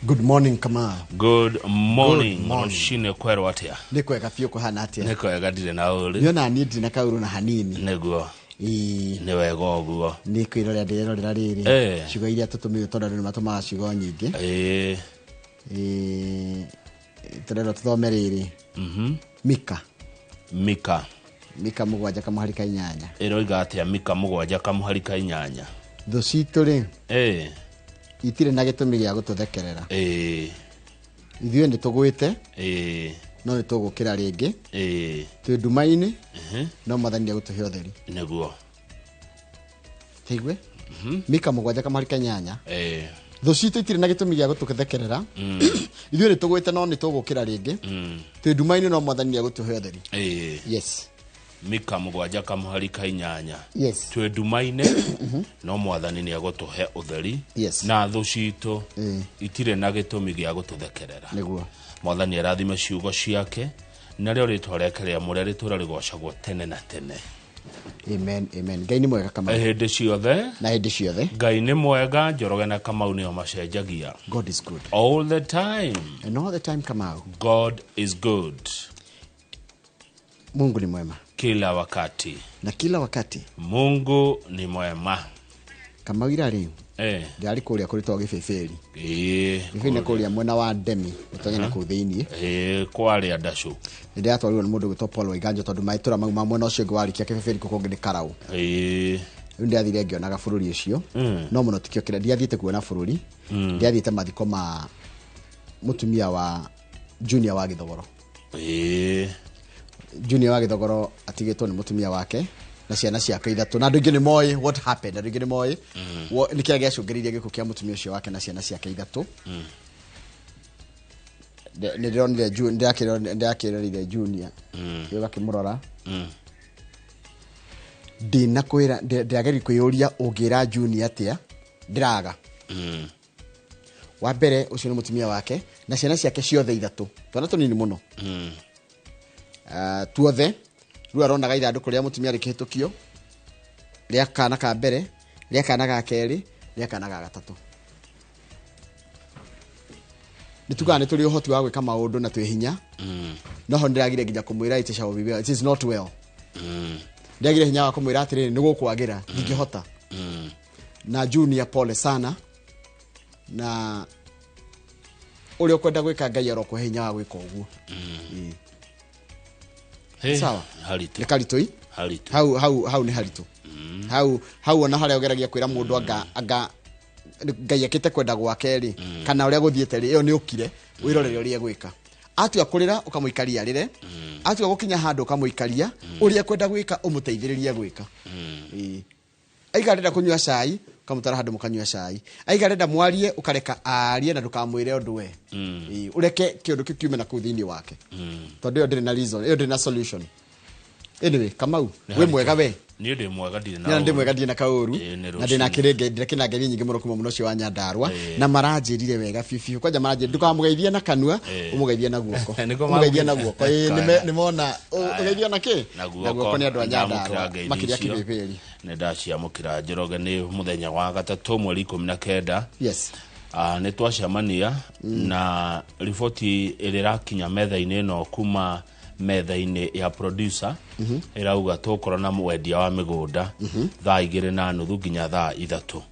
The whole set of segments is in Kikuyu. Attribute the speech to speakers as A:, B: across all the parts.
A: Good morning, Kamau.
B: Good morning.
A: Good morning.
B: Rũcinĩ kwerwo atĩa?
A: Nĩ kwega biũ, kũhana atĩa?
B: Nĩ kwega, ndirĩ na ũrĩ.
A: Nĩona niĩ ndirĩ na kaũru na hanini.
B: Nĩguo.
A: Ĩĩ.
B: Nĩ wega ũguo.
A: Nĩ kwĩrorera ndĩrerorera rĩrĩ ciugo iria tũtũmĩirwo, tondũ andũ nĩ matũmaga ciugo nyingĩ. Ĩĩ, tũrerwo tũthome rĩrĩ, Mika.
B: Mika.
A: Mika 7:8.
B: Ĩroiga atĩa Mika 7:8?
A: Thũ citũ rĩ, itirĩ na gĩtũmi gĩa gũtũthekerera. Ithuĩ nĩ tũgwĩte, no nĩ tũgũkĩra rĩngĩ. Twĩ nduma-inĩ, no Mwathani nĩ egũtũhe ũtheri.
B: Nĩguo.
A: Taigue Mika 7:8. Thũ citũ itirĩ na gĩtũmi gĩa gũtũthekerera. Ithuĩ nĩ tũgwĩte, no nĩ tũgũkĩra rĩngĩ. Twĩ nduma-inĩ, no Mwathani nĩ egũtũhe ũtheri. Yes.
B: Mika 7:8.
A: Yes.
B: Twĩ nduma-inĩ, no Mwathani nĩ egũtũhe ũtheri. Na thũ citũ itirĩ na gĩtũmi gĩa gũtũthekerera.
A: Nĩguo.
B: Mwathani arathime ciugo ciake, narĩo rĩtwa rĩake rĩamũre rĩtũre rĩgocagwo tene na tene.
A: Amen, amen. Ngai nĩ mwega, Kamau.
B: Hĩndĩ ciothe.
A: Na hĩndĩ ciothe.
B: Ngai nĩ mwega. Njoroge na Kamau nĩo macenjagia.
A: God is good
B: all the time.
A: And all the time, Kamau.
B: God is good.
A: Mungu ni mwema
B: kila wakati.
A: Na kila wakati.
B: Mungu ni mwema.
A: Kamau, ira rĩ, ndĩrarĩ kũrĩa kũrĩtwo Gĩbĩbĩri. Gĩbĩbĩri nĩ kũrĩa mwena wa Ndemi ũtonye na kũu thĩiniĩ.
B: Kwarĩa ndacũ.
A: Nĩ ndĩratwarirwo nĩ mũndũ gwĩtwo Paul Waiganjo, tondũ maitũra mau ma mwena ũcio ũngĩ warĩkia Kĩbĩbĩri kũu kũngĩ nĩ Karaũ. Rĩu ndĩrathire ngĩonaga bũrũri ũcio, no mũno tikĩo kĩrĩa ndiathiĩte kuona bũrũri. Ndiathiĩte mathiko ma mũtumia wa Junior wa Gĩthogoro. Junior wa Gĩthogoro atigĩtwo nĩ mũtumia wake na ciana ciake ithatũ, na andũ aingĩ nĩ moĩ what happened. Andũ aingĩ nĩ moĩ nĩ kĩrĩa gĩacũngĩrĩirie gĩkuũ kĩa mũtumia ũcio wake na ciana ciake ithatũ. Nĩ ndĩronire ndĩrakĩroreire Junior, ũgakĩmũrora, ndinakwĩra, ndĩrageria kwĩyũria ũngĩra Junior atĩa. Ndĩraga wa mbere, ũcio nĩ mũtumia wake na ciana ciake ciothe ithatũ, twana tũnini mũno. Ah, tuothe rĩu aronaga ithandũkũ rĩa mũtumia rĩkĩhĩtũkio, rĩa kana ka mbere, rĩa kana ga kerĩ, rĩa kana ga gatatũ. Nĩ tugaga nĩ tũrĩ ũhoti wa gwĩka maũndũ na twĩ hinya, no ho ndĩragire nginya kũmwĩra it shall be well, it is not well. Ndĩragire hinya wa kũmwĩra atĩrĩrĩ, nĩ gũkwagĩra, ndingĩhota. Na Junior, pole sana, na ũrĩa ũkwenda gwĩka, Ngai arokũhe hinya wa gwĩka ũguo. Ĩĩ.
B: Hey,
A: Sawa.
B: Haritũ.
A: Nĩ karitũ i.
B: Haritũ.
A: Hau hau hau nĩ haritũ hau hau, ona harĩa ũgeragia kwĩra mũndũ anga Ngai ekĩte kwenda gwake rĩ, kana ũrĩa gũthiĩte rĩ, ĩyo nĩ ũkire wĩrorere ũrĩa egwĩka. Atua kũrĩra, ũkamũikaria arĩre. Atua gũkinya handũ, ũkamũikaria, ũrĩa ekwenda gwĩka ũmũteithĩrĩrie gwĩka. Ĩĩ. Aiga arenda kũnyua cai, ũkamũtwara handũ mũkanyua cai. Aiga arenda mwarie, ũkareka arie na ndũkamwĩre ũndũ we. Ĩĩ, ũreke kĩũndũ kĩu kiume na kũu thĩinĩ wake, tondũ ĩyo ndĩrĩ na reason, ĩyo ndĩrĩ na solution. Anyway, Kamau,
B: Nĩ
A: wĩ
B: haritũ.
A: mwega we?
B: Niĩ ndĩ mwega, ndirĩ na
A: na ndĩ
B: ũru.
A: mwega, ndirĩ na kaũru.
B: Ĩĩ, nĩ
A: Na ndĩna
B: rũcinĩ.
A: kĩrĩnge ndĩrakĩna ngeri nyingĩ mũno kuma mũno ũcio wa Nyandarua.
B: Ĩĩ.
A: Na maranjĩrire wega biũ biũ, kwanja maranjĩrire ndũkamũgeithie na kanua, ũmũgeithie na guoko.
B: Nĩguo
A: Ũmũgeithie na
B: mamũgeithia.
A: guoko. Ĩĩ,
B: Kwega.
A: nĩmona ũgeithio na kĩ?
B: Na
A: Na guoko nĩ andũ a
B: Ndamũkĩra
A: Nyandarua
B: ngeithi
A: makĩria
B: icio.
A: Kĩbĩbĩri.
B: Nĩ ndaciamũkĩra, Njoroge. Nĩ mũthenya wa gatatũ, mweri 19. Ah, nĩ twacemania na riboti ĩrĩa ĩrakinya metha-inĩ ĩno kuma metha-inĩ ya producer, ĩrauga tũgũkorwo na mwendia wa mĩgũnda thaa 2:30 nginya thaa 3,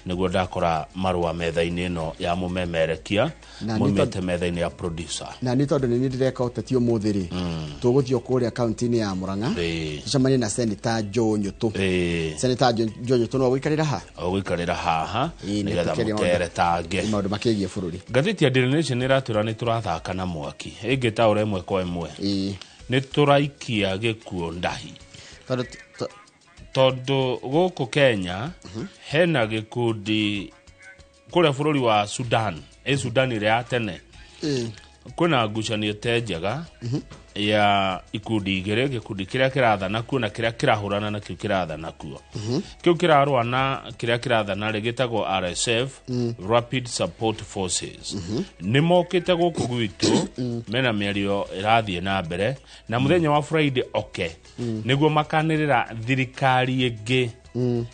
B: nĩguo ndakora marũa metha-inĩ ĩno ya mũmemerekia
A: Na nĩ
B: maumĩte metha-inĩ ya producer.
A: Na nĩ tondũ nĩ niĩ ndĩreka ũteti ũmũthĩ rĩ, tũgũthiĩ o kũrĩa kaunti-inĩ ya Mũrang'a, tũcemanie na Senator Joe Nyũtũ. Senator Joe Nyũtũ no gũikarĩra ha.
B: Ũgũikarĩra haha
A: Ĩĩ, nĩ
B: nĩgetha
A: tũkĩaria
B: mũteretange
A: maũndũ makĩgiĩ bũrũri.
B: Ngathĩti ya Daily Nation ĩratwĩra nĩ tũrathaka na mwaki, ĩngĩtaũra ĩmwe kwa ĩmwe, nĩ tũraikia gĩkuũ ndahi.
A: Tondũ
B: Tondũ gũkũ Kenya hena gĩkundi kũrĩa bũrũri wa Sudan, ĩ Sudan ĩrĩa ya tene, kwĩna ngucanio te njega ya ikundi igĩrĩ, gĩkundi kĩrĩa kĩrathana kuo na kĩrĩa kĩrahũrana na kĩu kĩrathana kuo. Kĩu kĩrarũa na kĩrĩa kĩrathana rĩ, gĩtagwo RSF, Rapid Support Forces. Nĩ mokĩte gũkũ gwitũ, mena mĩario ĩrathiĩ na mbere, na mũthenya wa Friday oke nĩguo makanĩrĩra thirikari ĩngĩ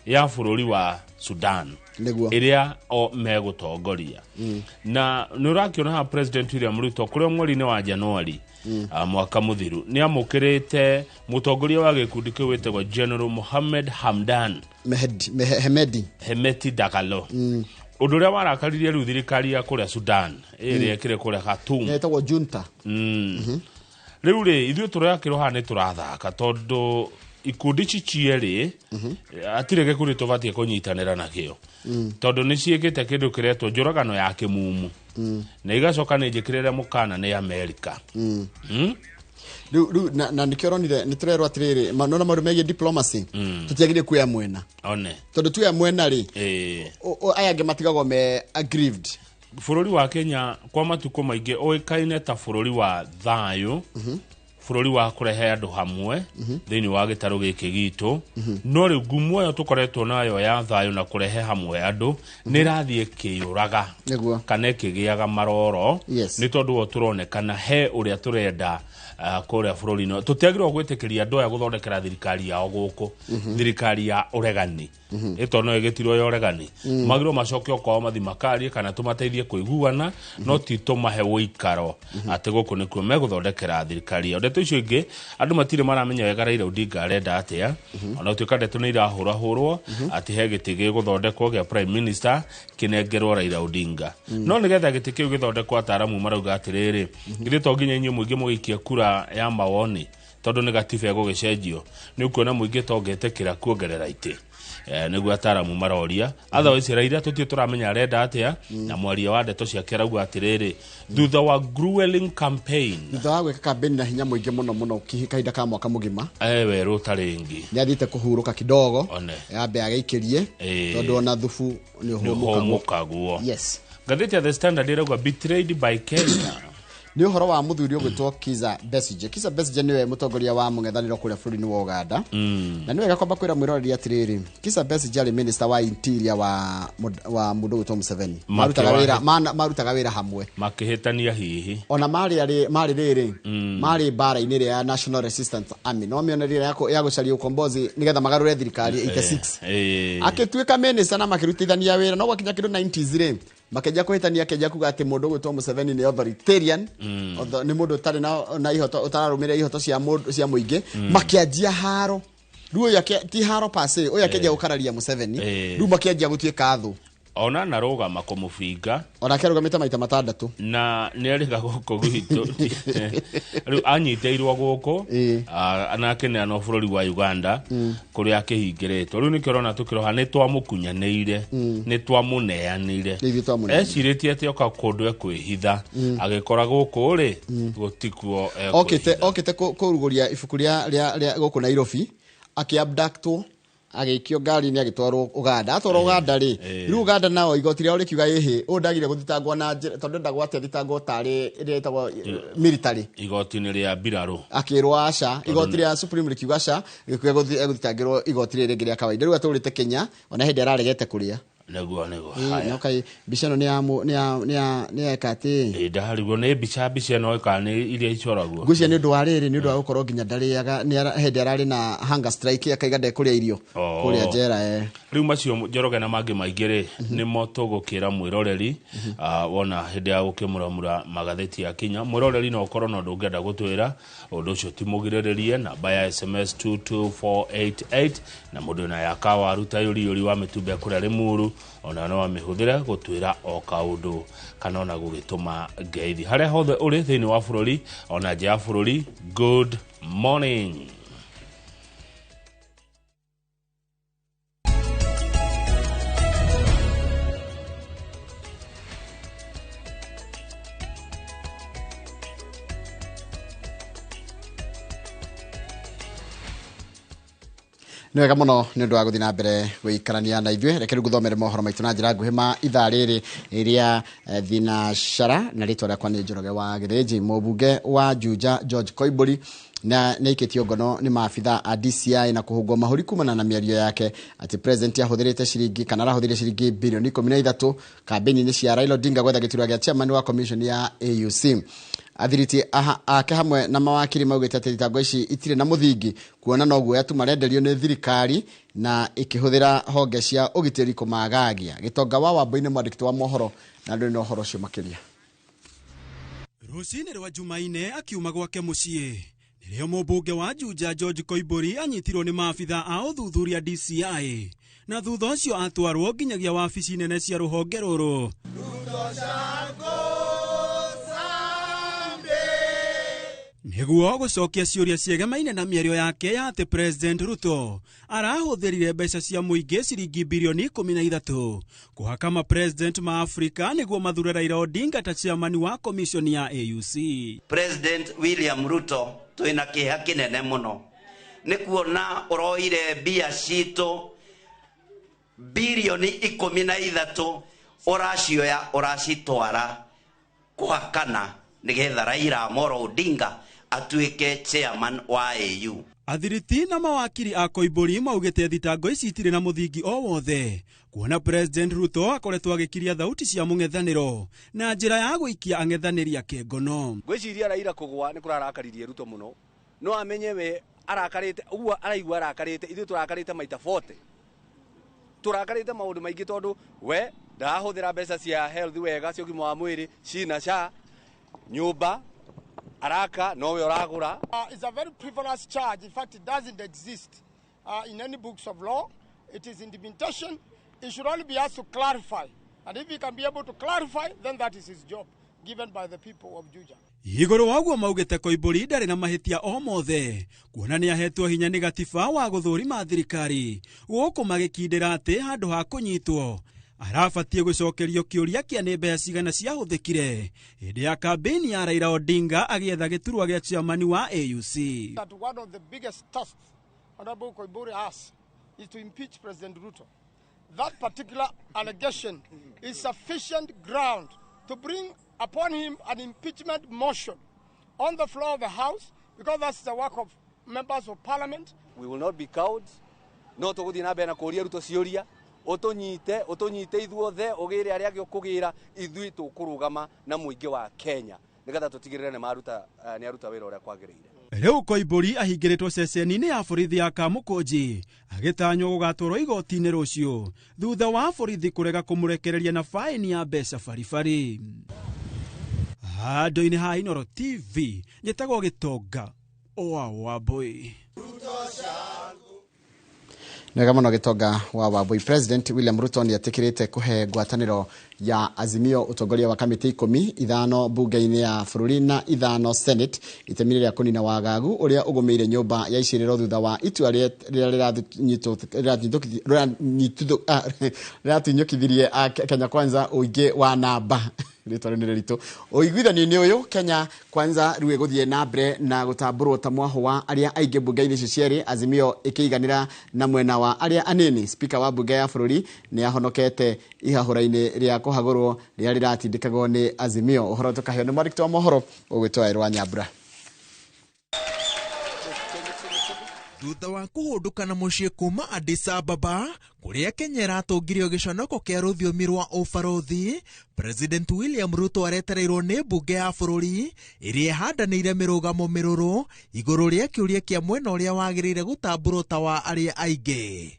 B: ya bũrũri wa Sudan
A: Nĩguo.
B: Ĩrĩa o megũtongoria. Na nĩ ũrakĩona haha President William Ruto kũrĩa mweri-inĩ wa Januari mwaka mũthiru nĩ amũkĩrĩte mũtongoria wa gĩkundi kĩu wĩtagwo General Mohamed Hamdan
A: Hemedi.
B: Hemeti Dagalo, ũndũ ũrĩa warakaririe rĩu thirikari ya kũrĩa Sudan ĩrĩa ĩkĩrĩ kũrĩa Khartoum.
A: Ĩtagwo junta.
B: Rĩu rĩ, ithuĩ tũrakĩrwo haha nĩ tũrathaka, tondũ ikundi ici cierĩ hatirĩ gĩkundi tũbatiĩ kũnyitanĩra nakĩo, tondũ nĩ ciĩkĩte kĩndũ kĩretwo njũragano ya kĩmumu na igacoka nĩ njĩkĩrĩre mũkana nĩ Amerika.
A: Rĩu na nĩkĩo ũronire nĩ tũrerwo atĩrĩrĩ, nona maũndũ megiĩ diplomacy tũtiagĩrĩire kuoya mwena,
B: one
A: tondũ tuoya mwena rĩ, aya angĩ matigagwo me aggrieved.
B: Bũrũri wa Kenya kwa matukũ maingĩ ũĩkaine ta bũrũri wa thayũ, bũrũri wa kũrehe andũ hamwe thĩinĩ wa gĩtarũ gĩkĩ gitũ. No rĩu ngumo ĩyo tũkoretwo nayo ya thayũ na kũrehe hamwe andũ nĩ ĩrathiĩ ĩkĩyũraga kana ĩkĩgĩaga maroro, nĩ tondũ wo tũronekana he ũrĩa tũrenda kũrĩa bũrũri-inĩ. Tũtiagĩrĩirwo gwĩtĩkĩria andũ aya gũthondekera thirikari yao gũkũ, thirikari ya ũregani ĩto no ĩgĩtirwo ya ũregani. Magĩrĩirwo macoke o kwao mathi makarie kana tũmateithie kũiguana, no ti tũmahe ũikaro atĩ gũkũ nĩkuo megũthondekera thirikari yao. Ndeto icio ingĩ, andũ matirĩ maramenya wega Raila Odinga arenda atĩa, ona gũtuĩka ndeto nĩ irahũrahũrwo atĩ he gĩtĩ gĩgũthondekwo gĩa prime minister kĩnengerwo Raila Odinga. No nĩgetha gĩtĩ kĩu gĩthondekwo, ataramu marauga atĩrĩrĩ, githĩ to nginya inyuĩ mũingĩ mũgĩikie kura ya mawoni, tondũ nĩ gatiba ĩgũgĩcenjio? Nĩ ũkuona mũingĩ tongĩtĩkĩra kuongerera itĩ. Nĩguo ataramu maroria. Otherwise Raila tũtirĩ tũramenya arenda atĩa, na mwaria wa ndeto ciake arauga atĩrĩrĩ, thutha wa grueling campaign,
A: thutha wa gwĩka campaign na hinya mũingĩ mũno mũno kahinda ka mwaka mũgima,
B: werũ ũtarĩ ĩngĩ,
A: nĩ athiĩte kũhurũka kidogo,
B: One.
A: yambe agĩikĩrie, tondũ ona thubu nĩ ũhũmũkagwo.
B: Nĩũhũmũkagwo. Ngathĩti ya The Standard ĩrauga "Betrayed by Kenya".
A: Nĩ ũhoro wa mũthuri ũgwĩtwo Kiza Besigye. Kiza Besigye nĩwe mũtongoria wa mũng'ethanĩro kũrĩa bũrũri-inĩ wa Uganda. Na nĩ wega kwamba kwĩra mwĩroreri atĩrĩrĩ, Kiza Besigye arĩ minister wa interior wa mũndũ ũgwĩtwo Museveni. Marutaga wĩra marutaga wĩra hamwe.
B: Makĩhĩtania hihi.
A: Ona marĩ arĩ marĩ rĩrĩ marĩ mbara-inĩ ĩrĩa ya National Resistance Army, no mĩone rĩrĩa ya gũcaria ũkombozi nĩgetha magarũre thirikari 86, akĩtuĩka minister na makĩrutithania wĩra. No gwakinya kĩndũ 90s rĩ, makĩanjia kũhĩtania, akĩanjia kuga atĩ mũndũ ũgwĩtwo Museveni nĩ authoritarian, nĩ mũndũ ũtarĩ na ihoto, ũtararũmĩrĩra ihoto cia mũndũ cia mũingĩ. Makĩanjia haro rĩu, ũyũ ti haro pase, ũyũ akĩanjia gũkararia Museveni. Rĩu makĩanjia gũtuĩka thũ.
B: Ona narũgama kũmũbinga.
A: Onake arũgamĩte maita 6.
B: Na nĩ arĩga gũkũ gwitũ, rĩu anyitĩirwo gũkũ, na akĩneanwo bũrũri wa Uganda kũrĩa akĩhingĩrĩtwo. Rĩu nĩkĩo ũrona tũkĩroha nĩ twamũkunyanĩire, nĩ twamũneanire.
A: Nĩ ithuĩ twamũneanire.
B: Ecirĩtie atĩ oka kũndũ ekwĩhitha, agĩkora gũkũ rĩ gũtikuo
A: okĩte
B: ekwĩhitha.
A: Okĩte kũrugũria ibuku rĩa gũkũ Nairobi, akĩabductwo, agĩikio ngari-inĩ, agĩtwarwo Uganda. Atwarwo Uganda rĩ, rĩu Uganda nao igoti rĩao rĩkiuga ĩhĩ, ũyũ ndagire gũthitangwo na njĩra, tondũ ndagwo atĩ athitangwo tarĩ ĩrĩa ĩtagwo military.
B: Igoti-inĩ rĩa mbirarũ.
A: Akĩrwo aca, igoti rĩa Supreme rĩkiuga aca, gĩkiuga egũthitangĩrwo igoti rĩrĩ rĩngĩ rĩa kawaida. Rĩu atũrĩte Kenya, ona hĩndĩ araregete kũrĩa.
B: Nĩguo. Haya.
A: No kai mbica ĩno nĩ ya nĩ ya nĩ ya nĩ ya eka atĩ
B: Ĩ, ndaharigwo nĩ mbica ĩno kana nĩ iria icoragwo.
A: Ngwĩciria nĩ ũndũ wa rĩrĩ, nĩ ũndũ wa gũkorwo nginya ndarĩaga, nĩ hĩndĩ ararĩ na hunger strike, akaiga ndekũrĩa irio kũrĩa njera.
B: Rĩu macio Njoroge na mangĩ maingĩ rĩ, nĩmo tũgũkĩra mwĩroreri. Wona hĩndĩ ya gũkĩmuramura magathĩti ya kinya, mwĩroreri no ũkorwo na ũndũ ũngĩenda gũtwĩra, ũndũ ũcio ti mũgirĩrĩrie. Namba ya SMS 22488, na mũndũ na yakawaru ta yũriyũri wa mĩtumbe kũrĩa Rĩmuru, ona no amĩhũthĩre gũtwĩra o kaũndũ kana ona gũgĩtũma ngeithi harĩa hothe ũrĩ thĩinĩ wa bũrũri ona nja ya bũrũri. Good morning.
A: Nĩ wega mũno nĩ ũndũ wa gũthiĩ na mbere gũikarania na ithuĩ. Reke rĩu ngũthomere mohoro maitũ na njĩra nguhĩ ma ithaa rĩrĩ rĩa thinacara, na rĩtwa rĩakwa nĩ Njoroge wa Gĩthĩnji. Mũmbunge wa Juja George Koimbũri Na nĩaikĩtio ngono nĩ maabitha a DCI na kũhũngwo mahũri kumana na mĩario yake atĩ president ahũthĩrĩte ciringi kana arahũthĩrire ciringi bilioni 13 kambĩni-inĩ cia Raila Odinga gwetha gĩturwa gĩa chairman wa commission ya AUC. Athiriti ake hamwe na mawakiri maugĩte atĩ thitango ici itirĩ na mũthingi, kuona no guoya tu marenderio nĩ thirikari na ĩkĩhũthĩra honge cia ũgitĩri kũmagagia. Gĩtonga wa Wambui-nĩ mwandĩki wa mohoro na ndũrĩ na ũhoro ũcio makĩria.
C: Rũcinĩ rwa Jumaine akiuma gwake mũciĩ nĩrĩo mũmbunge wa Juja George Koimbũri anyitirwo nĩ maabitha a ũthuthuria DCI na thutha ũcio atwarwo nginyagia wabici nene cia rũhonge rũrũ. Nĩguo gũcokia ciũria ciegemaine na mĩario yake ya atĩ President Ruto arahũthĩrire mbeca cia mũingĩ ciringi bilioni 13 kũhaka ma president ma Afrika nĩguo mathure Raila Odinga ta chairman wa commission ya AUC.
D: President William Ruto twĩna kĩeha kĩnene mũno nĩ kuona ũroire mbia citũ bilioni 13 ũracioya ũracitwara kũhakana nĩgetha Raila Amolo Odinga atuĩke chairman wa AU.
C: Athiriti na mawakiri a Koimbũri maugĩte thitango ici itirĩ na mũthingi o wothe kuona President Ruto akoretwo agĩkiria thauti cia mũng'ethanĩro na njĩra ya gũikia ang'ethanĩri ake ngono.
E: Ngwĩciria Raila kũgwa nĩ kũrarakaririe Ruto mũno, no amenye we arakarĩte ũguo araigua arakarĩte, ithuĩ tũrakarĩte maita 40. Tũrakarĩte maũndũ maingĩ tondũ we ndarahũthĩra mbeca cia health wega cia ũgima wa mwĩrĩ cina SHA nyũmba araka nowe ũragũra.
F: It's a very frivolous charge. In fact, it doesn't exist in any books of law. It is intimidation. It should only be asked to clarify. And if he can be able to clarify, then that is his job given by the people of Juja.
C: Igũrũ wa ũguo maugĩte Koimbũri ndarĩ na mahĩtia o mothe kuona nĩ ahetwo hinya nĩ gatiba wa gũthũrima thirikari gũkũ magĩkindĩra atĩ handũ ha kũnyitwo arabatiĩ gũcokerio kĩũria kĩa nĩ mbeca cigana ciahũthĩkire hĩndĩ ya kambĩini ya Raila Odinga agĩetha gĩturwa gĩa chairman wa AUC.
F: That one of the biggest tasks Honorable Koimburi has is to impeach President Ruto. That particular allegation is sufficient ground to bring upon him an impeachment motion on the floor of the House, because that's the work of members of parliament.
E: We will not be cowed. No tũgũthiĩ na mbere na kũũria Ruto ciũria ũtũnyite ithuothe ũgĩre arĩa angĩ ũkũgĩra, ithuĩ tũkũrũgama na mũingĩ wa Kenya nĩgetha tũtigĩrĩre nĩ aruta wĩra ũrĩa kwagĩrĩire.
C: Rĩu Koimbũri ahingĩrĩtwo ceceni-inĩ ya borithi ya Kamũkũnji agĩtanywo gũgatwarwo igoti-inĩ rũciũ thutha wa borithi kũrega kũmũrekereria na faini ya mbeca baribari. Handũ-inĩ ha Inooro TV njĩtagwo Gĩtonga wa Wambui.
A: Nĩwega mũno Gĩtonga wa Wambui. President William Ruto nĩetĩkĩrĩte kũhe ngwatanĩro ya Azimio ũtongoria wa kamĩtĩ 15 mbunge-inĩ ya bũrũri na 5 Senate itemi rĩrĩa kũnina wagagu ũrĩa ũgũmĩire nyũmba ya icirĩro thutha wa itua rĩrĩa rĩratunyũkithirie Kenya Kwanza ũingĩ wa namba rĩtwa rĩu nĩ rĩritũ. Ũiguithanio-inĩ ũyũ Kenya Kwanza rĩu ĩgũthiĩ na mbere na gũtambũrwo ta mwahũ wa arĩa aingĩ mbunge-inĩ icio cierĩ, Azimio ĩkĩiganĩra na mwena wa arĩa anini. Speaker wa mbunge ya bũrũri nĩ ahonokete ihahũra-inĩ rĩa kũhagũrwo rĩrĩa rĩratindĩkagwo nĩ Azimio. Ũhoro tũkaheo nĩ mwandĩki wa mohoro ũgwĩtwo Erwa Nyambura.
G: Thutha wa kũhũndũka na mũciĩ kuma Addis Ababa kũrĩa Kenya ĩratũngirio gĩconoko kĩa rũthiomi rwa ũbarũthi, President William Ruto aretereirwo nĩ mbunge ya bũrũri ĩrĩa ĩhandanĩire mĩrũgamo mĩrũrũ igũrũ rĩa kĩũria kĩa mwena ũrĩa wagĩrĩire gũtambũrwo ta wa arĩa aingĩ.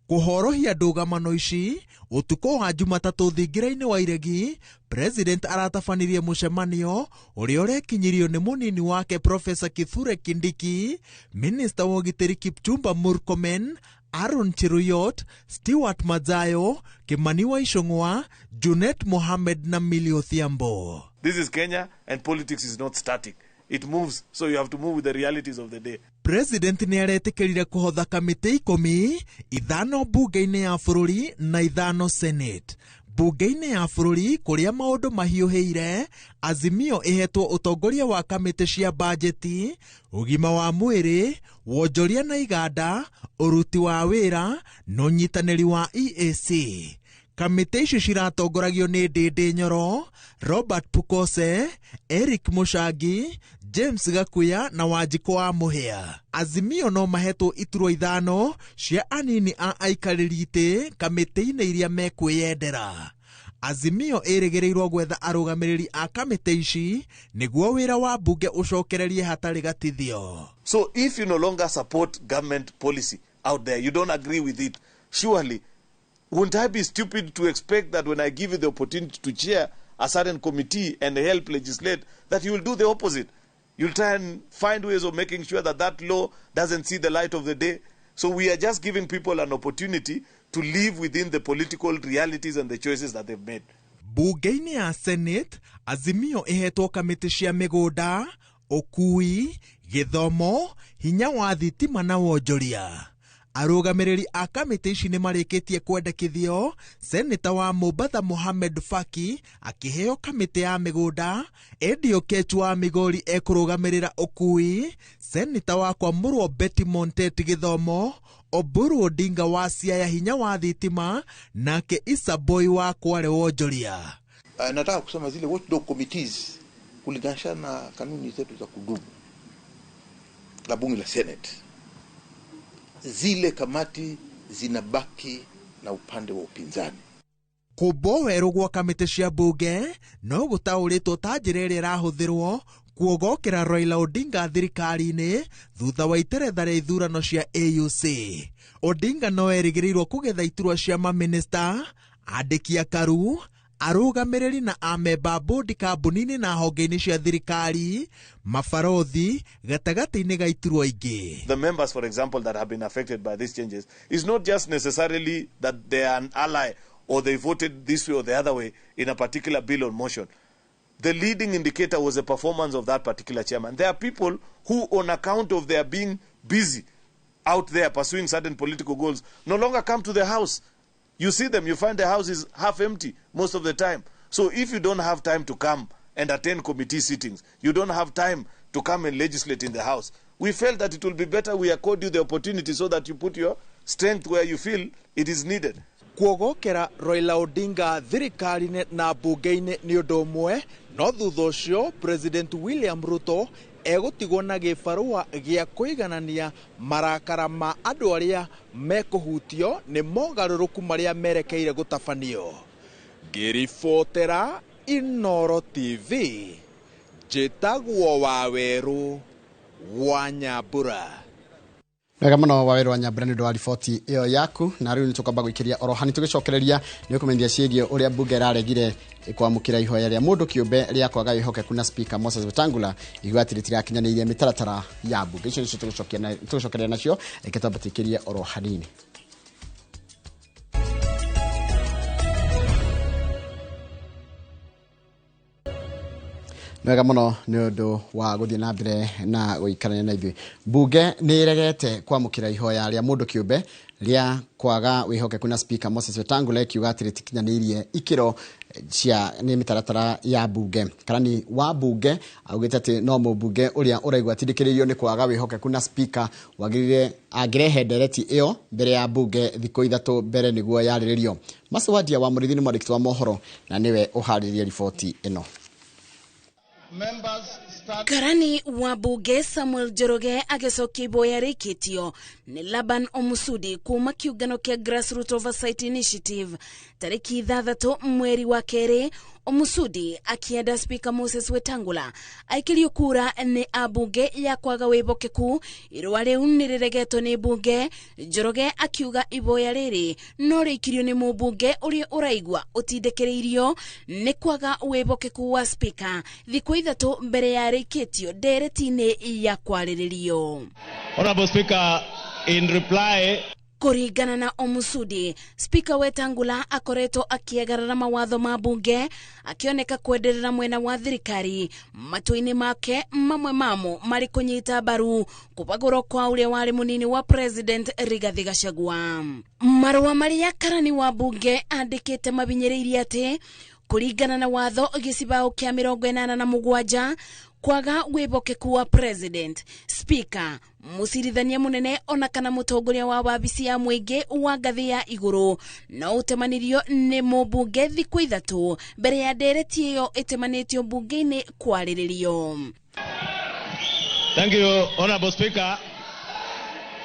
G: Kũhorohia ndũgamano ici ũtukũ wa Jumatatũ thingira-inĩ wa Iregi, President aratabanirie mũcemanio ũrĩa ũrekinyirio nĩ mũnini wake Professor Kithure Kindiki, Minister wa ũgitĩri Kipchumba Murkomen, Aaron Cheruiyot, Stewart Madzayo, Kimani wa Ichung'wa, Junet Mohamed na Millie Odhiambo.
H: This is Kenya and politics is not static. It moves, so you have to move with the realities of the day.
G: President nĩ aretĩkĩrire kũhotha kamĩtĩ 15 mbunge-inĩ ya bũrũri na 5 Senate. Mbunge-inĩ ya bũrũri kũrĩa maũndũ mahiũhĩire, Azimio ĩhetwo ũtongoria wa kamĩtĩ cia bajeti, ũgima wa mwĩrĩ, wonjoria na iganda, ũruti wa wĩra na ũnyitanĩri wa EAC. Kamĩtĩ icio ciratongoragio nĩ Ndĩndĩ Nyoro, Robert Pukose, Eric Mũchangi, James Gakuya na Wanjikũ wa Mũhĩa. Azimio no mahetwo iturwa 5 cia anini a aikarĩri itĩ kamĩtĩ-inĩ iria mekwĩyendera. Azimio ĩrĩgĩrĩirwo gwetha arũgamĩrĩri a kamĩtĩ ici nĩguo wĩra wa mbunge ũcokererie hatarĩ gatithio.
H: So if you no longer support government policy out there, you don't agree with it, surely wouldn't I be stupid to expect that when I give you the opportunity to chair a certain committee and help legislate, that you will do the opposite? You'll try and find ways of making sure that that law doesn't see the light of the day. So we are just giving people an opportunity to live within the political realities and the choices that they've made.
G: Bunge-inĩ ya Senate, Azimio ĩhetwo kamĩtĩ cia mĩgũnda, ũkui, gĩthomo, hinya wa thitima na wonjoria. Arũgamĩrĩri a kamĩtĩ ici nĩ marĩkĩtie kwendekithio Seneta wa Mombatha Mohamed Faki akĩheo kamĩtĩ ya mĩgũnda, Eddie Oketch wa Migori ekũrũgamĩrĩra ũkui, Seneta wa Kwamũrwo Betty Montet gĩthomo, Oburu Odinga wa Siaya hinya wa thitima, nake Issa Boy wa Kwale wonjoria.
I: Nataka kusema zile watchdog committees kulinganisha na kanuni zetu za kudumu la bunge la Senate, zile kamati zinabaki na upande wa upinzani.
G: Kũmbwo werũ gwa kamĩtĩ cia bunge no gũtaũrĩtwo ta njĩra ĩrĩa ĩrahũthĩrwo kuogokera Raila Odinga thirikari-inĩ thutha wa iteretha rĩa ithurano cia AUC. Odinga no erĩgĩrĩirwo kũgetha iturwa cia mamĩnĩsta, andĩki akaru, arũgamĩrĩri na amemba bodi kambuni-inĩ na honge-inĩ cia thirikari, mabarothi gatagatĩ-inĩ ga iturwa ingĩ.
H: The members, for example, that have been affected by these changes is not just necessarily that they are an ally or they voted this way or the other way in a particular bill or motion. The leading indicator was the performance of that particular chairman. There are people who, on account of their being busy out there pursuing certain political goals, no longer come to the house. You see them, you find the house is half empty most of the time. So if you don't have time to come and attend committee sittings, you don't have time to come and legislate in the house, we felt that it will be better we accord you the opportunity so that you put your strength where you feel it is needed.
G: Kuogokera Raila Odinga thirikari-inĩ na mbunge-inĩ nĩ ũndũ ũmwe, no thutha ũcio President William Ruto egũtigwo na gĩbarũa gĩa kũiganania marakara ma andũ arĩa mekũhutio nĩ mogarũrũku marĩa merekeire gũtabanio. Ngĩribotera Inooro TV, njĩtagwo Wawerũ wa Nyambura.
A: Wega mũno Wawerũ wa Nyambura nĩ ũndũ wa riboti ĩyo yaku, na rĩu nĩ tũkwamba gũikĩria oro hani tũgĩcokereria nĩ ũkũmenyithia ciĩgiĩ ũrĩa mbunge ĩraregire kwamũkĩra ihoya rĩa mũndũ kĩũmbe rĩa kwaga wĩhokeku na Speaker Moses Wetangula igua atĩ rĩtirakinyanĩirie mĩtaratara ya mbunge. Icio nĩcio tũgũcokereria nacio, reke twambe tũikĩrie oro hanini. Wega mũno nĩ ũndũ wa gũthiĩ na mbere na gũikarania na ithuĩ. Mbunge nĩ ĩregete kwamũkĩra ihoya rĩa mũndũ kĩũmbe rĩa kwaga wĩhokeku na Speaker Moses Wetangula ĩkiuga atĩ rĩtikinyanĩirie ikĩro cia nĩ mĩtaratara ya mbunge. Karani wa mbunge augĩte atĩ no mũmbunge ũrĩa ũraigua atindĩkĩrĩirio nĩ kwaga wĩhokeku na Speaker wagĩrĩire angĩrehe ndereti ĩyo mbere ya mbunge thikũ 3 mbere nĩguo yarĩrĩrio. Macewadia wa Mũrĩithi nĩ mwandĩki wa mohoro na nĩwe ũharĩrĩrie riboti ĩno.
J: Karani wa bunge Samuel Njoroge agĩcokia iboya rĩikĩtio nĩ Laban Omusudi kuma kĩũngano kĩa Grassroots Oversight Initiative tarĩki 6 mweri wa 2. Omusudi akienda Speaker Moses Wetangula aikĩrio kura nĩ ambunge ya kwaga wĩhokeku. Irũa rĩu nĩ rĩregetwo nĩ mbunge. Njoroge akiuga iboya rĩrĩ no rĩikirio nĩ mũmbunge ũrĩa ũraigua ũtindĩkĩrĩirio nĩ kwaga wĩhokeku wa Speaker thikũ 3 mbere ya rĩikĩtio ndereti-inĩ ya kwarĩrĩrio.
K: Honorable Speaker, in reply,
J: Kũringana na Omusudi, Speaker Wetangula akoretwo akĩagarara mawatho ma bunge akĩoneka kwenderera mwena wa thirikari matũ-inĩ make mamwe mamo marĩ kũnyita mbaru kũbagũrwo kwa ũrĩa warĩ mũnini wa President Rigathi Gachagua. Marũa marĩa karani wa bunge andĩkĩte mabinyĩrĩirie atĩ kũringana na watho gĩcibaũ kĩa 87 kwaga wĩhokeku wa President, Speaker, mũcirithania mũnene ona kana mũtongoria wa wabici ya mũingĩ wa ngathĩ ya igũrũ no ũtemanirio nĩ mũmbunge thikũ 3 mbere ya ndereti ĩyo ĩtemanĩtio mbunge-inĩ kwarĩrĩrio.
K: Thank you, Honorable Speaker.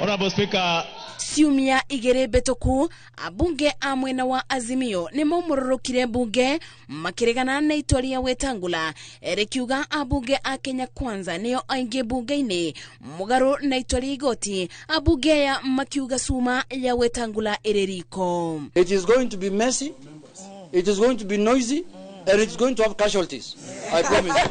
K: Honorable Speaker.
J: Ciumia igĩrĩ mbĩtũku, ambunge a mwena wa Azimio nĩ maumũrũrũkire mbunge makĩregana na itua rĩa Wetangula rĩkiuga ambunge a Kenya Kwanza nĩo aingĩ mbunge-inĩ, mũgarũ na itua rĩa igoti, ambunge aya makiuga cuma ya Wetangula ĩrĩ riko.
L: It is going to be messy, it is going to be noisy, and it's going to have casualties. I promise you.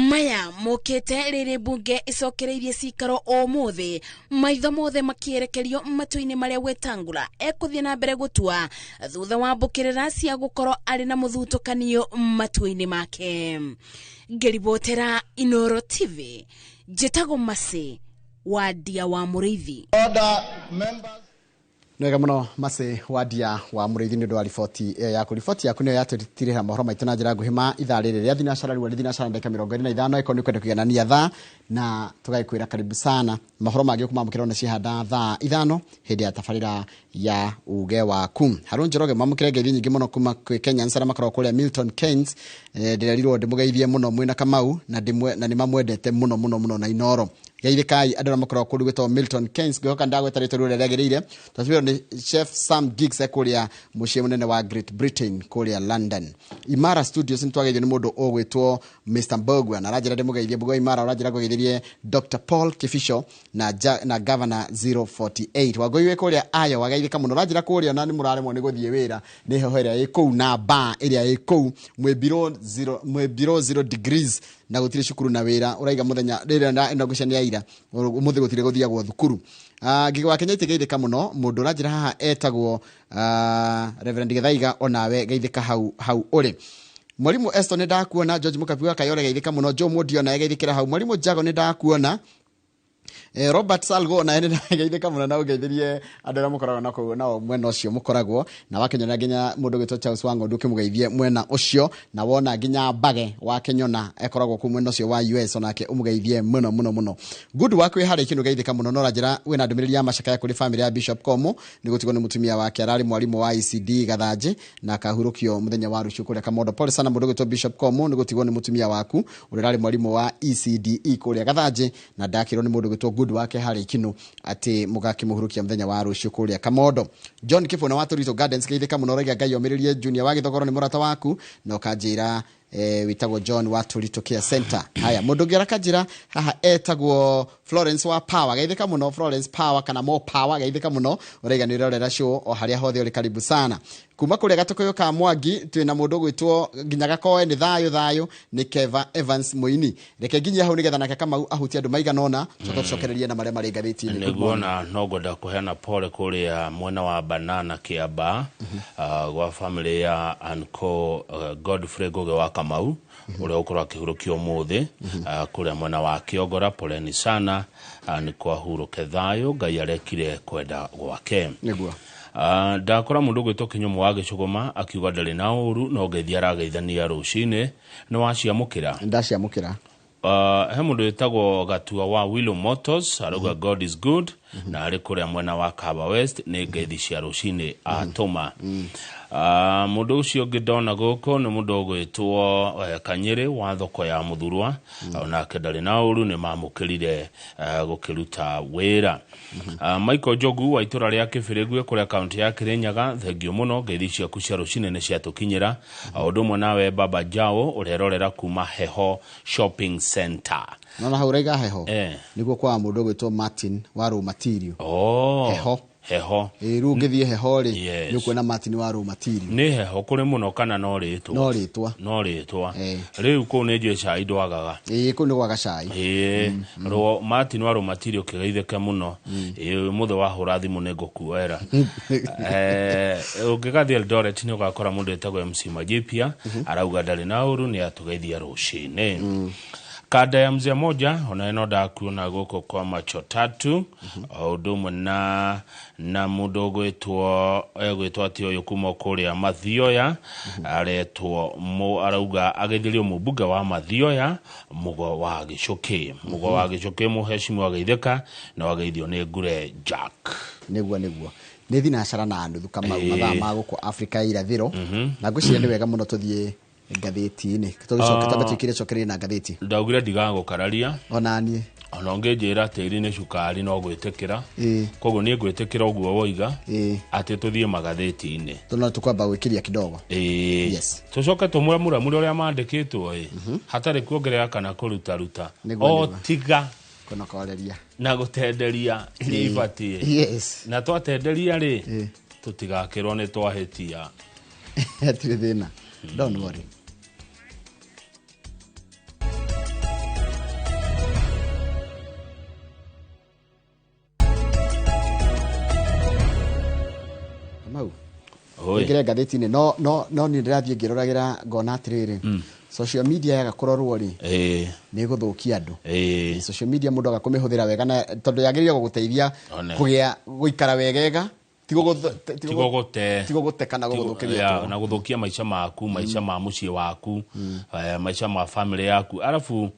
J: Maya mokĩte rĩrĩ mbunge ĩcokereirie cikaro ũmũthĩ, maitho mothe makĩerekerio matũ-inĩ marĩa Wetangula ekũthiĩ na mbere gũtua thutha wa mbũkĩrĩra cia gũkorwo arĩ na mũthutũkanio matua-inĩ make. Ngĩribotera Inoro TV, njĩtagwo Mercy Wandia wa Mũrĩithi.
F: Order, members.
A: Nĩwega mũno Mercy Wandia wa Mũrĩithi nĩ ũndũ wa riboti ĩyo yaku. Riboti yaku nĩyo yatũtirĩra mohoro maitũ na njĩra nguhĩ ma ithaa rĩrĩ rĩa thinacara rĩu thinacara ndagĩka 25 ĩkorwo nĩ ũkwenda kũiganania thaa na tũgagĩkwĩra karibu sana. Mohoro mangĩ ũkũmamũkĩra ona cihanda thaa 5 hĩndĩ ya tabarĩra ya uge waku. Harũ Njoroge mamũkĩre ngeithi nyingĩ mũno kuma kwĩ Kenyans arĩa makoragwo kũrĩa Milton Keynes. Ndĩrerirwo ndĩmũgeithie mũno mwĩna Kamau na nĩmamwendete mũno mũno mũno na Inoro. Geithĩkai andũ arĩa makoragwo kũndũ gwĩtagwo Milton Keynes. Ngĩhoka ndagweta rĩtwa rĩu rĩagĩrĩire. Twatwĩrwo nĩ Chef Sam Giggs kũrĩa mũciĩ mũnene wa Great Britain kũrĩa London. Imara Studios nĩtwageithio nĩ mũndũ ũgwĩtwo Mr. Mbogua na aranjĩra ndĩmũgeithie. Mbogua Imara ũranjĩra ngũgeithĩrie Dr. Paul Kibisho na Governor 048. Wangũi wĩ kũrĩa Iowa geithĩka mũno. Ũranjĩra kũrĩa na nĩmũraremwo nĩ gũthiĩ wĩra nĩ heho ĩrĩa ĩ kũu na mbaa ĩrĩa ĩ kũu mwĩ below 0 degrees na gũtirĩ cukuru na wĩra ũraiga mũthenya rĩrĩa ĩno ngũcania ya ira ũmũthĩ gũtirĩ gũthiagwo thukuru. Ngigĩ wa Kenya itigeithĩka mũno. Mũndũ ũranjĩra haha etagwo Reverend Gĩthaiga onawe geithĩka hau hau ũrĩ. Mwalimu Eston nĩndakuona, George Mũkabi wa Kayore geithĩka mũno, Joe Mũndio naye geithĩkĩra hau, Mwalimu Jago nĩndakuona, Robert Salgo na nĩndageithĩka mũno na ũgeithĩrie andũ arĩa mũkoragwo na kũu nao mwena ũcio mũkoragwo na wakenyona nginya mũndũ ũgwĩtwo Charles Wang'ondu ũkĩmũgeithie mwena ũcio na wona nginya Mbage wa Kenyona ekoragwo kũu mwena ũcio wa US onake ũmũgeithie mũno mũno mũno. Good work wĩ harĩa kĩndũ geithĩka mũno no ũranjĩra wĩna ndũmĩrĩri ya macakaya kũrĩ family ya Bishop Komo nĩ gũtigwo nĩ mũtumia wake ararĩ mwarimũ wa ICD Gathanjĩ na akahurũkio mũthenya wa rũciũ kũrĩa Kamondo. Pole sana mũndũ ũgwĩtwo Bishop Komo nĩ gũtigwo nĩ mũtumia waku ũrĩa ũrarĩ mwarimũ wa ECDE kũrĩa Gathanjĩ na ndakĩrwo nĩ mũndũ ũgwĩtwo Good wake harĩ kinu atĩ mũgakĩmũhurukia mũthenya wa rũciũ kũrĩa Kamondo. John Kibona wa Torito Gardens geithĩka mũno ũraiga Ngai omĩrĩrie Junior wa Gĩthogoro nĩ mũrata waku na ũkanjĩra wĩtagwo John wa Torito Care Center. Haya mũndũ ũngĩ arakanjĩra haha etagwo Florence wa Power geithĩka mũno Florence Power kana Mo Power geithĩka mũno ũraiga nĩ ũrerorera show o harĩa hothe ũrĩ karibu sana. Kuma kũrĩa Gatũkũyũ ka Mwangi twĩna mũndũ ũgwĩtwo nginya Gakoe nĩ thayũ thayũ nĩ Keva Evans Mũini. Reke nginyie hau nĩgetha nake Kamau ahutie andũ maigana ũna tũcoke tũcokererie na marĩa marĩ ngathĩti-inĩ.
B: Nĩguo na no ngwenda kũheana pole kũrĩa mwena wa Banana Kĩamba gwa family ya Uncle Godfrey Ngugi wa Kamau ũrĩa ũkorwo akĩhurũkio ũmũthĩ kũrĩa mwena wa Kĩongora. Poleni sana nĩ kwahurũke thayũ, Ngai arekire kwenda gwake.
A: Nĩguo.
B: Ndakora mũndũ ũgwĩtwo Kĩnyũmũ wa Gĩcũgũma akiuga ndarĩ na ũru no ngeithi arageithania rũcinĩ. Nĩ waciamũkĩra?
A: Ndaciamũkĩra.
B: He mũndũ wĩtagwo Gatua wa Willow Motors arauga God is good na arĩ kũrĩa mwena wa Kaba West nĩ ngeithi cia rũcinĩ atũma. Mũndũ ũcio ũngĩ ndona gũkũ nĩ mũndũ ũgwĩtwo Kanyĩrĩ wa thoko ya Mũthurwa onake ndarĩ na ũru nĩ mamũkĩrire gũkĩruta wĩra. Michael Njogu wa itũra rĩa Kĩbĩrĩgwe kũrĩa kaunti ya Kĩrĩnyaga thengio mũno ngeithi ciaku cia rũcinĩ nĩ ciatũkinyĩra. O ũndũ ũmwe nawe Baba Jao ũrerorera kuma Heho Shopping Center.
A: Nona hau ũraiga Heho nĩguo kwa mũndũ ũgwĩtwo Martin wa Raw Material. Heho
B: Heho.
A: Rĩu ũngĩthiĩ Heho rĩ nĩ ũkuona Martin wa Raw Material.
B: Nĩ heho kũrĩ mũno kana no rĩtwa?
A: No rĩtwa.
B: No rĩtwa. Rĩu kũu nĩ njũĩ cai ndwagaga.
A: Ĩĩ kũu nĩ gwaga cai.
B: Ĩĩ Martin wa Raw Material ũkĩgeithĩke mũno. Ĩĩ ũmũthĩ wahũra thimũ nĩ ngũkuoera. Ũngĩgathiĩ Eldoret nĩ ũgakora mũndũ wĩtagwo MC Majipia arauga ndarĩ na ũru nĩ atũgeithia rũcinĩ. Kada ya mzee moja ona ĩno ndakuona gũkũ kwa macho tatu o ũndũ ũmwe na mũndũ ũgwĩtwo atĩ ũyũ kuma kũrĩa Mathioya aretwo arauga ageithirio mũmbunge wa Mathioya Mũgo wa Gĩcũkĩ. Mũgo wa Gĩcũkĩ mũheshimu ageithĩka na wageithio nĩ Ngure Jack.
A: Nĩguo nĩguo nĩ thinacara na nuthu Kamau mathaa ma gũkũ Afrika ya irathĩro na ngwĩciria nĩ wega mũno tũthiĩ ngathĩti-inĩ tũgĩcoka twambe twĩkĩre cokererie na ngathĩti.
B: Ndaugire ndigagũkararia
A: onaniĩ
B: Ona ũngĩnjĩra tĩri nĩ cukari no gwĩtĩkĩra.
A: Ĩĩ.
B: Koguo niĩ ngwĩtĩkĩra ũguo woiga
A: Ĩĩ.
B: atĩ tũthiĩ magathĩti-inĩ.
A: Tũno tũkwamba gwĩkĩria kidogo.
B: Ĩĩ.
A: Yes.
B: Tũcoke tũmũramũramũre ũrĩa mandĩkĩtwo ĩ hatarĩ kuongerera kana kũrutaruta.
A: Nĩguo,
B: O
A: nĩguo.
B: tiga
A: Kũnokoreria.
B: na gũtenderia iria
A: Ĩĩ.
B: ibatiĩ.
A: Yes.
B: Na twatenderia rĩ tũtigakĩrwo nĩ twahĩtia.
A: Hatirĩ thĩna. Don't worry. Kamau.
B: Oi.
A: Ingĩre ngathĩti-inĩ no no no niĩ ndĩrathiĩ ngĩroragĩra ngona atĩrĩrĩ, social media yaga kũrorwo rĩ,
B: Ĩĩ.
A: nĩ ĩgũthũkia andũ.
B: Ĩĩ.
A: Social media mũndũ aga kũmĩhũthĩra wega na tondũ yagĩrĩire gũgũteithia
B: One.
A: kũgĩa gũikara wegega,
B: Tigo gũte.
A: tigo gũte kana gũgũthũkĩria
B: Ya,
A: ũtũũro.
B: na gũthũkia maica maku, maica ma mũciĩ waku, maica ma family yaku. Arabu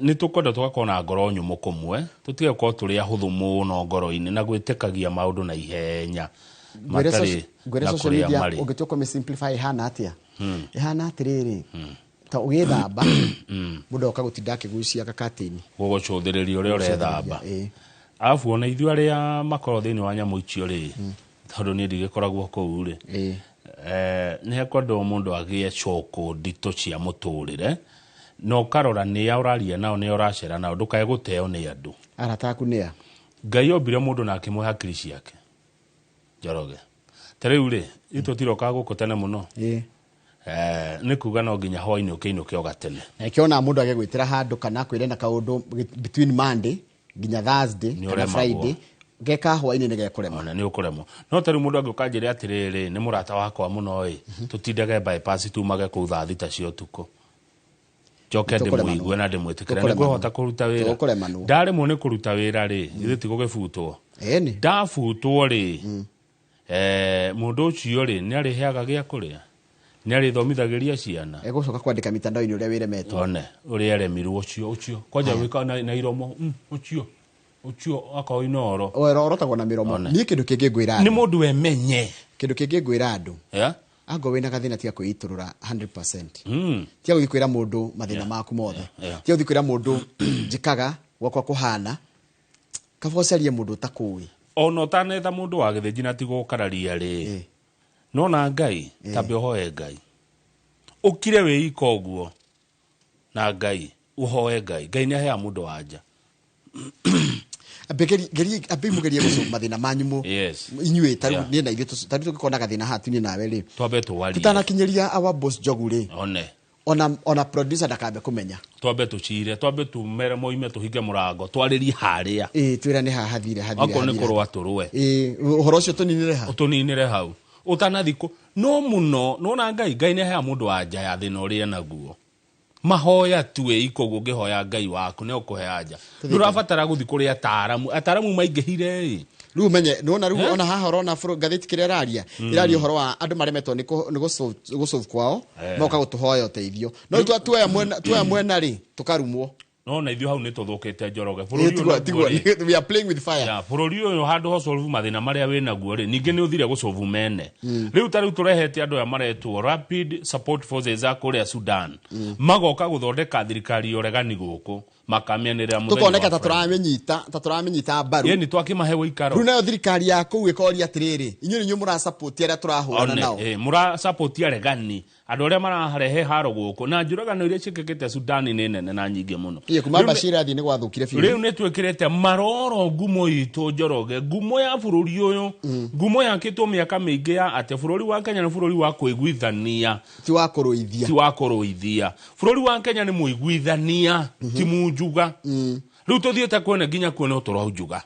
B: nĩ tũkwenda tũgakorwo na ngoro nyũmũ kũmwe, tũtige gũkorwo tũrĩ ahũthũ mũno ngoro-inĩ na gwĩtĩkagia maũndũ na ihenya
A: Ngwĩre
B: matarĩ
A: ngwĩre
B: na
A: social
B: kũrĩa
A: media
B: marĩ.
A: ũngĩtua kũmĩ simplify ĩhana atĩa? Ĩhana atĩrĩrĩ, ta ũgĩthamba mũndũ oka gũtinda akĩgucia gakatĩni
B: Gũgũcũthĩrĩria ũrĩa ũrethamba.
A: Ĩĩ.
B: Arabu ona ithuĩ arĩa makoragwo thĩinĩ wa nyamũ icio rĩ, tondũ niĩ ndigĩkoragwo kũu rĩ,
A: Ĩĩ.
B: Nĩ hekwendwo mũndũ agĩe coko nditũ cia mũtũrĩre na ũkarora nĩa ũraria nao, nĩa ũracera nao, ndũkae gũteo nĩ andũ.
A: Arata aku nĩa?
B: Ngai ombire mũndũ na akĩmũhe hakiri ciake. Njoroge, ta rĩu rĩ, ithuĩ tũtirokaga gũkũ tene mũno.
A: Ĩĩ.
B: Nĩ kuga no nginya hwainĩ ũkĩinũke o gatene.
A: Na ĩkĩona mũndũ agĩgwĩtĩra handũ kana akwĩre na kaũndũ between Monday nginya Thursday
B: Nĩ
A: kana
B: ũremagwo.
A: Friday, geka hwainĩ nĩ gekũrema.
B: Ona nĩ ũkũremwo. No ta rĩu mũndũ angĩũka anjĩre atĩrĩrĩ, nĩ mũrata wakwa mũno ĩ, tũtindage bypass tumage kũu thaa thita cia ũtukũ, njoke
A: Tũkũremanwo.
B: ndĩmũigue na ndĩmwĩtĩkĩre,
A: Tũkũremanwo.
B: nĩngũhota kũruta wĩra.
A: Tũkũremanwo.
B: Ndaremwo nĩ kũruta wĩra rĩ, ithuĩ tigũgĩbutwo.
A: Ĩni.
B: Ndabutwo rĩ, mũndũ ũcio rĩ, nĩ arĩheaga gĩa kũrĩa, nĩ arĩthomithagĩria ciana.
A: Egũcoka kwandĩka mitandao-inĩ ũrĩa wĩremetwo.
B: One ũrĩa aremirwo ũcio ũcio kwanja gwĩka na iromo, ũcio ũcio akorwo inoro.
A: Orotagwo na mĩromo.
B: One.
A: Niĩ kĩndũ kĩngĩ ngwĩra
B: Nĩ
A: andũ.
B: mũndũ wemenye.
A: Kĩndũ kĩngĩ ngwĩra andũ.
B: Yeah?
A: Angorwo wĩna gathĩna tiga kwĩitũrũra 100%.
B: Mm.
A: Tiga gũthiĩ kwĩra mũndũ mathĩna maku mothe.
B: Yeah.
A: Tiga gũthiĩ kwĩra mũndũ njĩkaga gwakwa kũhana. Kaba ũcarie mũndũ ũtakũĩ.
B: Ona ũtanetha mũndũ wa gĩthĩnji na tigũkararia rĩ, no na Ngai tambe ũhoe Ngai, ũkire wĩika ũguo na Ngai, ũhoe Ngai. Ngai nĩ aheaga mũndũ wa nja.
A: Ambe ambe mũgerie gũsolve mathĩna manyu mũ
B: Yes.
A: inyuĩ ta rĩu
B: Yeah.
A: niĩ na ithuĩ ta rĩu tũngĩkorwo na gathĩna haha tu niĩ nawe rĩ,
B: Twambe tũwarie.
A: tũtanakinyĩria our boss Njogu rĩ,
B: One.
A: ona producer ndakambe kũmenya.
B: Twambe tũcire, twambe tumere moime, tũhinge mũrango, twarĩrie harĩa.
A: Ĩĩ, twĩra nĩ haha hathire hathire.
B: Akorwo nĩ
A: hathire.
B: kũrũa tũrũe.
A: Ĩĩ, ũhoro ũcio tũninĩre ha.
B: Tũninĩre hau ũtanathi kũ no mũno nona Ngai. Ngai nĩ aheaga mũndũ wa nja ya thĩna ũrĩa naguo. Mahoya tu ĩiko ũguo, ũngĩhoya Ngai waku nĩ ũkũhe anja. Ndũrabatara gũthiĩ kũrĩ ataramu. Ataramu maingĩhire ĩ.
A: Rĩu menye nĩwona rĩu
B: Eh?
A: ona haha ũrona ngathĩti kĩrĩa ĩraria, ĩraria ũhoro wa andũ maremetwo nĩ gũsolve kwao,
B: Eh.
A: moka gũtũhoya ũteithio, no rĩu tuoya mwena rĩ, tũkarumwo.
B: No na ithuĩ hau nĩ tũthũkĩte, Njoroge.
A: Ĩĩ,
B: Bũrũri ũyũ
A: tigua
B: naguo
A: tigua
B: rĩ,
A: we are playing with fire.
B: Ya, bũrũri ũyũ handũ ho solve mathĩna marĩa wĩ naguo rĩ, ningĩ nĩ ũthire gũsolve mene. Rĩu ta rĩu tũrehete andũ aya maretwo Rapid Support Forces a kũrĩa Sudan, magoka gũthondeka thirikari ya ũregani gũkũ, makamĩanĩrĩra mũthenya
A: Tũkoneka
B: wa
A: ta
B: Friday.
A: tũramĩnyita mbaru.
B: Ĩni twakĩmahe ũikaro.
A: Rĩu nayo thirikari ya kũu ĩkoria atĩrĩrĩ, inyuĩ nĩ inyuĩ mũrasupport arĩa tũrahũrana
B: One,
A: nao.
B: mũra support aregani, andũ arĩa mararehe haro gũkũ, na njũragano iria ciĩkĩkĩte Sudani nĩ nene na nyingĩ mũno.
A: Ĩĩ, kuma
B: Rĩu
A: Bashir athiĩ nĩ gwathũkire biũ.
B: Rĩu nĩ twĩkĩrĩte maroro ngumo itũ, Njoroge, ngumo ya bũrũri ũyũ, ngumo yakĩtwo mĩaka mĩingĩ ya atĩ bũrũri wa Kenya nĩ bũrũri wa kũiguithania,
A: ti wa kũrũithia.
B: Ti wa kũrũithia. Bũrũri wa Kenya nĩ mũiguithania, ti munjuga. Rĩu tũthiĩte kwene nginya kuona ũtũraunjuga.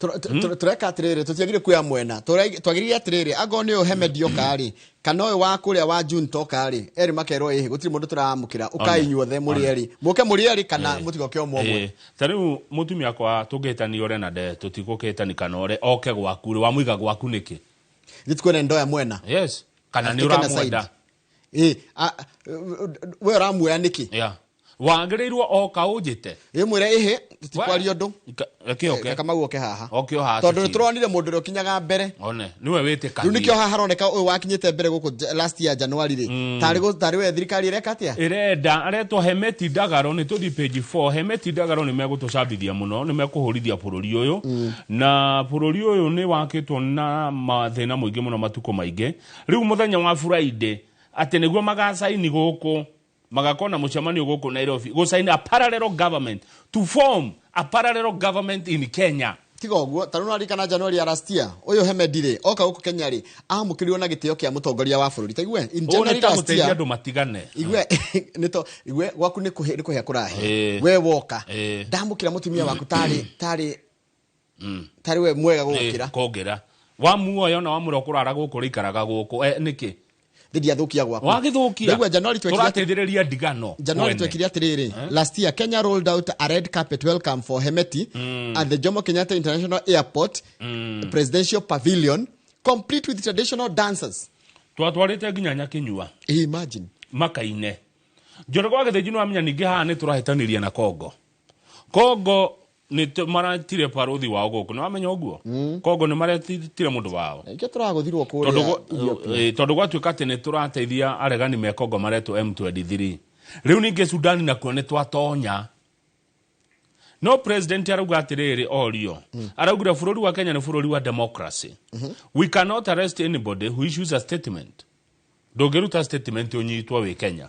A: Tũreka atĩrĩrĩ, tũtiagĩrĩire kuoya mwena. Twagĩrĩire atĩrĩrĩ, angorwo nĩ ũyũ Hemedi oka rĩ, kana ũyũ wa kũrĩa wa June toka rĩ, erĩ makerwo ĩhĩ, gũtirĩ mũndũ tũramũkĩra, ũkai
B: One.
A: inyuothe mũrĩ
B: One.
A: erĩ, mũke mũrĩ erĩ kana mũtigoke ũmwe ũmwe.
B: Ta rĩu mũtumia akwa tũngĩhĩtania ore na nde tũtigũkĩhĩtani kana ore oke gwaku rĩ, wamũiga gwaku nĩkĩ?
A: Ithuĩ tukuona ndoya mwena.
B: Yes, kana nĩ
A: Taken a
B: ũramwenda.
A: side. Ĩĩ, we ũramuoya nĩkĩ?
B: Yeah. Wagĩrĩirwo oka ũnjĩte.
A: Ĩmwĩre ĩhĩ, tũtikwaria ũndũ.
B: Reke oke.
A: Kamau oke haha.
B: Oke o haha.
A: Tondũ nĩ
B: tũcire.
A: tũronire mũndũ ũrĩa ũkinyaga mbere.
B: One, nĩwe wĩtĩkanie.
A: Rĩu nĩkĩo haha haroneka ũyũ wakinyĩte mbere gũkũ last year January rĩ. Tarĩ tarĩ we thirikari ĩreka atĩa?
B: Ĩrenda aretwo Hemeti Dagalo. Nĩ tũthiĩ page 4. Hemeti Dagalo nĩ megũtũcambithia mũno, nĩ mekũhũrithia bũrũri ũyũ, na bũrũri ũyũ nĩ wakĩtwo na mathĩna mũingĩ mũno matukũ maingĩ. Rĩu mũthenya wa Friday atĩ nĩguo magacaini gũkũ, magakorwo na mũcemanio gũkũ Nairobi gũcaini a parallel government, to form a parallel government in Kenya.
A: Tiga ũguo, ta rĩu nĩwaririkana January ya last year, ũyũ Hemedi rĩ, oka gũkũ Kenya rĩ, amũkĩrirwo na gĩtĩo kĩa mũtongoria wa bũrũri. Ta igue, in
B: Ũũ nĩ
A: January
B: ta
A: last
B: gũteithia
A: year,
B: andũ matigane.
A: Igue, nĩto igue gwaku nĩ kũhĩa, nĩ kũhĩa kũrahĩa. We woka. Ndamũkĩra mũtumia waku tarĩ we mwega gũgũkĩra.
B: Kũngĩra wamuoya ona wamwĩra ũkũrara gũkũ, rĩikaraga gũkũ, nĩkĩ?
A: Ndĩndiathũkia gwaku.
B: Wagĩthũkia.
A: Ndaigua January twekire
B: Tũrateithĩrĩria ndigano
A: January
B: mwene.
A: twekire atĩrĩrĩ, last year Kenya rolled out a red carpet welcome for Hemeti at the Jomo Kenyatta International Airport Presidential Pavilion, complete with traditional dancers.
B: Twatwarĩte nginya nyakinyua.
A: Imagine.
B: Makaine njoro gwa gĩthĩnji. Nĩ wamenya ningĩ haha nĩ tũrahĩtanĩria na Kongo. Kongo nĩ maretire barũthi wao gũkũ, nĩ wamenya ũguo? Kongo nĩ maretire mũndũ wao.
A: Ikĩo tũragũthirwo
B: Tondũ
A: kũrĩa Ethiopia.
B: Tondũ gwatuĩka atĩ nĩ tũrateithia aregani me Kongo maretwo M23. Rĩu ningĩ Sudani nakuo nĩ twatonya, no president arauga atĩrĩrĩ, orio araugire bũrũri wa Kenya nĩ bũrũri wa democracy. We cannot arrest anybody who issues a statement. Ndũngĩruta statement ũnyitwo wĩ Kenya.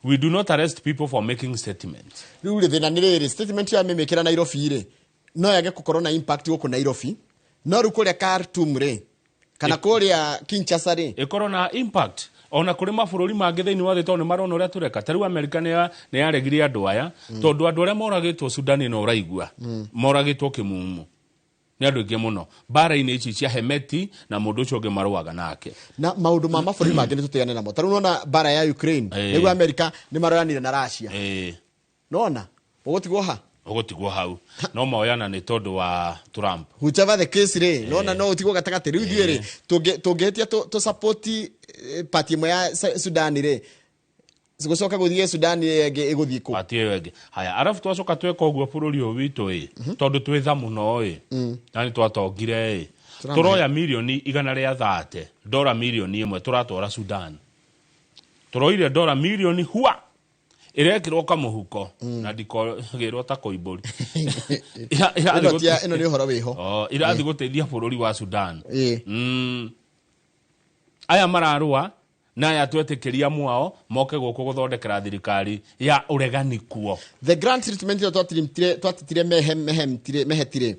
B: We do not arrest people for making statements.
A: Rĩu rĩ, thĩna nĩ rĩrĩ, statement ya mĩmĩkĩra Nairobi rĩ, no yage gũkorwo na impact gũkũ Nairobi, no rĩu kũrĩa Khartoum rĩ, kana kũrĩa Kinshasa rĩ,
B: ĩkorwo na impact ona kũrĩ mabũrũri mangĩ thĩinĩ wa thĩ, tondũ nĩ marona ũrĩa tũreka. Ta rĩu Amerika nĩ yaregire andũ aya, tondũ andũ arĩa moragĩtwo Sudani no ũraigua moragĩtwo kĩmumu nĩ andũ aingĩ mũno mbara-inĩ ici cia Hemeti na mũndũ ũcio ũngĩ marũaga nake.
A: Na maũndũ ma mabũrũri mangĩ nĩ tũtigane namo. Ta rĩu nona mbara ya Ukraine, nĩguo Amerika nĩ maroyanire na Russia. Nona ũgũtigwo ha?
B: Ũgũtigwo hau no moyana nĩ tondũ wa Trump.
A: Whichever the case rĩ, nona no ũtigwo gatagatĩ. Rĩu ithuĩ rĩ, tũngĩhĩtia tũ support party ĩmwe ya Sudan rĩ, gũcoka gũthiĩ Sudan ĩngĩ ĩgũthiĩ kũ?
B: Pati ĩyo ĩngĩ. Haya, arabu twacoka tweka ũguo bũrũri ũyũ witũ ĩ, tondũ twĩ tha mũno ĩ, na nĩ twatongire ĩ, tũroya mirioni 130, dora mirioni 1, tũratwara Sudan. Tũroire dora mirioni hua ĩrekĩrwo kamũhuko na ndikogĩrwo ta koimbũri.
A: Ĩno ĩno nĩ ũhoro wĩho.
B: Oh, irathiĩ gũteithia bũrũri wa Sudan. Aya mararũa na aya twetĩkĩria mwao moke gũkũ gũthondekera thirikari ya ũregani kuo.
A: The grand treatment ĩyo twatitire mehetire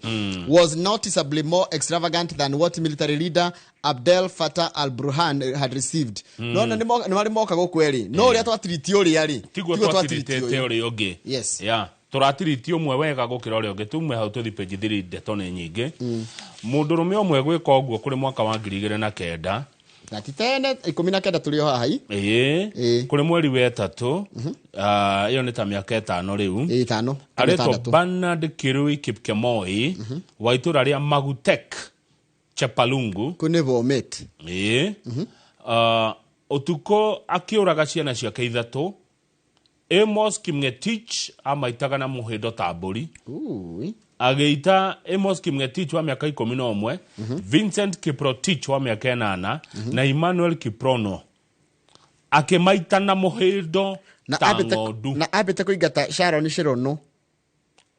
A: was noticeably more extravagant than what military leader Abdel Fattah al-Burhan had received. Nona nĩ marĩ moka gũkũ erĩ, no ũrĩa twatiriti ũrĩa rĩ,
B: tiguo
A: tiguo
B: twatiritĩte
A: ũyũ.
B: Ũrĩa ũngĩ.
A: Yes.
B: Ya tũratiriti ũmwe wega gũkĩra ũrĩa ũngĩ. Tume hau tũthi page 3. Ndeto nĩ nyingĩ. Mũndũrũme ũmwe gwĩka ũguo kũrĩ mwaka wa 2009.
A: Na ti tene, 19 tũrĩ o haha i.
B: Ĩĩ, kũrĩ mweri wa ĩtatũ. Ah, ĩyo nĩ ta mĩaka 5 rĩu.
A: 5.
B: Aretwo
A: 6.
B: Bernard Kirui Kipkemoi wa itũra rĩa Magutek, Chepalungu.
A: Kũ nĩ Bomet.
B: Ĩĩ. Ũtukũ akĩũraga ciana ciake ithatũ. Amos Kimngetich amaitaga na mũhĩndo ta mbũri.
A: Ui.
B: Agĩita Amos Kimngetich wa mĩaka 11, Vincent Kiprotich wa mĩaka 8 na Emmanuel Kiprono, akĩmaita na mũhĩndo
A: Na
B: ta
A: ambĩte
B: ng'ondu.
A: Na ambĩte kũingata Sharon Shirono.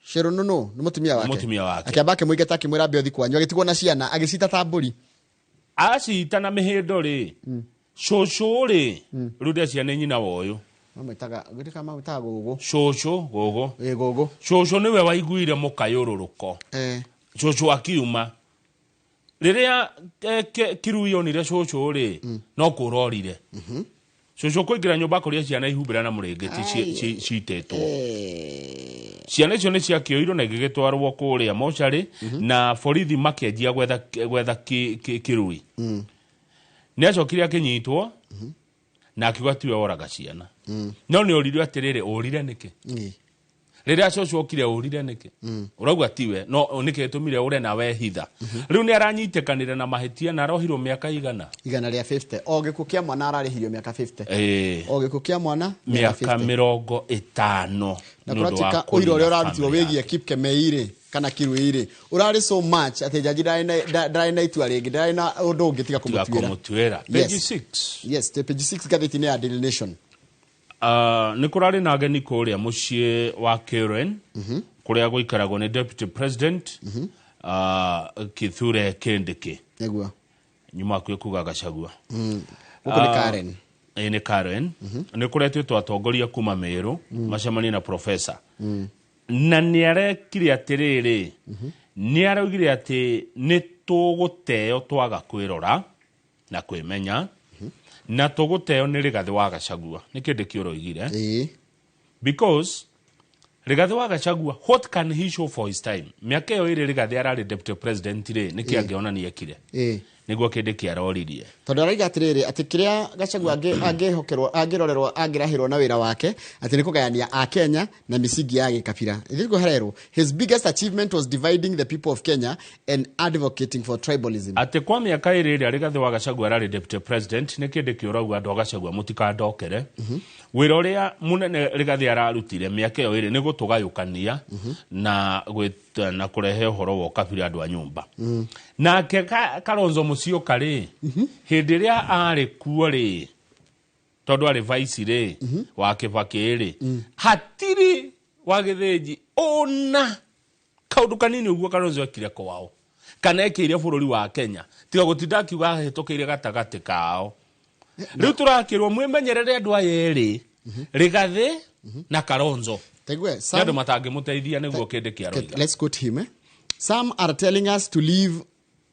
A: Shirono no nĩ mũtumia wake.
B: Mũtumia wake.
A: Akĩamba akĩmũingata, akĩmwĩra ambe ũthi kwanyu, agĩtigwo na ciana agĩcita ta mbũri.
B: Acita na mĩhĩndo rĩ, cũcũ rĩ, rĩu ndeciria nĩ nyina wa ũyũ.
A: Mamwĩtaga gũtirĩ mamwĩtaga gũgũ.
B: Cũcũ gũgũ.
A: Ĩ, gũgũ.
B: Cũcũ nĩwe waiguire mũkayũrũrũko. Cũcũ akiuma rĩrĩa Kirui onire cũcũ rĩ, no kũrorire cũcũ kũingĩra nyũmba kũrĩa ciana ihumbĩra na mũrĩngĩti citĩtwo. Ciana icio nĩ ciakĩoirwo na igĩgĩtwarwo kũrĩa mocarĩ, na borithi makĩanjia gwetha Kirui. Nĩ acokire akĩnyitwo na akiuga tiwe woraga ciana, no nĩ oririo atĩrĩrĩ, ũrire nĩkĩ? Rĩrĩa cũcũ okire ũrire nĩkĩ? Ũrauga tiwe, no nĩkĩ gĩtũmire ũre na wehitha? Rĩu nĩ aranyitĩkanĩre na mahĩtia na arohirwo mĩaka igana.
A: 150. O gĩkuũ kĩa mwana ararĩhirio mĩaka 50. O gĩkuũ kĩa mwana
B: mĩaka 50.
A: Na
B: nĩ ũndũ wa
A: kũratuĩka ũira ũrĩa
B: kũnina
A: ũrarutirwo
B: family
A: wĩgiĩ Kipkemei rĩ kana Kirui rĩ, ũrarĩ so much atĩ jaji ndarĩ na itua rĩngĩ, ndarĩ na ũndũ ũngĩ tiga
B: tiga
A: kũmũtuĩra.
B: Kũmũtuĩra. Page
A: Yes.
B: 6.
A: Yes, page 6 ngathĩti-inĩ ya Daily Nation.
B: Nĩ kũrarĩ na ageni kũrĩa mũciĩ wa Karen, kũrĩa gũikaragwo nĩ Deputy President Kithure Kindiki.
A: Nĩguo.
B: Nyuma hakuhĩ kuga Gachagua.
A: Gũkũ nĩ Karen.
B: Ĩĩ, nĩ Karen. Nĩ kũretĩtwo atongoria kuma Meru macemanie na professor, na nĩ arekire atĩrĩrĩ, nĩ araugire atĩ nĩ tũgũteo twaga kwĩrora na kwĩmenya, na tũgũteo nĩ Rigathĩ wa Gachagua. Nĩ kĩndĩ kĩũroigire, because Rigathĩ wa Gachagua, what can he show for his time? Mĩaka ĩyo ĩrĩ Rigathĩ ararĩ deputy president rĩ, nĩkĩ angĩonania ekire? Nĩguo kĩndĩ kĩaroririe.
A: Tondũ arauga atĩrĩrĩ, atĩ kĩrĩa Gachagua angĩhokerwo, angĩrorerwo, angĩrahĩrwo na wĩra wake atĩ nĩ kũgayania a Kenya na misingi ya gĩkabira. Ithuĩ harerwo his biggest achievement was dividing the people of Kenya and advocating for tribalism.
B: Atĩ kwa mĩaka 2 ĩrĩa Rigathĩ wa Gachagua ararĩ deputy president, nĩ kĩndĩ kĩũrauga andũ a Gachagua mũtikandokere, wĩra ũrĩa mũnene Rigathĩ ararutire mĩaka ĩyo 2 nĩ gũtũgayũkania na kũrehe ũhoro wa ũkabira andũ a nyũmba. Nake Kalonzo Musyoka rĩ, hĩndĩ ĩrĩa arĩ kuo rĩ, tondũ arĩ vice rĩ wa Kibaki rĩ, hatirĩ wa gĩthĩnji ona kaũndũ kanini ũguo Kalonzo ekire kwao kana ekĩire bũrũri wa Kenya, tiga gũtinda akiuga ahĩtũkĩire gatagatĩ kao. Rĩu tũrakĩrwo mwĩmenyerere andũ aya erĩ, Rigathĩ na Kalonzo.
A: Taigue,
B: nĩ andũ matangĩmũteithia, nĩguo kĩndĩ kĩaroiga.
A: Let's quote him. Eh? Some are telling us to leave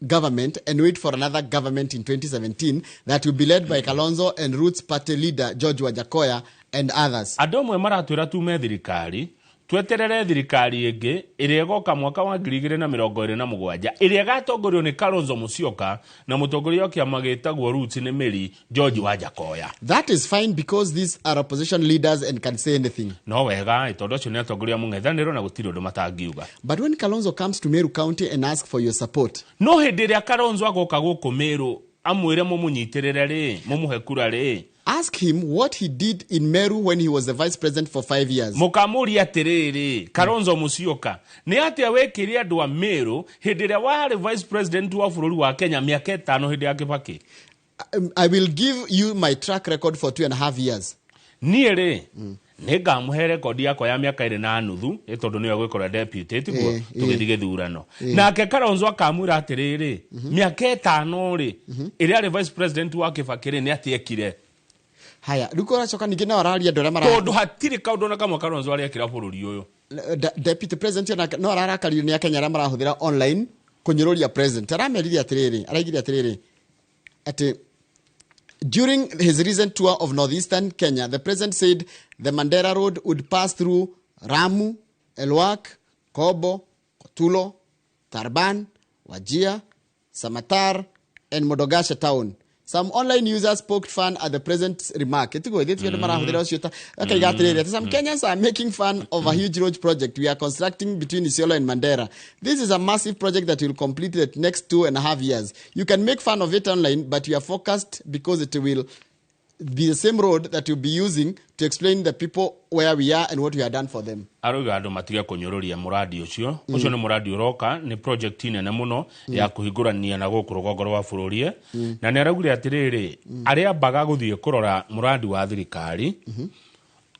A: government and wait for another government in 2017 that will be led by Kalonzo and Roots Party leader George Wajackoyah and others.
B: Andũ amwe maratwĩra tume thirikari, tweterere thirikari ĩngĩ ĩrĩa ĩgoka mwaka wa 2027, ĩrĩa ĩgatongorio nĩ Kalonzo Musyoka na mũtongoria wa kĩama gĩtagwo Roots nĩ Mĩri George Wajackoyah.
A: That is fine because these are opposition leaders and can say anything.
B: No wega ĩ, tondũ acio nĩ atongoria mũng'ethanĩro na gũtirĩ ũndũ matangiuga.
A: But when Kalonzo comes to Meru County and asks for your support,
B: no hĩndĩ ĩrĩa Kalonzo agoka gũkũ Meru amwĩre mũmũnyitĩrĩre rĩ, mũmũhe kura rĩ,
A: ask him what he did in Meru when he was the vice president for 5 years.
B: Mũkamũria atĩrĩrĩ, Kalonzo Musyoka, nĩ atĩa wĩkĩre andũ a Meru hĩndĩ ĩrĩa warĩ vice president wa bũrũri wa Kenya mĩaka 5 hĩndĩ ya Kibaki?
A: I will give you my track record for 2.5 years.
B: Niĩ rĩ, nĩ ngamũhe rekondi yakwa ya mĩaka 2.5, ĩ tondũ nĩyo gwĩkora deputy tiguo tũgĩthiĩ gĩthurano. Nake Kalonzo akamwĩra atĩrĩrĩ, mĩaka 5 rĩ, ĩrĩa arĩ vice president wa Kibaki rĩ, nĩ atĩa ekire?
A: Haya, rĩu kũracoka ningĩ no araria andũ arĩa mara
B: Tondũ hatirĩ kaũndũ ona kamwe Kalonzo arĩekĩra bũrũri ũyũ.
A: Deputy president onake no ararakario nĩ Akenya arĩa marahũthĩra online kũnyũrũria president. Aramerire atĩrĩrĩ, araigire atĩrĩrĩ atĩ during his recent tour of northeastern Kenya, the president said the Mandera Road would pass through Rhamu, Elwak, Kobo, Kotulo, Tarban, Wajir, Samatar and Modogashe town. Some online users poked fun at the president's remark. Ĩtiguo ithĩ andũ marahũthĩra ũcio ta akaiga atĩrĩrĩ atĩ some Kenyans are making fun of a huge road project we are constructing between Isiolo and Mandera. This is a massive project that will complete the next 2.5 years. You can make fun of it online, but we are focused because it will be the same road that you'll be using to explain the people where we are and what we have done for them.
B: Arauga andũ matige kũnyũrũria mũradi ũcio. Ũcio nĩ mũradi ũroka, nĩ project nene mũno ya kũhingũrania na gũkũ rũgongo rwa bũrũri, na nĩ araugire atĩrĩrĩ, arĩambaga gũthiĩ kũrora mũradi wa thirikari,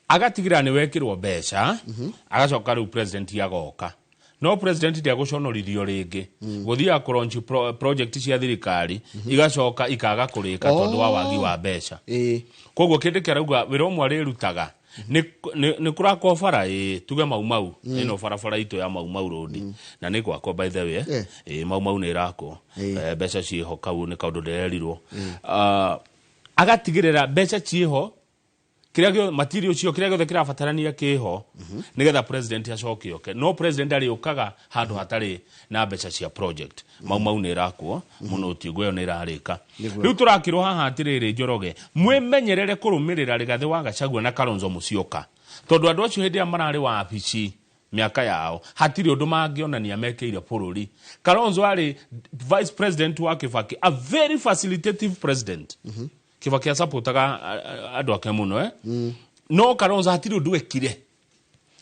B: agatigĩrĩra nĩ wekĩrwo mbeca, agacoka rĩu president agoka. No president ndegũconorithio rĩngĩ gũthiaga kũlaunch project cia thirikari igacoka ikaga kũrĩka tondũ wa wagi wa mbeca. Koguo kĩndũ kĩarauga wĩra ũmwe arĩrutaga nĩ kũrakwo bara, ĩ tuge Mau Mau, ĩno barabara itũ ya Mau Mau Road, na nĩ gwakwo by the way. Ĩ Mau Mau nĩ ĩrakwo. Mbeca ciĩho, kau nĩ kaũndũ ndĩrerirwo. Ah, agatigĩrĩra mbeca ciĩho, kĩrĩa gĩothe material cio, kĩrĩa gĩothe kĩrabatarania kĩho, nĩgetha president acoke oke. No president arĩũkaga handũ hatarĩ na mbeca cia project. Mau Mau nĩ ĩrakwo mũno, tiguo ĩyo nĩ ĩrarĩka. Rĩu tũrakĩrwo haha atĩrĩrĩ, Njoroge, mwĩmenyerere kũrũmĩrĩra Rigathĩ wa Gachagua na Kalonzo Musyoka, tondũ andũ acio hĩndĩ ĩrĩa mararĩ wabici Mĩaka yao hatirĩ ũndũ mangĩonania mekĩire bũrũri. Kalonzo arĩ vice president wa Kibaki, a very facilitative president. Kibaki asapotaga andũ ake mũno, eh? No Kalonzo hatirĩ ũndũ ekire.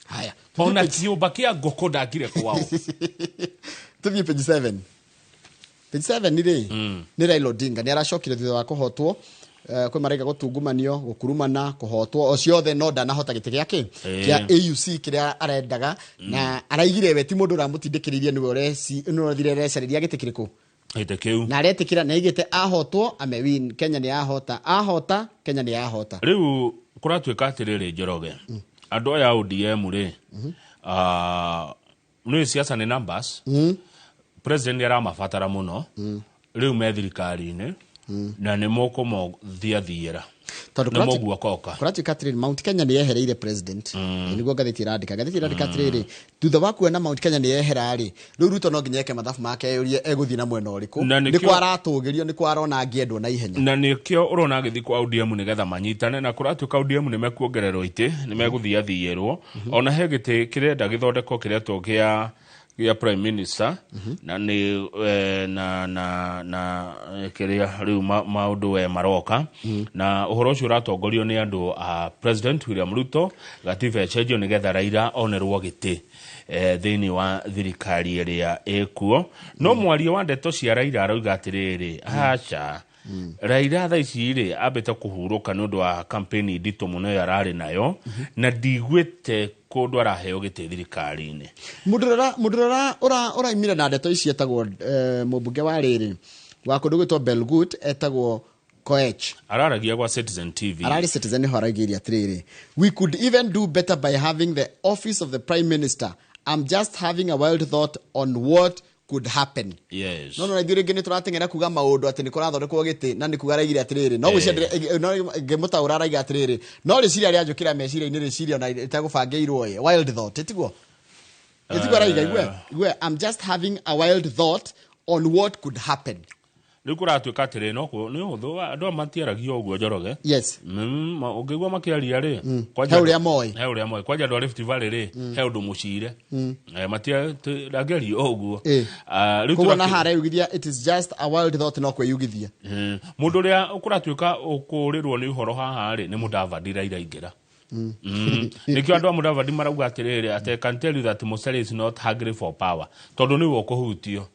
A: Haya.
B: Ona kĩũmba kĩa ngũkũ ndakire kwao.
A: Tuthiĩ page 7. Page 7 rĩ, nĩ Raila Odinga nĩ aracokire thutha wa kũhotwo. Kwĩ maraiga gũtungumanio, gũkurumana, kũhotwo, o ciothe, no ndanahota gĩtĩ gĩake kĩa AUC kĩrĩa arendaga, na araigire we ti mũndũ ũramũtindĩkĩrĩirie, nĩwe ũreci, nĩwe ũrathire arecarĩria gĩtĩ kĩrĩkũ.
B: Gĩtĩ kĩu.
A: Na aretĩkĩra na aigĩte ahotwo amewin, Kenya nĩ yahota, ahota Kenya nĩ yahota.
B: Rĩu kũratuĩka atĩrĩrĩ, Njoroge, andũ aya a ODM rĩ, nĩ siasa nĩ numbers. President nĩ aramabatara mũno rĩu me thirikari-inĩ, na nĩ mũkũmothiathiĩra.
A: Tondũ
B: nĩ mũguokoka.
A: Kũratuĩka atĩrĩrĩ, Mount Kenya nĩ yehereire president. Nĩguo ngathĩti ĩrandĩka. Ngathĩti ĩrandĩka atĩrĩrĩ, thutha wa kuona Mount Kenya nĩ yehera rĩ, rĩu Ruto no nginya eke mathabu make, eyũrie egũthiĩ na mwena ũrĩkũ.
B: Na
A: nĩ
B: nĩkĩo-
A: kwa aratũgĩrio, nĩ kwa arona angĩendwo na ihenya.
B: Na nĩkĩo ũrona agĩthiĩ kwa ODM nĩgetha manyitane, na kũratuĩka ODM nĩ mekuongererwo itĩ, nĩ megũthiathiĩrwo. Ona he gĩtĩ kĩrenda gĩthondekwo kĩretwo gĩa prime minister, na nĩ na kĩrĩa rĩu maũndũ we maroka, na ũhoro ũcio ũratongorio nĩ andũ a President William Ruto. Gatiba ĩcenjio nĩgetha Raila onerwo gĩtĩ thĩinĩ wa thirikari ĩrĩa ĩkuo. No mwaria wa ndeto cia Raila arauga atĩrĩrĩ, aca, Raila thaa ici rĩ ambĩte kũhurũka nĩ ũndũ wa kampeni nditũ mũno ĩyo ararĩ nayo, na ndiguĩte kũndũ araheo gĩtĩ thirikari-inĩ.
A: Mũndũ ũrĩa ũraimire na ndeto ici etagwo mũmbunge wa rĩrĩ wa kũndũ gwĩtwo Belgut, etagwo Koech.
B: Araragia gwa Citizen TV.
A: Ararĩ Citizen, nĩho araigĩire atĩrĩrĩ, "We could even do better by having the office of the prime minister. I'm just having a wild thought on what could happen." No ithuĩ rĩngĩ nĩ tũrateng'era kuga maũndũ atĩ nĩ kũrathondekwo gĩtĩ, na nĩ kuga araigire atĩrĩrĩ, no gwĩciria, no ngĩmũtaũra araiga atĩrĩrĩ, no rĩciria rĩanjũkĩra meciria-inĩ, rĩciria ona rĩtegũbangĩirwo ĩ, wild thought, ĩtiguo ĩtiguo araiga, igue igue, "I'm just having a wild thought on what could happen."
B: Rĩu kũratuĩka atĩrĩ, no nĩ ũhũthũ, andũ aya matiaragia ũguo, Njoroge. Ũngĩigua makĩaria rĩ,
A: He ũrĩa moĩ.
B: He ũrĩa moĩ. Kwanja andũ a Rift Valley rĩ, he ũndũ mũcire. Matia ndangĩaria o ũguo. Ah, rĩu
A: Koguo na hareyugithia, "It is just a wild thought," no kwĩyugithia.
B: Mũndũ ũrĩa kũratuĩka ũkũrĩrwo nĩ ũhoro haha rĩ, nĩ Mũdavadi. Raila aingĩra. Nĩkĩo andũ a Mũdavadi marauga atĩrĩrĩ, atĩ, "I can tell you that Musalia is not hungry for power," tondũ nĩwe ũkũhutio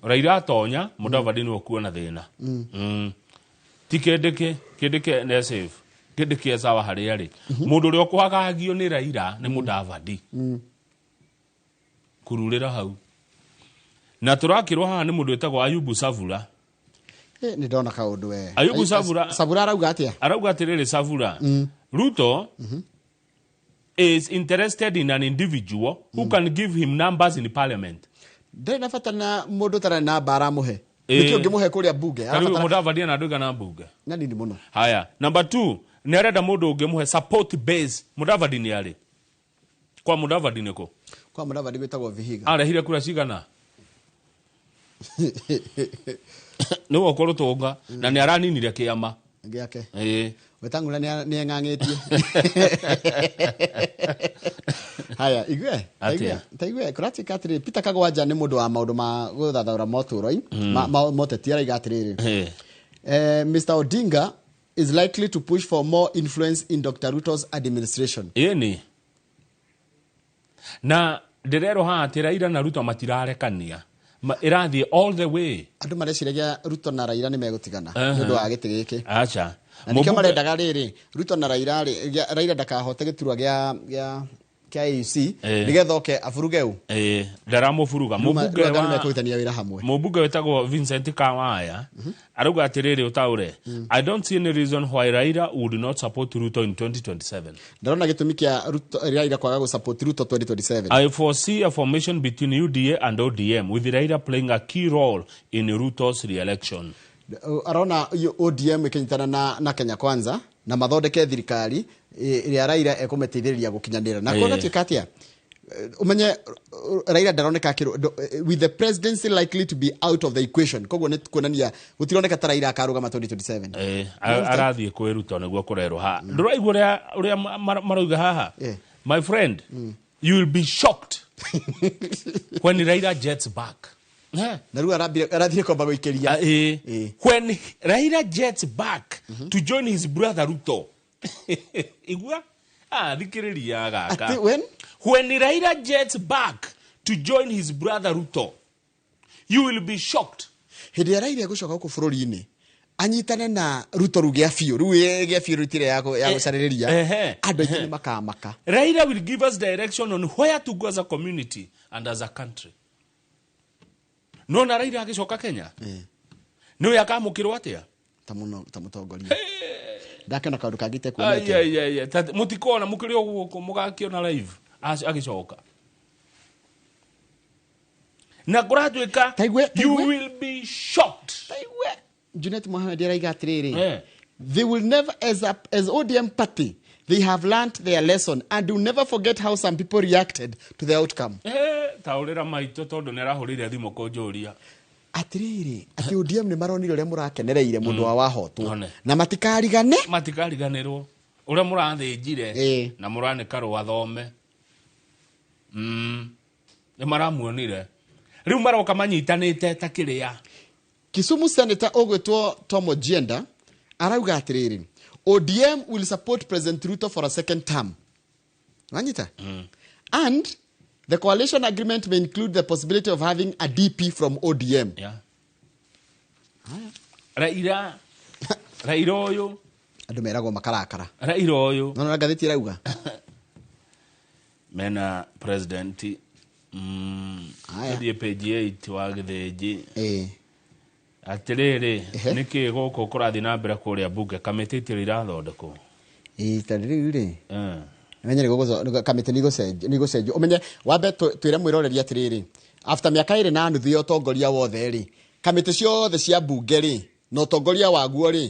B: Raila atonya. Mũdavadi nĩwe ũkuona thĩna. Ti kĩndĩkĩ kĩndĩkĩ nĩ safe, kĩndĩkĩ sawa harĩa rĩ, mũndũ ũrĩa ũkwagagio nĩ Raila nĩ Mũdavadi. Kururĩra hau na tũrakĩrwo haha nĩ mũndũ wĩtagwo Ayubu Savula.
A: Nĩ ndona kaũndũ we.
B: Ayubu Savula.
A: Savula arauga atĩa?
B: Arauga atĩrĩrĩ, Savula, "Ruto is interested in an individual who can give him numbers in parliament."
A: Ndarĩ na bata na mũndũ ũtarĩ na namba aramũhe. Nĩkĩ ũngĩmũhe kũrĩa bunge?
B: Tarĩu Mũdavadi ena andũ igana mbunge?
A: Na nini mũno.
B: Haya, number two, nĩ arenda mũndũ ũngĩmũhe support base. Mũdavadi nĩ arĩ kwa Mũdavadi nĩkũ?
A: Kwa Mũdavadi gwĩtagwo Vihiga.
B: Arehire kura cigana? Nĩwe ũkũrũtũnga na nĩ araninire kĩama
A: gĩake.
B: Ĩĩ.
A: Wetangula nĩ eng'ang'ĩtie. Haya, igue.
B: Atĩa?
A: Taigue kũratuĩka atĩrĩrĩ, Peter Kagwanja nĩ mũndũ wa maũndũ ma gũthathaũra motũũro moteti, araiga atĩrĩrĩ, "Mr Odinga is likely to push for more influence in Dr Ruto's administration."
B: Ĩni na ndĩrerwo haha atĩ Raila na Ruto matirarekania. Ĩrathiĩ all the way.
A: Andũ mareciragia Ruto na Raila nĩ megũtigana nĩ ũndũ wa gĩtĩ gĩkĩ.
B: Aca.
A: Na nĩkĩo marendaga rĩrĩ, Ruto na Raila rĩ, Raila ndakahote gĩturwa gĩa AUC nĩgetha oke aburuge ũ.
B: Ĩĩ, ndaramũburuga. Mũmbunge
A: Rĩu anga
B: wa
A: nĩmekũrutithania wĩra hamwe.
B: Mũmbunge wĩtagwo Vincent Kawaya arauga atĩrĩrĩ, ũtaũre, "I don't see any reason why Raila would not support Ruto in 2027."
A: Ndarona gĩtũmi kĩa Raila kwaga gũsupport Ruto 2027.
B: "I foresee a formation between UDA and ODM with Raila playing a key role in Ruto's re-election."
A: Arona ODM ĩkĩnyitana na Kenya Kwanza na mathondeke thirikari ĩrĩa Raila ekũmĩteithĩrĩria gũkinyanĩra na kuona tuĩka atĩa. Ũmenye Raila ndaroneka with the presidency likely to be out of the equation, koguo nĩ kuonania gũtironeka ta Raila akarũgama 2027.
B: Arathiĩ kwĩ Ruto nĩguo kũrerwo haha. Ndũraigua ũrĩa marauga haha? My friend. You will be shocked when Raila jets back.
A: Na rĩu arathire kwamba gũikĩria.
B: When Raila jets back to join his brother Ruto. Igua? Ah, thikĩrĩria gaka.
A: Atĩ when?
B: When Raila jets back to join his brother Ruto, you will be shocked.
A: Hĩndĩ ĩrĩa Raila egũcoka gũkũ bũrũri-inĩ anyitane na Ruto rĩu gĩa biũ, rĩu gĩa biũ rĩu tirĩ ya gũcarĩrĩria, andũ aingĩ nĩ makamaka.
B: Raila will give us direction on where to go as a community and as a country. No na Raila agĩcoka Kenya, nĩwe akamũkĩrwo atĩa?
A: Ta mũno ta mũtongoria. Ndakĩona kaũndũ kangĩ
B: Ai,
A: tekuonete.
B: ai, ai, ai. Mũtikona mũkĩrĩ o gũkũ mũgakĩona live agĩcoka. Na kũratuĩka you will be shocked.
A: Taigue. Junet Mohamed araiga atĩrĩrĩ, they will never as ODM party they have learnt their lesson and will never forget how some people reacted to the outcome.
B: Taũrĩra maitũ tondũ nĩ arahũrĩire thimũ kũnjũria.
A: Atĩrĩrĩ, atĩ ODM nĩ maronire ũrĩa mũrakenereire mũndũ wa wahotwo
B: One.
A: na matikarigane.
B: Matikariganĩrwo ũrĩa mũrathĩnjire na mũranĩka rwathome. Nĩ maramuonire. Rĩu maroka manyitanĩte ta kĩrĩa.
A: Kisumu Senator ũgwĩtwo Tom Ojienda arauga atĩrĩrĩ, ODM will support President Ruto for a second term. Wanyita? And the coalition agreement may include the possibility of having a DP from ODM.
B: Yeah. Raila Raila ũyũ
A: Andũ meragwo makarakara.
B: Raila ũyũ
A: Nona ngathĩti ĩrauga.
B: Mena president thiĩ page 8 wa gĩthĩnji. Atĩrĩrĩ, nĩkĩ gũkũ kũrathiĩ na mbere kũrĩa bunge kamĩtĩ itirĩ irathondekwo?
A: Ta rĩu rĩ. Menye nĩ kamĩtĩ nĩ igũcenjio. Ũmenye wambe twĩre mwĩroreri atĩrĩrĩ, after mĩaka 2.5 ya ũtongoria wothe rĩ, kamĩtĩ ciothe cia bunge rĩ na ũtongoria waguo rĩ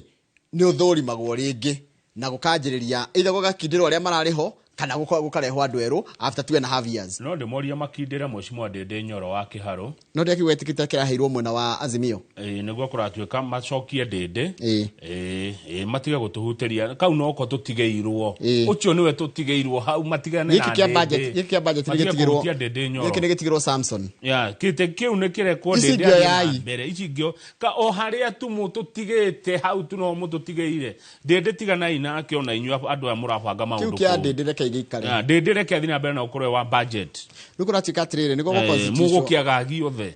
A: nĩ ũthũrimagwo rĩngĩ na gũkanjĩrĩria either gũgakindĩrwo arĩa mararĩ ho kana gũkarehwo andũ erũ after 2.5 years.
B: No ndĩmorie makindĩre Mheshimiwa Ndĩndĩ Nyoro wa Kĩharũ.
A: No ndĩakiuga etĩkĩte kĩraheirwo mwena wa Azimio.
B: Nĩguo kũratuĩka macokie Ndĩndĩ. Matige gũtũhutĩria kau noko tũtigĩirwo. Ũcio nĩwe tũtigĩirwo hau matigane na
A: Gĩkĩ kĩa budget,
B: Ndĩndĩ.
A: gĩkĩ kĩa budget nĩ
B: Matige
A: gĩtigĩrwo.
B: kũhutia Ndĩndĩ Nyoro.
A: Gĩkĩ nĩ gĩtigĩrwo Samson.
B: Ya, kĩtĩ kĩu nĩ kĩrekwo
A: Ici
B: Ndĩndĩ
A: ingĩ
B: athiĩ na
A: oyai.
B: mbere. Ici ingĩ ka o harĩa tu mũtũtigĩte hau tu no mũtũtigĩire. Ndĩndĩ tiganai nake ona inyuĩ andũ aya mũrabanga
A: Kĩu
B: maũndũ
A: kĩa
B: kũu.
A: Ndĩndĩ reke gĩikare.
B: Ya, Ndĩndĩ reke athiĩ na mbere na ũkorwo wa budget.
A: Rĩu kũratuĩka atĩrĩrĩ, nĩguo gũ-constitution-
B: Mũgũkĩagagia othe.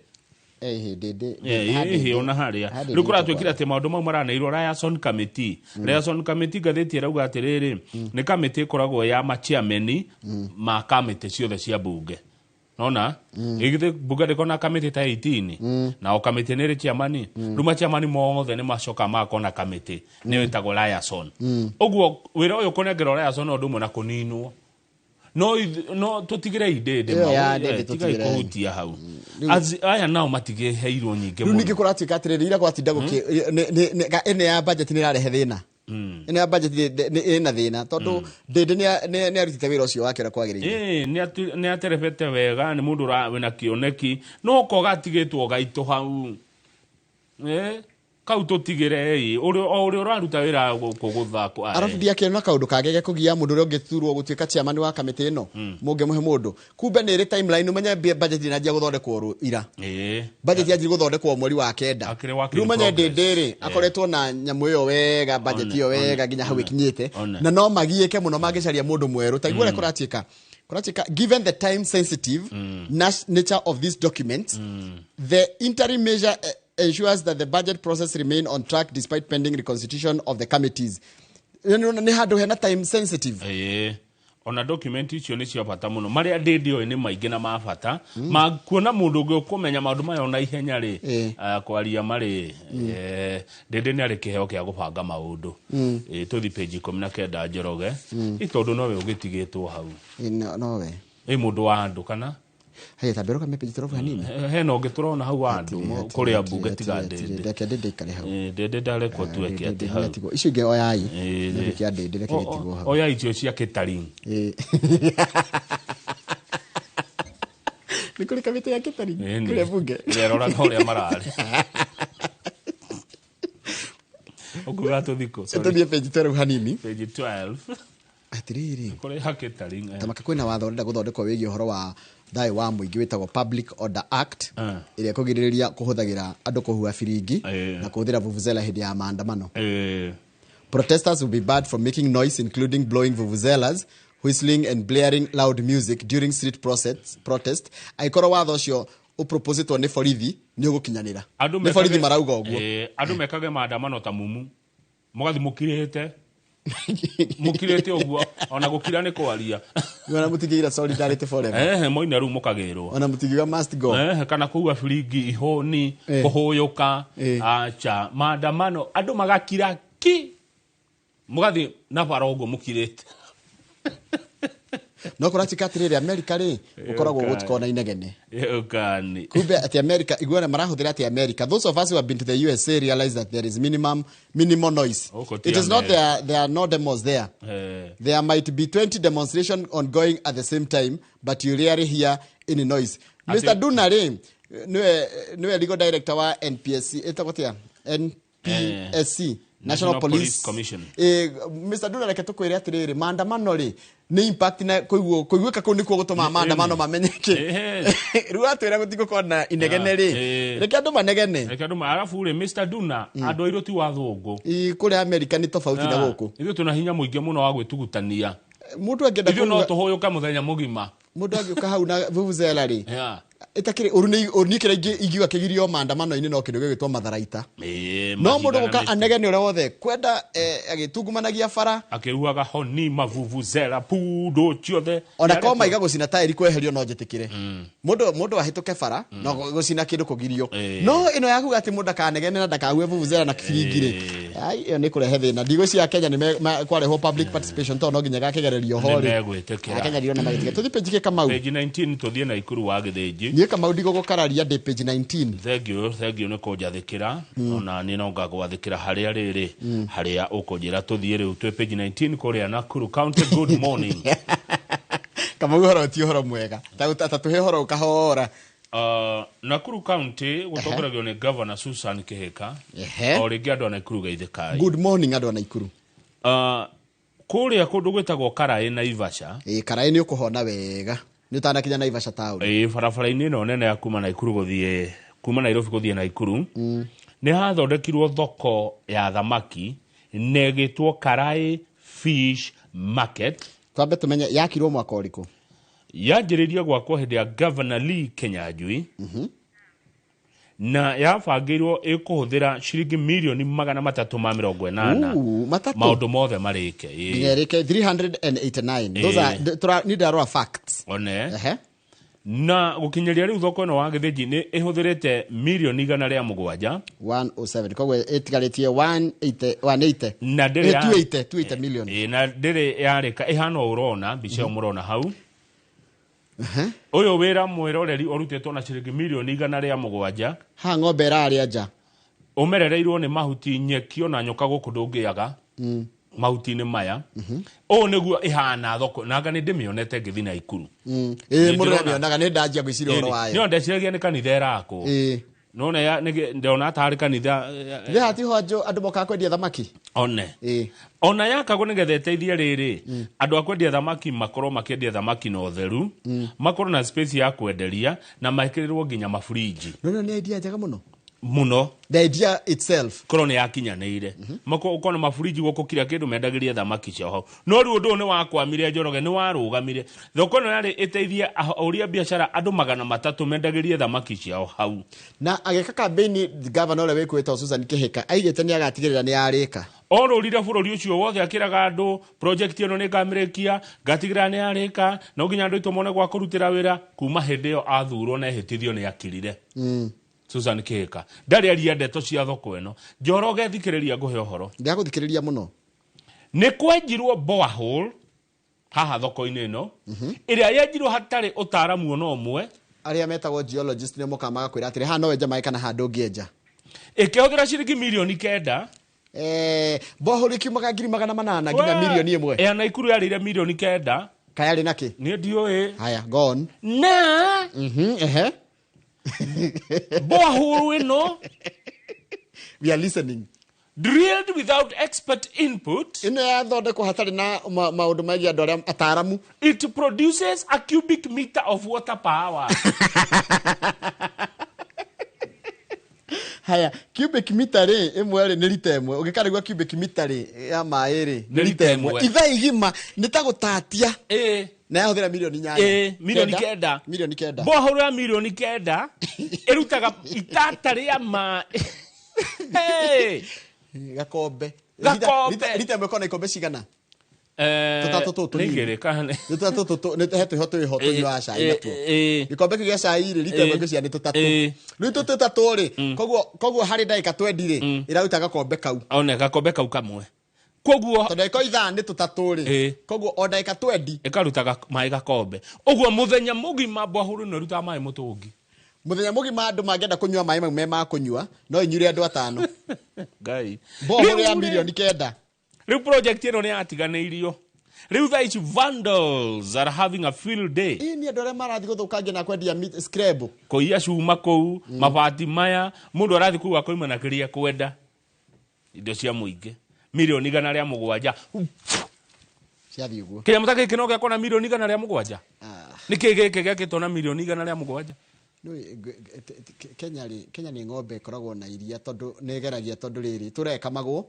A: Ndĩndĩ, ha
B: Ĩhĩ
A: Ndĩndĩ.
B: ona harĩa.
A: Ha Ndĩndĩ
B: Rĩu kũratuĩkire
A: nĩtũkwara.
B: atĩ maũndũ mau maraneirwo Liaison Committee. Liaison Committee ngathĩti ĩrauga atĩrĩrĩ, nĩ kamĩtĩ ĩkoragwo ya machairman ma kamĩtĩ ciothe cia bunge. Nona? Ĩgithĩ bunge ndĩkoragwo na kamĩtĩ ta 18. Na o kamĩtĩ nĩ ĩrĩ chairman. Rĩu machairman mothe nĩ macoka magakorwo na kamĩtĩ. Nĩyo ĩtagwo liaison. Ũguo wĩra ũyũ kũnengerwo liaison no ũndũ ũmwe na kũninwo. No no tũtigĩrei Ndĩndĩ
A: Ĩyo ya
B: mau,
A: Ndĩndĩ
B: tigai
A: tũtigĩrei.
B: kũhutia hau. Aya nao matigĩheirwo nyingĩ
A: Rĩu
B: mũno.
A: ningĩ kũratuĩka atĩrĩrĩ, ira gwatinda gũkĩ ĩno ya budget nĩ ĩrarehe thĩna. Ĩno ya budget ĩna thĩna tondũ Ndĩndĩ nĩ arutĩte wĩra ũcio wake ũrĩa kwagĩrĩire.
B: Nĩ aterebete wega, nĩ mũndũ wĩna kĩoneki no ko gatigĩtwo gaitũ hau. Kau tũtigĩre o ũrĩa ũraruta wĩra gũthakwo.
A: Arabu ndiakĩona kaũndũ kangĩ ge kũgia mũndũ ũrĩa ũngĩturwo gũtuĩka chairman wa kamĩtĩ ĩno mũngĩmũhe mũndũ kumbe nĩ ĩrĩ timeline ũmenye budget ndĩnanjia gũthondekwo ira. Budget yanjia gũthondekwo mweri wa 9.
B: Akĩrĩ work in
A: Rĩu ũmenye
B: progress.
A: Ndĩndĩ rĩ akoretwo na nyamũ ĩyo wega budget ĩyo wega nginya hau ĩkinyĩte na no magiĩke mũno mangĩcaria mũndũ mwerũ. Ta igua ũrĩa kũratuĩka. Kũratuĩka given the time sensitive nature of this document, the interim measure ensures that the budget process remain on track despite pending reconstitution of the committees. Nĩ handũ hena time sensitive.
B: Ona document icio nĩ cia bata mũno. Marĩa Ndĩndĩ oĩ nĩ maingĩ na ma bata. Ma kuona mũndũ ũngĩ ũkũmenya maũndũ maya ona ihenya rĩ, kwaria marĩ, Ndĩndĩ nĩ arĩ kĩheo kĩa gũbanga maũndũ. Tũthi page 19 Njoroge. Tondũ nowe ũgĩtigĩtwo hau.
A: Nowe.
B: Mũndũ wa andũ kana?
A: Haya, tambero kame page 12 hanini.
B: Hena ũngĩ tũrona hau wa andũ kũrĩa mbunge tiga Ndĩndĩ.
A: Reke Ndĩndĩ ikare hau.
B: Ndĩndĩ ndarekwo tueke atĩ hau.
A: Icio ingĩ oyai. Nĩ kĩa Ndĩndĩ reke gĩtigwo hau.
B: Oya icio cia catering.
A: Nĩ kũrĩ kamĩtĩ ya catering kũrĩa mbunge.
B: Ĩroraga ũrĩa mararĩ. Ũkuga tũthikũ, sorry.
A: Tũthiĩ page 12 hanini.
B: Page 12.
A: Atiriri.
B: Kũrĩ ha catering.
A: Tamaka kwĩna watho ũrenda gũthondekwo wĩgiĩ ũhoro wa thayũ wa mũingĩ wĩtagwo Public Order Act, ĩrĩa ĩkũgirĩrĩria kũhũthagĩra andũ kũhuha biringi na kũhũthĩra vuvuzela hĩndĩ ya maandamano. Protesters will be barred from making noise, including blowing vuvuzelas, whistling and blaring loud music during street protest. Angĩkorwo watho ũcio ũproposĩtwo nĩ borithi nĩ ũgũkinyanĩra.
B: Andũ
A: Nĩ borithi marauga ũguo.
B: Andũ mekage maandamano ta mumu, mũgathi mũkirĩte mũkirĩte ũguo, ona gũkira nĩ kwaria.
A: Ona mũtingĩira solidarity forever.
B: Moina rĩu mũkagĩrwo.
A: Ona mũtingiuga must go.
B: Kana kũhuha biringi, ihũni, kũhũyũka. Acha maandamano andũ magakira ki, mũgathi na bara ũguo mũkirĩte.
A: No kũratuĩka atĩrĩrĩ, America rĩ, gũkoragwo gũtikoragwo na inegene.
B: Ũkani.
A: Kumbe ati America iguana marahũthĩra ati America. Those of us who have been to the USA realize that there is minimal noise.
B: Huko ti
A: It is not
B: America.
A: there are no demos there. There might be 20 demonstrations ongoing at the same time, but you rarely hear any noise. Mr. Duna rĩ, niwe legal director wa NPSC, ĩtagwo atĩa? NPSC, National
B: National
A: Police
B: Police Commission.
A: Mr. Duna, reke tũkwĩre atĩrĩrĩ, maandamano rĩ nĩ impact na kũiguĩka kũu nĩkuo gũtũmaga maandamano mamenyeke. Rĩu atwĩra gũtigũkorwo na inegene rĩ, reke andũ manegene.
B: Reke andũ arabu rĩ, Mr. Duna, andũ airũ ti wathũngũ.
A: Kũrĩa America nĩ tofauti na gũkũ.
B: Ithuĩ tũna hinya mũingĩ mũno wa gwĩtugutania.
A: Mũndũ angĩenda
B: Ithuĩ no
A: kũruga-
B: tũhũyũke mũthenya mũgima.
A: Mũndũ angĩũka hau na vuvuzela rĩ, ĩtakĩrĩ ũru nĩ ũru nĩ kĩrĩa ingiuga kĩgirio maandamano-inĩ no kĩndũ gĩgwĩtwo matharaita. No mũndũ
B: Mahinda
A: gũka
B: na mĩtĩ.
A: anegene ũrĩa wothe kwenda, agĩtungumanagia bara,
B: akĩruaga honi mavuvuzela pundo ciothe.
A: Ona korwo maiga gũcina taĩri kweherio no njĩtĩkĩre. Mũndũ ahĩtũke bara no gũcina kĩndũ kũgirio. No ĩno ya kuga atĩ mũndũ ndakanegene na ndakahuhe vuvuzela na biringi rĩ, ai, ĩyo nĩ kũrehe thĩna. Ndigwĩciria Kenya nĩ kwarehwo public participation tondũ no nginya gakĩgererio ho rĩ.
B: Nĩmegwĩtĩkĩra.
A: Akenya ndirona magĩtĩkĩra. Tũthiĩ page kĩ, Kamau?
B: Page 19, tũthiĩ na Ikuru wa Gĩthĩnji.
A: Niĩ Kamau ndigũgũkararia, ndĩ page 19.
B: Thengiũ, thengiũ nĩ kũnjathĩkĩra. Ona niĩ no ngagwathĩkĩra harĩa rĩrĩ, harĩa ũkũnjĩra tũthiĩ. Rĩu twĩ page 19 kũrĩa Nakuru County. Good morning.
A: Kamau, ũhoro ti ũhoro mwega. Ta tũhe ũhoro ũkahora.
B: Nakuru County gũtongoragio nĩ Governor Susan Kihika. O rĩngĩ andũ a Nakuru geithĩkai.
A: Good morning andũ a Naikuru.
B: Kũrĩa kũndũ gwĩtagwo Karaĩ Naivasha.
A: Ĩ, Karaĩ nĩ ũkũhona wega nĩ ũtanakinya Naivasha town.
B: Ĩ, barabara-inĩ ĩno nene ya kuma Naikuru gũthiĩ, kuma Nairobi gũthiĩ Naikuru, nĩ hathondekirwo thoko ya thamaki na ĩgĩtwo Karaĩ Fish Market.
A: Twambe tũmenye yakirwo mwaka ũrĩkũ.
B: Yanjĩrĩirie gwakwo hĩndĩ ya Governor Lee Kinyanjui na yabangĩirwo ĩkũhũthĩra ciringi mirioni 380
A: Uu, matatũ.
B: maũndũ mothe marĩke. Ĩ.
A: Nginya ĩrĩke 389. Those are nĩ ndarora facts.
B: One. Na gũkinyĩria rĩu thoko ĩno wa Gĩthĩnji nĩ ĩhũthĩrĩte mirioni 107.
A: 107, koguo ĩtigarĩtie 180, 180.
B: Na ndĩrĩ
A: 280, 280 million.
B: Ĩ, na ndĩrĩ yarĩka, ĩhana ũũ ũrona mbica ĩyo mũrona hau. Ũyũ wĩra mwĩroreri ũrutĩtwo na ciringi mirioni 107.
A: Haha ng'ombe ĩrarĩa nja.
B: Ũmerereirwo nĩ mahuti, nyeki, ona nyoka gũkũ ndũngĩaga mahuti-inĩ maya. Ũũ nĩguo ĩhana thoko, na anga nĩ ndĩmĩonete ngĩthiĩ Naikuru.
A: Ĩ, mũndũ
B: Nĩ ndĩrona.
A: nĩamĩonaga, nĩ ndanjia gwĩciria ũhoro wayo.
B: Nĩo ndeciragia nĩ kanitha ĩrakwo. Nona ndona tarĩ kanitha.
A: Nĩ hatiho andũ mokaga kwendia thamaki.
B: One ona yakagwo nĩgetha ĩteithie rĩrĩ andũ a kwendia thamaki makorwo makĩendia thamaki na ũtheru, makorwo na space ya kwenderia na mekĩrĩrwo nginya maburinji.
A: No nĩ idea njega mũno.
B: Mũno.
A: The idea itself.
B: Korwo nĩ yakinyanĩire, ũkorwo na maburinji gũkũ kira kĩndũ mendagĩrie thamaki ciao hau. No rĩu ũndũ ũyũ nĩ wakwamire, Njoroge, nĩ warũgamire. Thoko ĩno yarĩ ĩteithie ahũri a biacara andũ 300 mendagĩrie thamaki ciao hau.
A: Na agĩka campaign governor ũrĩa wĩkwĩtwo Susan Kihika aigĩte nĩ agatigĩrĩra nĩ yarĩka.
B: Orũrire bũrũri ũcio wothe akĩraga andũ project ĩno nĩ ngamĩrĩkia, ngatigĩrĩra nĩ yarĩka, no nginya andũ aitũ mone gwa kũrutĩra wĩra. Kuma hĩndĩ ĩyo athurwo na ehĩtithio nĩ akirire. Susan Kihika ndarĩ aria ndeto cia thoko ĩno. Njoroge, thikĩrĩria ngũhe ũhoro.
A: Ndĩragũthikĩrĩria mũno.
B: Nĩ kwenjirwo borehole haha thoko-inĩ ĩno, ĩrĩa yenjirwo hatarĩ ũtaaramu ona ũmwe.
A: Arĩa metagwo geologist nĩ mokaga magakwĩra atĩrĩ, haha no wenje maĩ kana haha ndũngĩenja.
B: Ĩkĩhũthĩra ciringi mirioni 9.
A: Borehole ĩkiumaga 800,000 nginya 1 mirioni.
B: Ya Naikuru yarĩire mirioni 9.
A: Kayarĩ nakĩ?
B: Niĩ ndiũĩ.
A: Haya, go on.
B: Na
A: Ehe.
B: Borehole ĩno
A: We are listening.
B: Drilled without expert input.
A: Ĩno yathondekwo hatarĩ na maũndũ megiĩ andũ arĩa ataaramu.
B: It produces a cubic meter of water per hour.
A: Haya, cubic meter rĩ ĩmwe rĩ nĩ rita ĩmwe. Ũngĩkarigwo cubic meter rĩ ya maĩ rĩ
B: nĩ rita ĩmwe.
A: Ithaa igima nĩ ta gũtatia.
B: Ĩĩ.
A: Na yahũthĩra mirioni 8.
B: Ĩĩ, mirioni 9.
A: Mirioni 9.
B: Borehole ya mirioni 9 ĩrutaga itata rĩa maĩ. Hey!
A: Gakombe.
B: Gakombe.
A: Rita ĩmwe kona ikombe cigana?
B: Tũtatũ
A: tũtũ tũnini.
B: Nĩ igĩrĩ kana nĩ-
A: Tũtatũ tũtũ nĩ he twĩho twĩho tũnyuaga cai natuo. Gĩkombe kĩu gĩa cai rĩ rita ĩmwe ngwĩciria nĩ tũtatũ. Rĩu tũtũ tũtatũ rĩ, koguo harĩ ndagĩka 20 rĩ ĩraruta gakombe kau.
B: One gakombe kau kamwe. Koguo
A: tondũ angĩkorwo ithaa nĩ tũtatũ rĩ, koguo o ndagĩka 20
B: ĩkaruta maĩ gakombe. Ũguo mũthenya mũgima mbwahũrũ ĩno ĩrutaga maĩ mũtũngi.
A: Mũthenya mũgima andũ mangĩenda kũnyua maĩ mau me ma kũnyua no inyure andũ atano.
B: Ngai.
A: Borehole ya mirioni 9.
B: Rĩu project ĩno nĩ yatiganĩirio. Rĩu thaa ici vandals are having a field day.
A: Ĩĩ nĩ andũ arĩa marathiĩ gũthũkangia na kwendia scrap.
B: Kũiya cuma kũu, mabati maya, mũndũ arathiĩ kũu akoima na kĩrĩa kwenda. Indo cia mũingĩ. Mirioni 107.
A: Ciathiĩ ũguo.
B: Kĩnyamũ ta gĩkĩ no gĩakwo na mirioni 107. Nĩkĩ gĩkĩ gĩakĩtwo na mirioni 107?
A: Kenya rĩ, Kenya nĩ ng'ombe ĩkoragwo na iria tondũ nĩ ĩgeragia tondũ rĩrĩ tũrekamagwo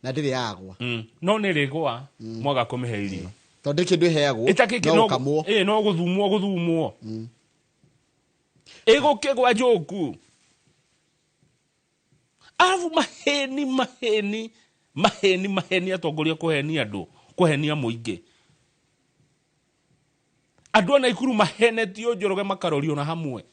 A: na ndĩrĩ yagwa.
B: No nĩ rĩgwa mwaga kũmĩhe irio.
A: Tondũ kĩndũ ĩheagwo no ũkamwo.
B: Ĩĩ no gũthumwo gũthumwo. Ĩgũkĩgwa njũku. Arabu maheni maheni maheni maheni atongoria kũhenia andũ, kũhenia mũingĩ. Andũ a Naikuru mahenetio Njoroge makarorio na hamwe.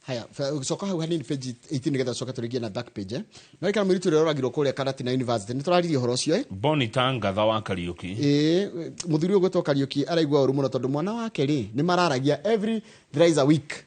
A: Haya, coka hau hanini page 18 nĩgetha tũcoke tũrĩkie na back page. No ikara mũirĩtu ũrĩa ũragirwo kũrĩa Karatina University, nĩ tũraririe ũhoro ũcio.
B: Bonita Ngatha wa Kariũki.
A: Ĩĩ, mũthuri ũyũ ũgwĩtwo Kariũki araigua ũru mũno tondũ mwana wake rĩ nĩ mararagia every thrice a week.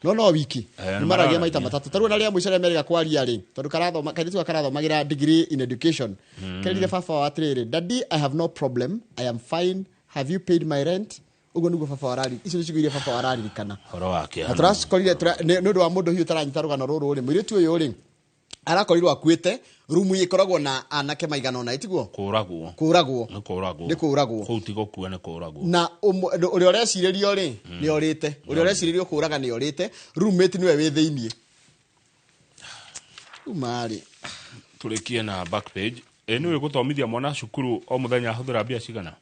A: No wiki. Nĩ maragia maita matatũ. Tarĩu ona rĩa mũico rĩa merĩga kwaria rĩ, tondũ karathoma kairĩtu gaka karathomagĩra degree in education. Kerire baba wao atĩrĩrĩ, Daddy, I have no problem. I am fine. Have you paid my rent? Ũguo nĩguo baba warari. Icio nĩ ciugo iria baba wararirikana.
B: Ũhoro wake.
A: Na tũracikorire nĩ ũndũ wa mũndũ hihi ũtaranyita rũgano rũrũ rĩ, mũirĩtu ũyũ rĩ arakorirwo akuĩte rumu ĩkoragwo na anake maigana ũna, ĩtiguo?
B: Kũragwo.
A: Kũragwo.
B: Nĩ kũragwo.
A: Nĩ kũragwo.
B: Kũu ti gũkua nĩ kũragwo.
A: Na ũrĩa ũrecirĩrio rĩ nĩ orĩte. Ũrĩa ũrecirĩrio kũraga nĩ orĩte. Roommate nĩwe wĩ thĩiniĩ. Umarĩ.
B: Tũrĩkie na back page. Ĩ nĩũĩ gũthomithia mwana cukuru o mũthenya ahũthĩra mbia cigana?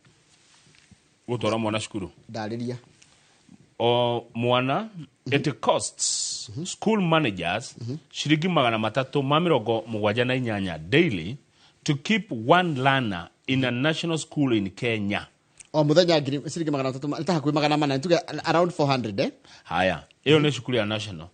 B: Gũtwara mwana cukuru.
A: Ndarĩria.
B: O mwana it costs school managers ciringi 378 daily to keep one learner in a national school in Kenya.
A: O mũthenya ciringi 300 ta hakuhĩ 400 tuge around 400.
B: Haya, ĩyo nĩ cukuru ya national.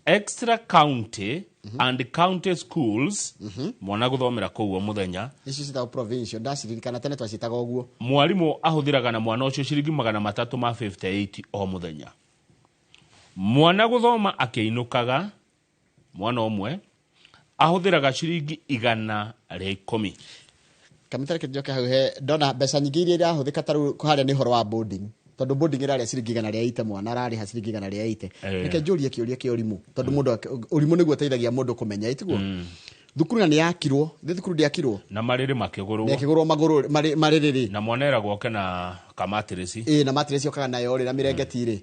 B: Extra county and county schools mwana gũthomera kũu o mũthenya.
A: Icio ciĩtagwo provincial, ndaciririkana tene twaciĩtaga ũguo.
B: Mwarimũ ahũthĩraga na mwana ũcio ciringi 358 o mũthenya. Mwana gũthoma akĩinũkaga mwana ũmwe ahũthĩraga ciringi 110.
A: Kamĩtĩ reke njoke hau he ndona mbeca nyingĩ iria irahũthĩka ta rĩu harĩa nĩ ũhoro wa boarding. Tondũ boarding ĩrarĩa ciringi 180 mwana ararĩha ciringi 180. Reke njũrie kĩũria kĩa ũrimũ tondũ mũndũ ũrimũ nĩguo ũteithagia mũndũ kũmenya ĩtiguo. Thukuru na nĩ yakirwo, thĩ thukuru ndĩakirwo.
B: Na marĩrĩ makĩgũrwo.
A: Nĩakĩgũrwo magũrũ marĩrĩ rĩ.
B: Na mwana eragwo oke na kamatirĩci.
A: Ĩĩ na matirĩci okaga nayo rĩ na mĩrengeti rĩ.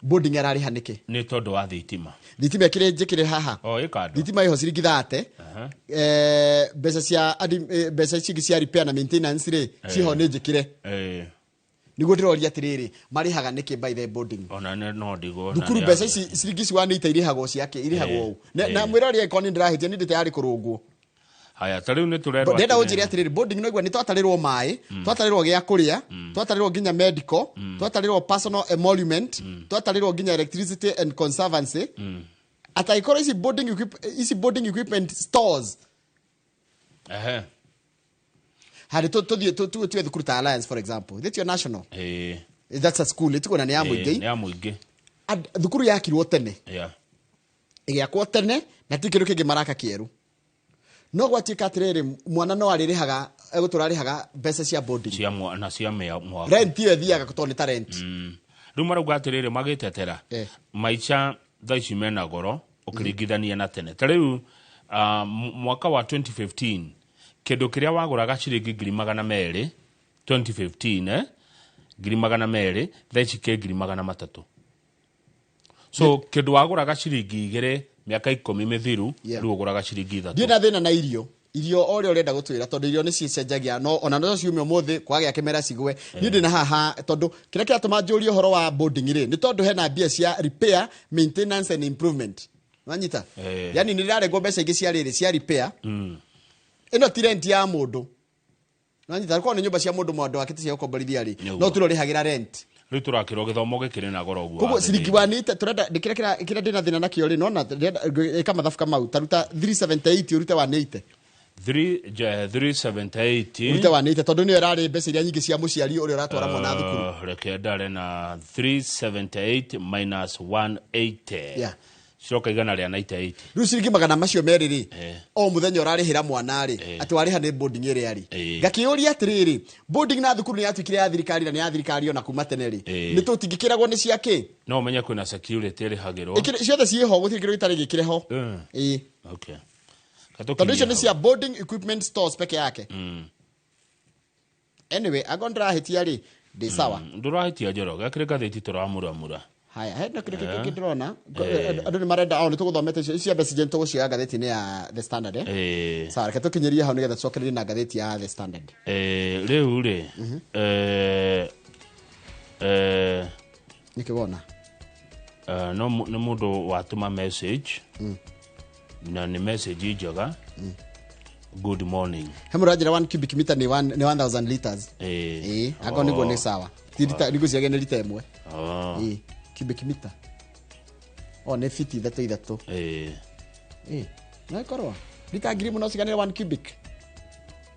A: Boarding ararĩha nĩkĩ?
B: Nĩ tondũ wa thitima.
A: Thitima ĩkĩrĩ njĩkĩre haha.
B: O ĩkando.
A: Thitima ĩho ciringi 30. Mbeca cia mbeca ici ingĩ cia repair na maintenance rĩ ciho nĩ njĩkĩre. Nĩguo ndĩroria atĩrĩrĩ marĩhaga nĩkĩ by the boarding?
B: Ona no ndigwo.
A: Thukuru mbeca ici ciringi ici 180 irĩhagwo ciake irĩhagwo ũũ. Na mwĩrori angĩkorwo nĩ ndĩrahĩtia nĩ ndĩ tayari kũrũngwo.
B: Haya, ta rĩu nĩ tũrerwo.
A: Ndĩrenda ũnjĩre atĩrĩrĩ boarding no igua nĩ twatarĩrwo maĩ, twatarĩrwo gĩa kũrĩa, twatarĩrwo nginya medical, twatarĩrwo personal emolument, twatarĩrwo nginya electricity and conservancy. Atangĩkorwo ici boarding ici boarding equipment stores. Harĩ tũthiĩ tuge thukuru ta Alliance for example. That's your national. That's a school. Ĩtiguo na nĩ ya mũingĩ.
B: Nĩ ya mũingĩ.
A: Thukuru yakirwo tene. Ĩgĩakwo tene na ti kĩndũ kĩngĩ maraka kĩerũ. No gwatuĩka atĩrĩrĩ mwana no arĩrĩhaga egũtũra arĩhaga mbeca cia boarding.
B: Cia mwana cia mwaka.
A: Rent ĩyo ĩthiaga tondũ nĩ ta rent.
B: Rĩu marauga atĩrĩrĩ magĩtetera. Maica thaa ici mena goro ũkĩringithania na tene. Ta rĩu Mwaka wa 2015 kĩndũ kĩrĩa wagũraga ciringi 200,000 2015, 200,000, thaa ici kĩ 300,000. So kĩndũ wagũraga ciringi 2 mĩaka 10 mĩthiru, rĩu ũgũraga ciringi 3.
A: Ndiĩ na thĩna na irio, irio o ũrĩa ũrenda gũtwĩra, tondũ irio nĩ cicenjagia, no ona no ciume ũmũthĩ kwagĩa kĩmera cigwe. Niĩ ndĩ na haha tondũ kĩrĩa kĩratũma njũrie ũhoro wa boarding rĩ, nĩ tondũ hena mbia cia repair, maintenance and improvement, wanyita? Yani nĩ ndĩrarengwo mbeca ingĩ cia rĩrĩ, cia repair. Ĩno ti rent ya mũndũ, wanyita? Korwo nĩ nyũmba cia mũndũ, mwandũ wakĩte cia gũkomborithia rĩ, no tũrorĩhagĩra rent.
B: Rĩu tũrakĩrwo gĩthomo gĩkĩrĩ na goro ũguo.
A: Koguo
B: wa
A: ciringi
B: thĩ.
A: 180 turenda nĩ kĩrĩa ndĩna thĩna nakĩo rĩ, nona ĩka mathabu kamau, taruta 378 ũrute 180.
B: 378.
A: Ũrute 180, tondũ nĩyo ĩrarĩ mbeca iria nyingĩ cia mũciari ũrĩa ũratwara mwana thukuru.
B: Reke ndare na 378 minus 180. Ciroka 198.
A: Rĩu ciringi 200 rĩ, o mũthenya ũrarĩhĩra mwana rĩ, atĩ warĩha nĩ boarding ĩrĩa rĩ. Ngakĩũria atĩrĩrĩ, boarding na thukuru nĩ yatuĩkire ya thirikari, na nĩ ya thirikari ona kuma tene rĩ, nĩ tũtingĩkĩragwo nĩ cia kĩ?
B: No ũmenye kwĩna security ĩrĩhagĩrwo.
A: Ciothe ciĩho, gũtirĩ kĩndũ gĩtarĩ gĩkĩre ho. Ĩĩ.
B: Okay.
A: Tondũ icio nĩ cia boarding equipment stores peke yake. Anyway, angorwo ndĩrahĩtia rĩ, ndĩ sawa.
B: Ndũrahĩtia, Njoroge, akĩrĩ ngathĩti tũramuramura.
A: Haya, hena kĩndũ kĩngĩ ndĩrona? Andũ nĩ marenda o nĩ tũgũthomete icio cia mbeca nĩ tũgũcioya ngathĩti-inĩ ya The Standard, eh? Sawa, reke tũkinyĩrie hau nĩgetha tũcokererie na ngathĩti ya The Standard.
B: Rĩu rĩ,
A: Nĩkĩ wona?
B: No nĩ mũndũ watũma message, na nĩ message njega, good morning.
A: He mũndũ anjĩra 1 cubic meter nĩ 1000 liters. Ĩĩ, angorwo nĩguo nĩ sawa. Ti lita, nĩngwĩciria nĩ lita 1. Ĩĩ, cubic meter o nĩ fiti ithatũ ithatũ. Ĩĩ, no ĩkorwo lita 1000 no ciganĩre 1 cubic.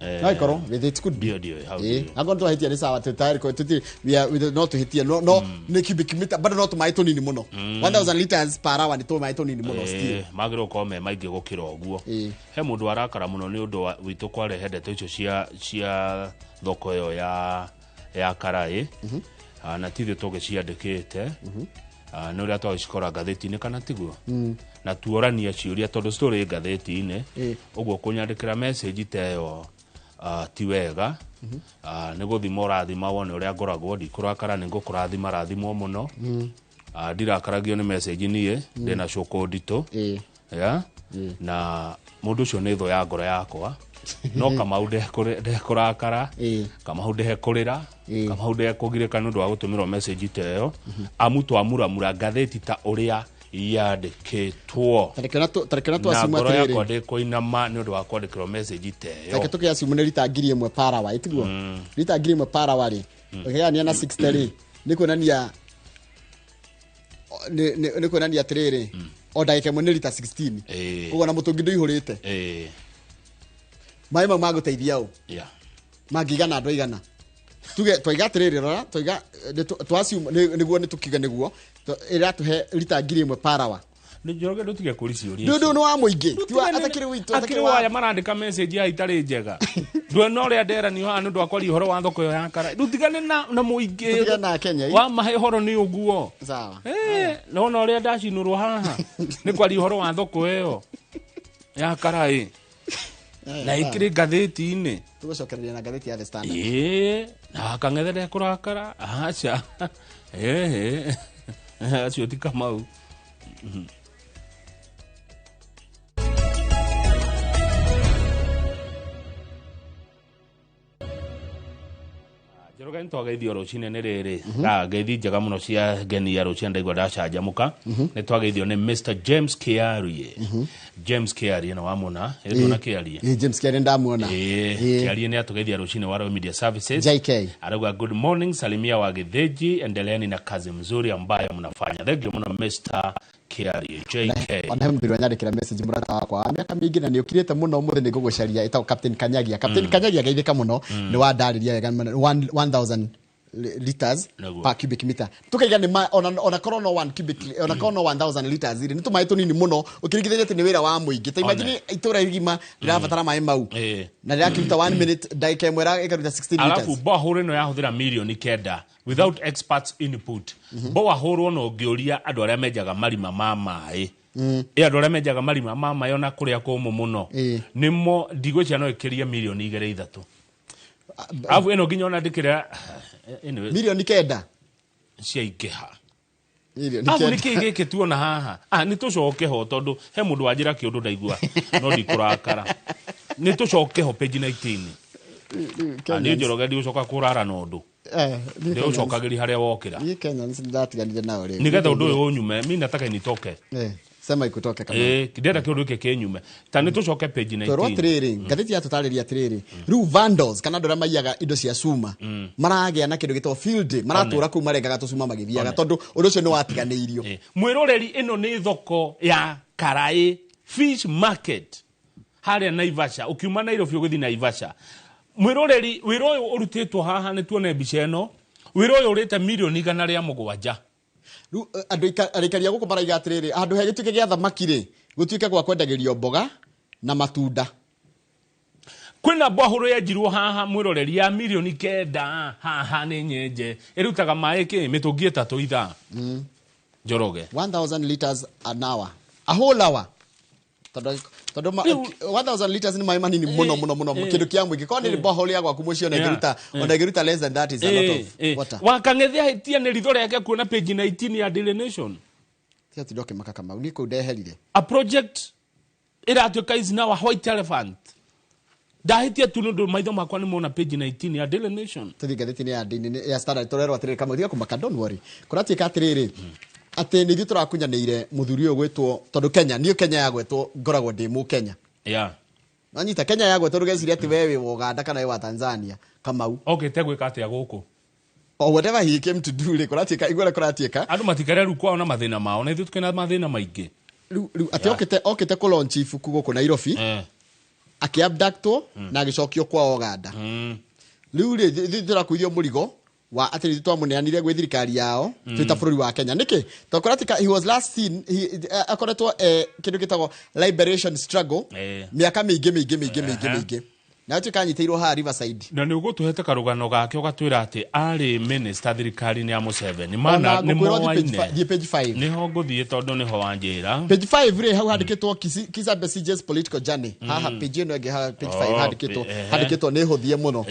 A: No ĩkorwo it could be.
B: Ndio, ndio, hau.
A: Ĩĩ,
B: Ndio.
A: angorwo twahĩtia nĩ sawa, tũtayarĩ tũtirĩ no tũhĩtie, no nĩ cubic meter bado no tũmaĩ tũnini mũno. 1000 liters per hour nĩ tũmaĩ tũnini mũno still.
B: Magĩrĩirwo gũkorwo me maingĩ gũkĩra ũguo. He mũndũ arakara mũno nĩ ũndũ witũ kwarehe ndeto icio cia thoko ĩyo ya karaĩ. Na ti ithuĩ tũgĩciandĩkĩte. Nĩ ũrĩa twagĩcikora ngathĩti-inĩ, kana tiguo? Na tuorania ciũria tondũ citũrĩ ngathĩti-inĩ. Ũguo kũnyandĩkĩra message ta ĩyo, ti wega. Nĩ gũthima ũrathima wone ũrĩa ngoragwo. Ndikũrakara, nĩ ngũkũrathima, rathimwo mũno. Ndirakaragio nĩ message niĩ, ndĩna cũkũ nditũ. Yeah? Na mũndũ ũcio nĩ thũ ya ngoro yakwa, no Kamau ndekũrakara. Kamau ndekũrĩra. Kamau ndekũgirĩka nĩ ũndũ wa gũtũmĩrwo message ta ĩyo, amu twamuramura ngathĩti ta ũrĩa yandĩkĩtwo.
A: Tarekena
B: Na
A: twasimu
B: ngoro yakwa
A: atĩrĩrĩ,
B: ndĩkũinama nĩ ũndũ wa kwandĩkĩrwo message ta ĩyo.
A: Reke tũkĩacimu nĩ rita 1000 per hour, ĩtiguo? Rita 1000 per hour rĩ, ũkĩgayania na 60 rĩ, nĩ kuonania atĩrĩrĩ, o ndagĩka 1 nĩ rita 16. Koguo na mũtũngi ndũihũrĩte, maĩ mau magũteithia ũ? Mangĩigana andũ aigana? Tuge twaiga atĩrĩrĩ, rora, twaiga twa assume nĩguo nĩ tũkiuge nĩguo ĩratũhe rita 1000 per hour.
B: Nĩ Njoroge, ndũtige kũri ciũria.
A: Nĩ ũndũ nĩ wa mũingĩ, ti wa atakĩrĩ witũ,
B: akĩrĩ
A: atakĩrĩ wa
B: waya marandĩka message ya itarĩ njega, ndwena ũrĩa nderanio haha nĩ ũndũ wa kwaria ũhoro wa thoko ĩyo ya kara. Ndũtigane na mũingĩ.
A: Tũtigane na Kenya, ĩ.
B: Wa mahe ũhoro nĩ ũguo.
A: Sawa.
B: Nona ũrĩa ndacinũrwo haha nĩ kwaria ũhoro wa thoko ĩyo ya karaĩ na ĩkĩrĩ ngathĩti-inĩ.
A: Tũgũcokereria na ngathĩti ya The Standard.
B: Ĩĩ, na kang'ethe ndekũrakara, aca, ĩĩ, acio ti Kamau. Njoroge, nĩ twageithio rũcinĩ nĩ rĩrĩ na ngeithi njega mũno cia ngenia rũcinĩ, ndaigua ndacanjamũka. Nĩ twageithio nĩ Mr James Kiarie. James Kiarie na wamona ĩndona Kiarie.
A: Ĩ, James Kiarie ndamuona.
B: Ĩĩ, Kiarie nĩ atũgeithia rũcinĩ wa Royal Media Services.
A: JK.
B: Arauga, "Good morning, salimia wa Gĩthĩnji, endeleeni na kazi mzuri ambayo mnafanya." Thank you mũno, Mr Kiarie JK.
A: Ona he mũthuri wanyandĩkĩra message, mũrata wakwa wa mĩaka mĩingĩ, na nĩ ũkirĩte mũno, ũmũthĩ nĩ ngũgũcaria, ĩtagwo Captain Kanyagia. Captain Kanyagia, geithĩka mũno, nĩ wandarĩria wega mũno. 1000 liters
B: Nĩguo.
A: per cubic meter, tukaiga nĩ ona korwo no 1 cubic, ona korwo no 1000 liters rĩ, nĩ tũmaĩ tũnini mũno ũkĩringithania atĩ nĩ wĩra wa mũingĩ. Ta imagine itũra igima rĩrabatara maĩ mau na rĩrakĩruta 1 minute, ndagĩka 1 ĩkaruta 16
B: Alafu
A: liters.
B: borehole ĩno yahũthĩra mirioni 9 without experts input. Borehole ona ũngĩũria andũ arĩa menjaga marima ma maĩ. Ĩ andũ arĩa menjaga marima ma maĩ ona kũrĩa kũmũ mũno,
A: Ĩ.
B: nĩmo ndigwĩciria no ĩkĩrie mirioni igĩrĩ ithatũ, arabu ĩno nginya ona ndĩkĩrĩa, anyway,
A: 9 million.
B: Ciaingĩha.
A: Mirioni
B: Arabu
A: 9.
B: nĩ kĩĩ gĩkĩ tuona haha? Ah, nĩ tũcoke ho tondũ he mũndũ wanjĩra kĩũndũ ndaigua no ndikũrakara. Nĩ tũcoke ho page 19. Ah, niĩ Njoroge ndigũcoka kũrara na ũndũ.
A: Eh, niĩ
B: Ndĩũcokagĩria harĩa wokĩra.
A: Niĩ Kenyans ndatiganire nao rĩu.
B: Nĩgetha ũndũ ũyũ ũnyume, mi nataka initoke.
A: Eh, sema ikutoke kama.
B: Ĩ, ndĩrenda kĩũndũ gĩkĩ kĩnyume ta nĩ tũcoke page
A: Twerwo
B: 19.
A: atiriri, ngathĩti yatũtarĩria atĩrĩrĩ, rĩu vandals kana andũ arĩa maiyaga indo cia cuma maragĩa na kĩndũ gĩtagwo field day, maratũra kũu marengaga tũcuma magĩthiaga tondũ ũndũ ũcio nĩ watiganĩirio.
B: Ĩ, mwĩroreri, ĩno nĩ thoko ya Karaĩ Fish Market harĩa Naivasha, ũkiuma Nairobi ũgĩthiĩ Naivasha. Mwĩroreri, wĩra ũyũ ũrutĩtwo haha, nĩ tuone mbica ĩno, wĩra ũyũ ũrĩte mirioni 107.
A: Rĩu andũ arĩkaria gũkũ maraiga atĩrĩrĩ, handũ he gĩtuĩke gĩa thamaki rĩ, gũtuĩke gwa kwendagĩrio mboga na matunda.
B: Kwĩna mbwahũrũ yenjirwo haha, mwĩroreri, ya mirioni 9 haha nĩ nyenje, ĩrutaga maĩ kĩ mĩtũngi 3 ithaa, Njoroge.
A: 1000 liters an hour, a whole hour, tondũ 1000 liters nĩ maĩ manini mũno mũno mũno. Kĩndũ kĩa mũingĩ korwo nĩ borehole ya gwaku mũciĩ ona ĩngĩruta, ona ĩngĩruta less than that is a lot of water.
B: Wakang'ethe ahĩtia nĩ ritho rĩake kuona page 19 ya Daily Nation.
A: Tiga tinda ũkĩmaka, Kamau, niĩ kũu ndeherire.
B: A project ĩratuĩka is now a white elephant. Ndahĩtia tu nĩ ũndũ maitho makwa nĩ mona page 19 ya Daily Nation.
A: Tũthiĩ ngathĩti-inĩ ya Daily ya Standard, tũrerwo atĩrĩrĩ, Kamau, tiga kũmaka, don't worry, kũratuĩka atĩrĩrĩ atĩ nĩ ithuĩ tũrakunyanĩire mũthuri ũyũ gwĩtwo, tondũ Kenya, niĩ Kenya yagwetwo ngoragwo ndĩ mũkenya. Wanyita, Kenya yagwetwo ndũgeciria atĩ we wĩ wa Uganda kana wĩ wa Tanzania, Kamau.
B: Okĩte gwĩka atĩa gũkũ?
A: Or whatever he came to do rĩ, kũratuĩka igua ũrĩa kũratuĩka.
B: Andũ matikare rĩu kwao na mathĩna mao, na ithuĩ tukĩna mathĩna maingĩ.
A: Rĩu atĩ okĩte kũ launch ibuku gũkũ Nairobi, akĩabductwo na agĩcokio kwao Uganda. Rĩu rĩ, ithuĩ tũrakuithio mũrigo wa atĩ ithuĩ twamũneanire gwĩ thirikari yao twĩ ta bũrũri wa Kenya. Nĩkĩ? Tondũ kũratuĩka he was last seen, akoretwo kĩndũ gĩtagwo liberation struggle mĩaka mĩingĩ mĩingĩ mĩingĩ mĩingĩ mĩingĩ, na atuĩka anyitĩirwo haha Riverside.
B: Na nĩ ũgũtũhete karũgano gake, ũgatwĩra atĩ arĩ minister thirikari-inĩ ya Museveni.
A: Ona
B: Mana nĩ
A: ngũkwĩra ũthiĩ page
B: moaine.
A: thiĩ page 5.
B: Nĩho ngũthiĩ tondũ nĩho wanjĩra.
A: Page 5 rĩ, hau handĩkĩtwo Kizza Besigye's political journey. Haha page ĩno ĩngĩ haha page 5 handĩkĩtwo handĩkĩtwo nĩ hũthie mũno.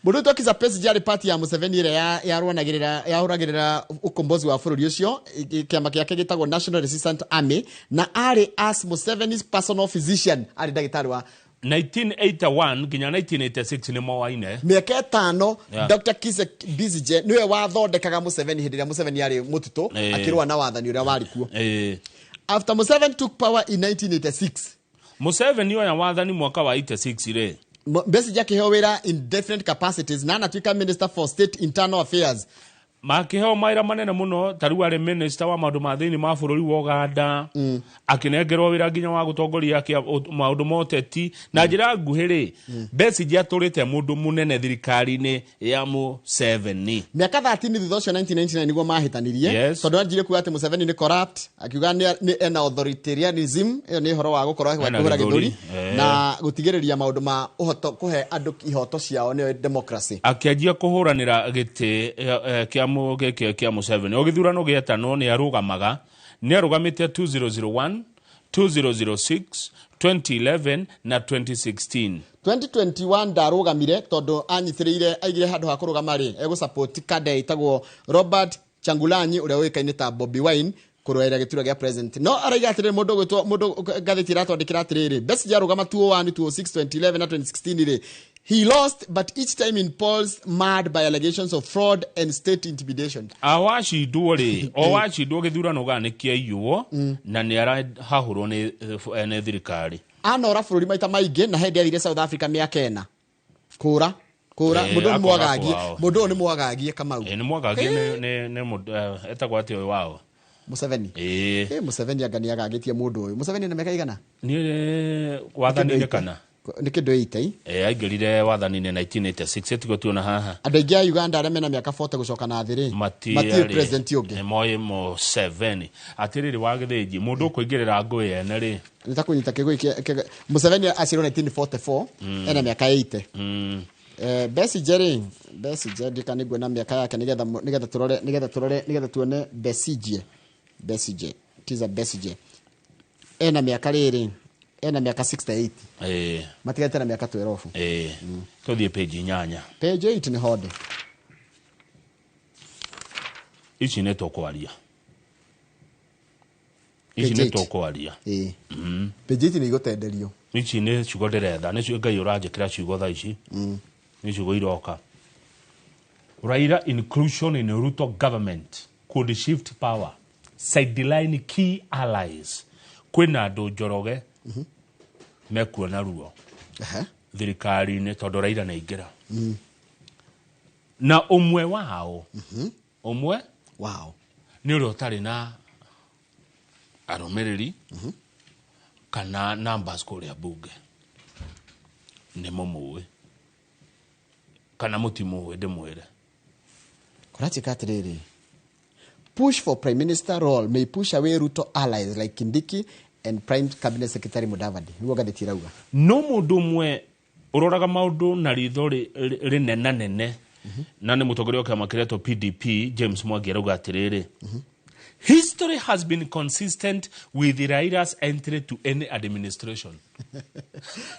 A: Mũndũ wĩtwo Kizza Besigye arĩ party ya Museveni ĩrĩa yarũanagĩrĩra, yahũragĩrĩra ũkombozi wa bũrũri ũcio. Kĩama gĩake gĩtagwo National Resistance Army, na arĩ as Museveni's personal physician, arĩ ndagĩtarĩ wa
B: 1981 nginya 1986 nĩ moaine.
A: Mĩaka 5. Dr. Kizza Besigye nĩwe wathondekaga Museveni hĩndĩ ĩrĩa Museveni arĩ mũtitũ akĩrũa na wathani ũrĩa warĩ kuo. After Museveni took power in 1986,
B: Museveni oya wathani mwaka wa 86 rĩ,
A: Besigye akĩheo wĩra in different capacities na anatuĩka minister for state internal affairs.
B: Makĩheo mawĩra manene mũno, ta rĩu arĩ minister wa maũndũ ma thĩinĩ ma bũrũri wa Uganda, akĩnengerwo wĩra nginya wa gũtongoria maũndũ ma ũteti. Na njĩra nguhĩ rĩ, Besigye atũrĩte mũndũ mũnene thirikari-inĩ ya Museveni.
A: Mĩaka 13 thutha ũcio, 1999, nĩguo mahĩtanirie, tondũ anjirie kuga atĩ Museveni nĩ corrupt, akiuga nĩ ena authoritarianism, ĩyo nĩ ũhoro wa gũkorwo
B: Ena
A: kũhũra
B: gĩthũri,
A: gĩthũri na gũtigĩrĩria maũndũ ma ũhoto kũhe andũ ihoto ciao, nĩyo democracy.
B: Akĩanjia kũhũranĩra gĩtĩ kĩa gĩkĩ kĩa Museveni. O gĩthurano gĩetanwo nĩ arũgamaga, nĩ arũgamĩte 2001, 2006, 2011 na 2016.
A: 2021 ndarũgamire tondũ anyitĩrĩire, aigire handũ ha kũrũgama rĩ, egũsupport kada ĩtagwo Robert Changulanyi ũrĩa ũĩkaine ta Bobi Wine kũrũĩrĩra gĩturwa gĩa president. No araiga atĩrĩrĩ, mũndũ ũgwĩtwo mũndũ, ngathĩti ĩratwandĩkĩra atĩrĩrĩ, Besigye arũgama 2001, 2006, 2011 na 2016 rĩ, he lost, but each time in polls marred by allegations of fraud and state intimidation.
B: Awacindwo rĩ, o wacindwo gĩthurano gana nĩ kĩaiywo na nĩ arahahũrwo nĩ thirikari.
A: Anora bũrũri maita maingĩ, na hĩndĩ athire South Africa mĩaka 4 kũra kũra. Mũndũ ũyũ nĩ
B: akora
A: mwagagie
B: kwao.
A: Mũndũ ũyũ nĩ mwagagie, Kamau.
B: Nĩ mwagagie nĩ etagwo atĩa ũyũ wao?
A: Museveni.
B: Ĩĩ.
A: Eh, Museveni anga nĩ agagĩtie mũndũ ũyũ. Museveni na mĩaka igana?
B: Nĩ wathani-inĩ kana?
A: Nĩ kĩndũ 80.
B: Aingĩrire wathani-inĩ 1986, ĩtigo tuona haha.
A: Andũ aingĩ a Uganda arĩa mena mĩaka 40 gũcoka na thĩ rĩ, matiũĩ president ũngĩ.
B: Nĩ moĩ Museveni. Atĩrĩrĩ, wa gĩthĩnji, mũndũ ũkũingĩrĩra ngũĩ ene rĩ,
A: Nĩ ta kũnyita kĩgũi Museveni aciarwo 1944, ena mĩaka 80. Besigye rĩ, Besigye ndika nĩ nguona mĩaka yake nĩgetha tũrore, nĩgetha tuone Besigye, Besigye, Kizza Besigye. Ena mĩaka rĩrĩ, ena mĩaka 68. Matigaite na mĩaka 12.
B: Tũthiĩ page 8.
A: Page 8 nĩ honde.
B: Ici nĩ tũkwaria. Ici
A: Page
B: nĩ
A: 8.
B: tũkwaria.
A: Page 8 nĩ igũtenderio.
B: Ici nĩ ciugo ndĩretha, nĩ Ngai ũranjĩkĩra ciugo thaa ici. Nĩ ciugo iroka. Raila inclusion in Ruto government could shift power, sideline key allies. Kwĩna andũ Njoroge mekuona ruo thirikari-inĩ tondũ Raila nĩaingĩra. Na ũmwe wao, ũmwe
A: wao
B: nĩ ũrĩa ũtarĩ na arũmĩrĩri kana numbers kũrĩa bunge. Nĩ mũmũĩ kana mũtimũĩ, ndĩmwĩre.
A: Kũratuĩka atĩrĩrĩ, push for prime minister role may push away Ruto allies like Kindiki and prime cabinet secretary Mudavadi. Nĩguo ngathĩti ĩrauga.
B: No mũndũ ũmwe ũroraga maũndũ na ritho rĩnenanene na nĩ mũtongoria wa kĩama kĩretwo PDP James Mwangi arauga atĩrĩrĩ, history has been consistent with Raila's entry to any administration.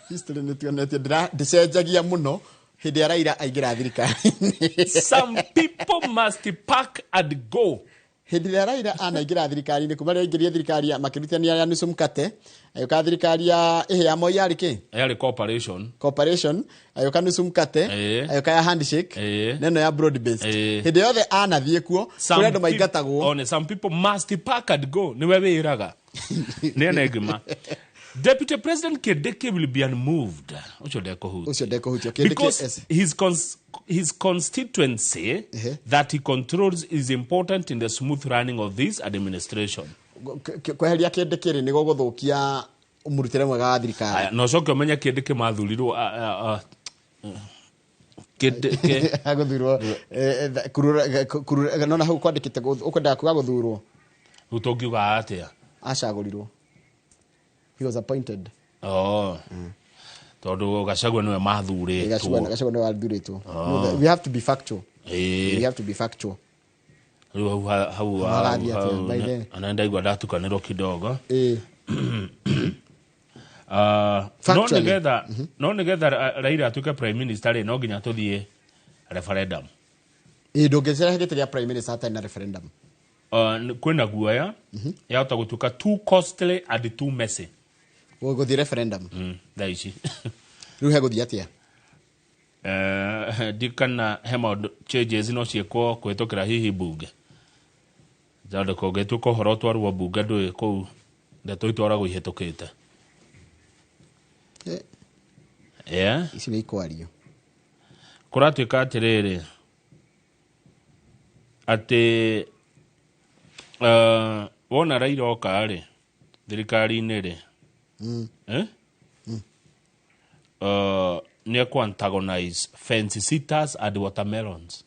A: History nĩ tuonetie ndĩcenjagia mũno hĩndĩ ya Raila aingĩra thirikari-inĩ.
B: Some people must pack and go.
A: Hĩndĩ ĩrĩa Raila anaingĩra thirikari-inĩ, kuma rĩrĩa aingĩrire thirikari ya makĩrutithania ya nusu mkate, agĩũka thirikari ya ĩhĩ ya Moi yarĩ kĩ?
B: Yarĩ cooperation.
A: Cooperation, agĩũka nusu mkate, agĩũka ya handshake, na ĩno ya broad based. Hĩndĩ yothe anathiĩ kuo, kũrĩ andũ maingatagwo.
B: One, some people must pack and go. Niwe wĩraga. Nĩ ene ngima. Deputy President Kindiki will be unmoved. Ũcio ndekũhutio.
A: Ũcio ndekũhutio. Kindiki
B: Because his constituency that he controls is important in the smooth running of this administration.
A: Kweheria Kindiki rĩ, nĩ gũgũthũkia mũrutĩre mwega wa thirikari.
B: Aya, na ũcoke ũmenye Kindiki mathurirwo Kindiki
A: Agũthurwo, kurura, nona hau kwandĩkĩte ũkwendaga kuga gũthurwo.
B: Rĩu tũngiuga atĩa?
A: Acagũrirwo. He was appointed.
B: Oh. Tondũ Gachagua nĩwe mathurĩtwo.
A: Gachagua nĩwe wathurĩtwo. No, we have to be factual. We have to be factual.
B: Rĩu hau hau
A: Magathiĩ atĩa,
B: hau
A: by the-
B: ana ndaigua ndatukanĩrwo kidogo. No
A: Factually.
B: nĩgetha no nĩgetha Raila atuĩke prime minister rĩ, no nginya tũthiĩ referendum.
A: Ndũngĩcerehe gĩtĩ gĩa prime minister hatarĩ na referendum.
B: Kwĩna guoya yahota gũtuĩka too costly and too messy.
A: Gũthiĩ referendum.
B: Thaa ici.
A: Rĩu hegũthiĩ atĩa?
B: Ndikana he maũndũ changes no ciĩkwo kũhĩtũkĩra hihi bunge. Tondũ kũngĩtuĩka ũhoro ũtwarwo bunge ndũĩ kũu ndeto itwaragwo ihĩtũkĩte. Yeah.
A: Ici nĩ ikwario.
B: Kũratuĩka atĩrĩrĩ atĩ wona Raila oka rĩ thirikari-inĩ rĩ, nĩ ekũ antagonize fence sitters and watermelons.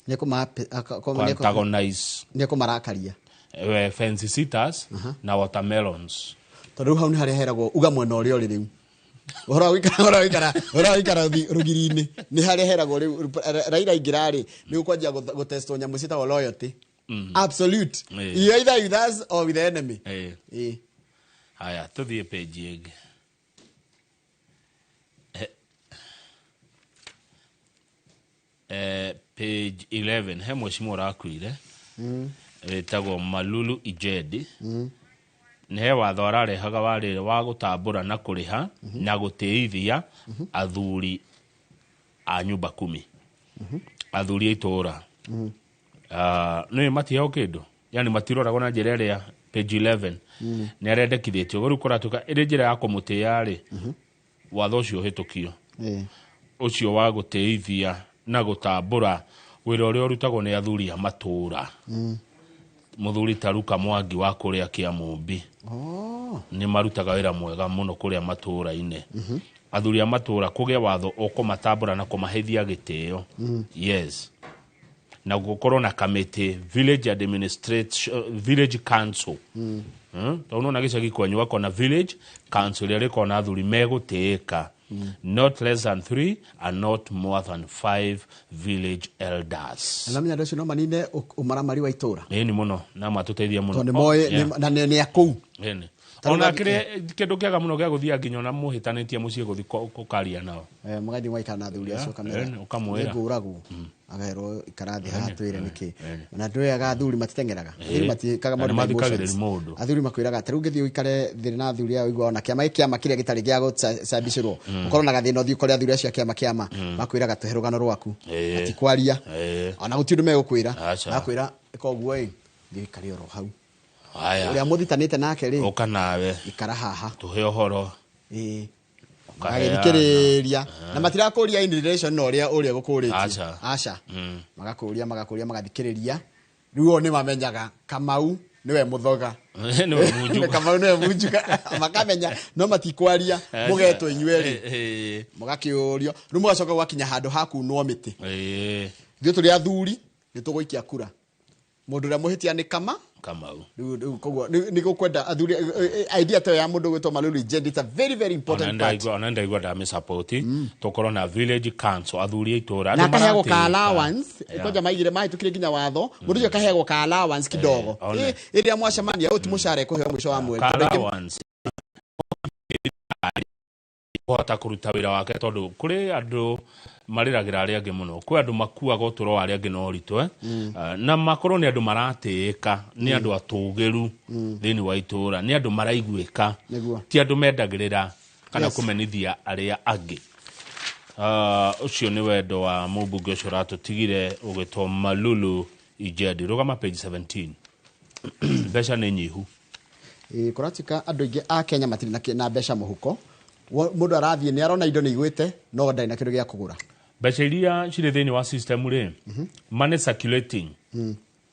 A: Nĩ
B: Antagonize.
A: Nĩ ekũmarakaria.
B: Fence sitters na watermelons.
A: Tondũ rĩu hau nĩ harĩa heragwo uga mwena ũrĩa ũrĩ rĩu. Ũhoro wa gũikara, ũhoro wa gũikara, ũhoro wa gũikara rũgiri-inĩ nĩ harĩa heragwo rĩu. Raila aingĩra rĩ, nĩ gũkwanjia gũtestwo nyamũ ciĩtagwo loyalty. Absolute. You either with us or with the enemy.
B: Haya, tũthiĩ page ĩngĩ. Page 11 he mheshimiwa ũrakuire wĩtagwo Malulu Ijedi. Nĩ he watho ararehaga warĩ wa gũtambũra na kũrĩha na gũtĩithia athuri a nyumba kumi, athuri a itũũra. Nĩ matiheo kĩndũ, yani matiroragwo na njĩra ĩrĩa page 11 nĩ arendekithĩtio. Rĩu kũratuĩka ĩrĩ njĩra ya kũmũtĩĩa rĩ, watho ũcio ũhĩtũkio ũcio wa gũtĩithia na gũtambũra wĩra ũrĩa ũrutagwo nĩ athuri a matũũra. Mũthuri ta Luka Mwangi wa kũrĩa Kĩamũmbi. Nĩ marutaga wĩra mwega mũno kũrĩa matũũra-inĩ. Athuri a matũũra kũgĩa watho ũkũmatambũra na kũmaheithia gĩtĩo. Yes. Na gũkorwo na kamĩtĩ village administration, village council. Tondũ nĩwona gĩcagi kwanyu gakona village council ĩrĩa rĩkoragwo na athuri megũtĩĩka. Not less than 3 and not more than 5 village elders.
A: Na menya andũ acio no manine ũmaramari wa itũũra.
B: Ĩni mũno, na matũteithia mũno.
A: Tondũ nĩ moĩ,
B: Yeah.
A: na nĩ a kũu.
B: Ĩni. Ona kĩrĩ kĩndũ kĩega mũno gĩa gũthiĩ nginya ona mũhĩtanĩtie mũciĩ gũthiĩ kũkaria nao.
A: Mũgathiĩ mũgaikara na athuri acio ũkamera
B: ũkamwĩra.
A: Nĩngũragwo. Agaherwo ikara thĩ haha twĩre nĩkĩ. Na ndwĩraga athuri matiteng'eraga. Athuri matiĩkaga
B: Na
A: maũndũ ma
B: nĩmathikagĩrĩria
A: emotions.
B: mũndũ.
A: Athuri makwĩraga ta rĩu ũngĩthiĩ ũikare thĩ na athuri aya ũigua ona kĩama gĩkĩ kĩama kĩrĩa gĩtarĩ gĩa gũcabicĩrwo. Ũkorwo na gathĩna ũthiĩ ũkore athuri acio a kĩama kĩama makwĩraga tũhe rũgano rwaku. Matikwaria. Ona gũtirĩ ũndũ megũkwĩra.
B: Aca.
A: Makwĩra ĩka ũguo ĩ thiĩ ũikare oro hau.
B: Haya.
A: Ũrĩa mũthitanĩte nake rĩ
B: Ũka nawe.
A: Ikara haha.
B: Tũhe ũhoro. Ũkaheana.
A: Magagĩthikĩrĩria. Na matirakũria in relation na ũrĩa ũrĩa gũkũrĩtie.
B: Aca.
A: Aca. Magakũria magakuria magathikĩrĩria. Rĩu o nĩ mamenyaga Kamau nĩwe mũthoga.
B: Nĩwe munjuga.
A: Kamau nĩwe munjuga. Makamenya no matikwaria mũgetwo inyuerĩ. Mũgakĩũrio. Rĩu mũgacoka gwakinya handũ ha kunwo mĩtĩ. Ithuĩ tũrĩ athuri nĩ tũgũikia kura. Mũndũ ũrĩa mũhĩtia nĩ Kama.
B: Kamau.
A: Rĩu koguo nĩ gũkwenda athuri idea ta ĩyo ya mũndũ gwĩtwo Malulu Injendi, it's a very very important part.
B: Ona ndaigua ndamĩsupport tũkorwo na village council athuri a itũra
A: Na
B: andũ
A: akaheagwo ka
B: maratĩĩka.
A: allowance
B: Yeah.
A: kwanja maigire mahĩtũkire nginya watho mũndũ ũcio akaheagwo ka allowance kidogo.
B: One.
A: Ĩrĩa mwacemania ũyũ ti mũcara ekũheo mũico wa mweri.
B: Ka
A: Tondũ aingĩ-
B: allowance kũhota kũruta wĩra wake tondũ kũrĩ andũ marĩragĩra arĩa angĩ mũno kwĩ andũ makuaga ũtũro wa arĩa angĩ na ũritũ na makorwo nĩ andũ maratĩĩka nĩ andũ atũgĩru thĩinĩ wa itũra nĩ andũ maraiguĩka
A: Nĩguo.
B: ti andũ mendagĩrĩra kana
A: Yes.
B: kũmenithia arĩa angĩ. Ũcio nĩ wendo wa mũmbunge ũcio ũratũtigire ũgĩtwo Malulu Injendi. Rũgama page 17. Mbeca nĩ nyihu.
A: Kũratuĩka andũ aingĩ a Kenya matirĩ na mbeca mũhuko. Mũndũ arathiĩ nĩ arona indo nĩ igwĩte no ndarĩ na kĩndũ gĩa kũgũra.
B: Mbeca iria cirĩ thĩinĩ wa system rĩ, money circulating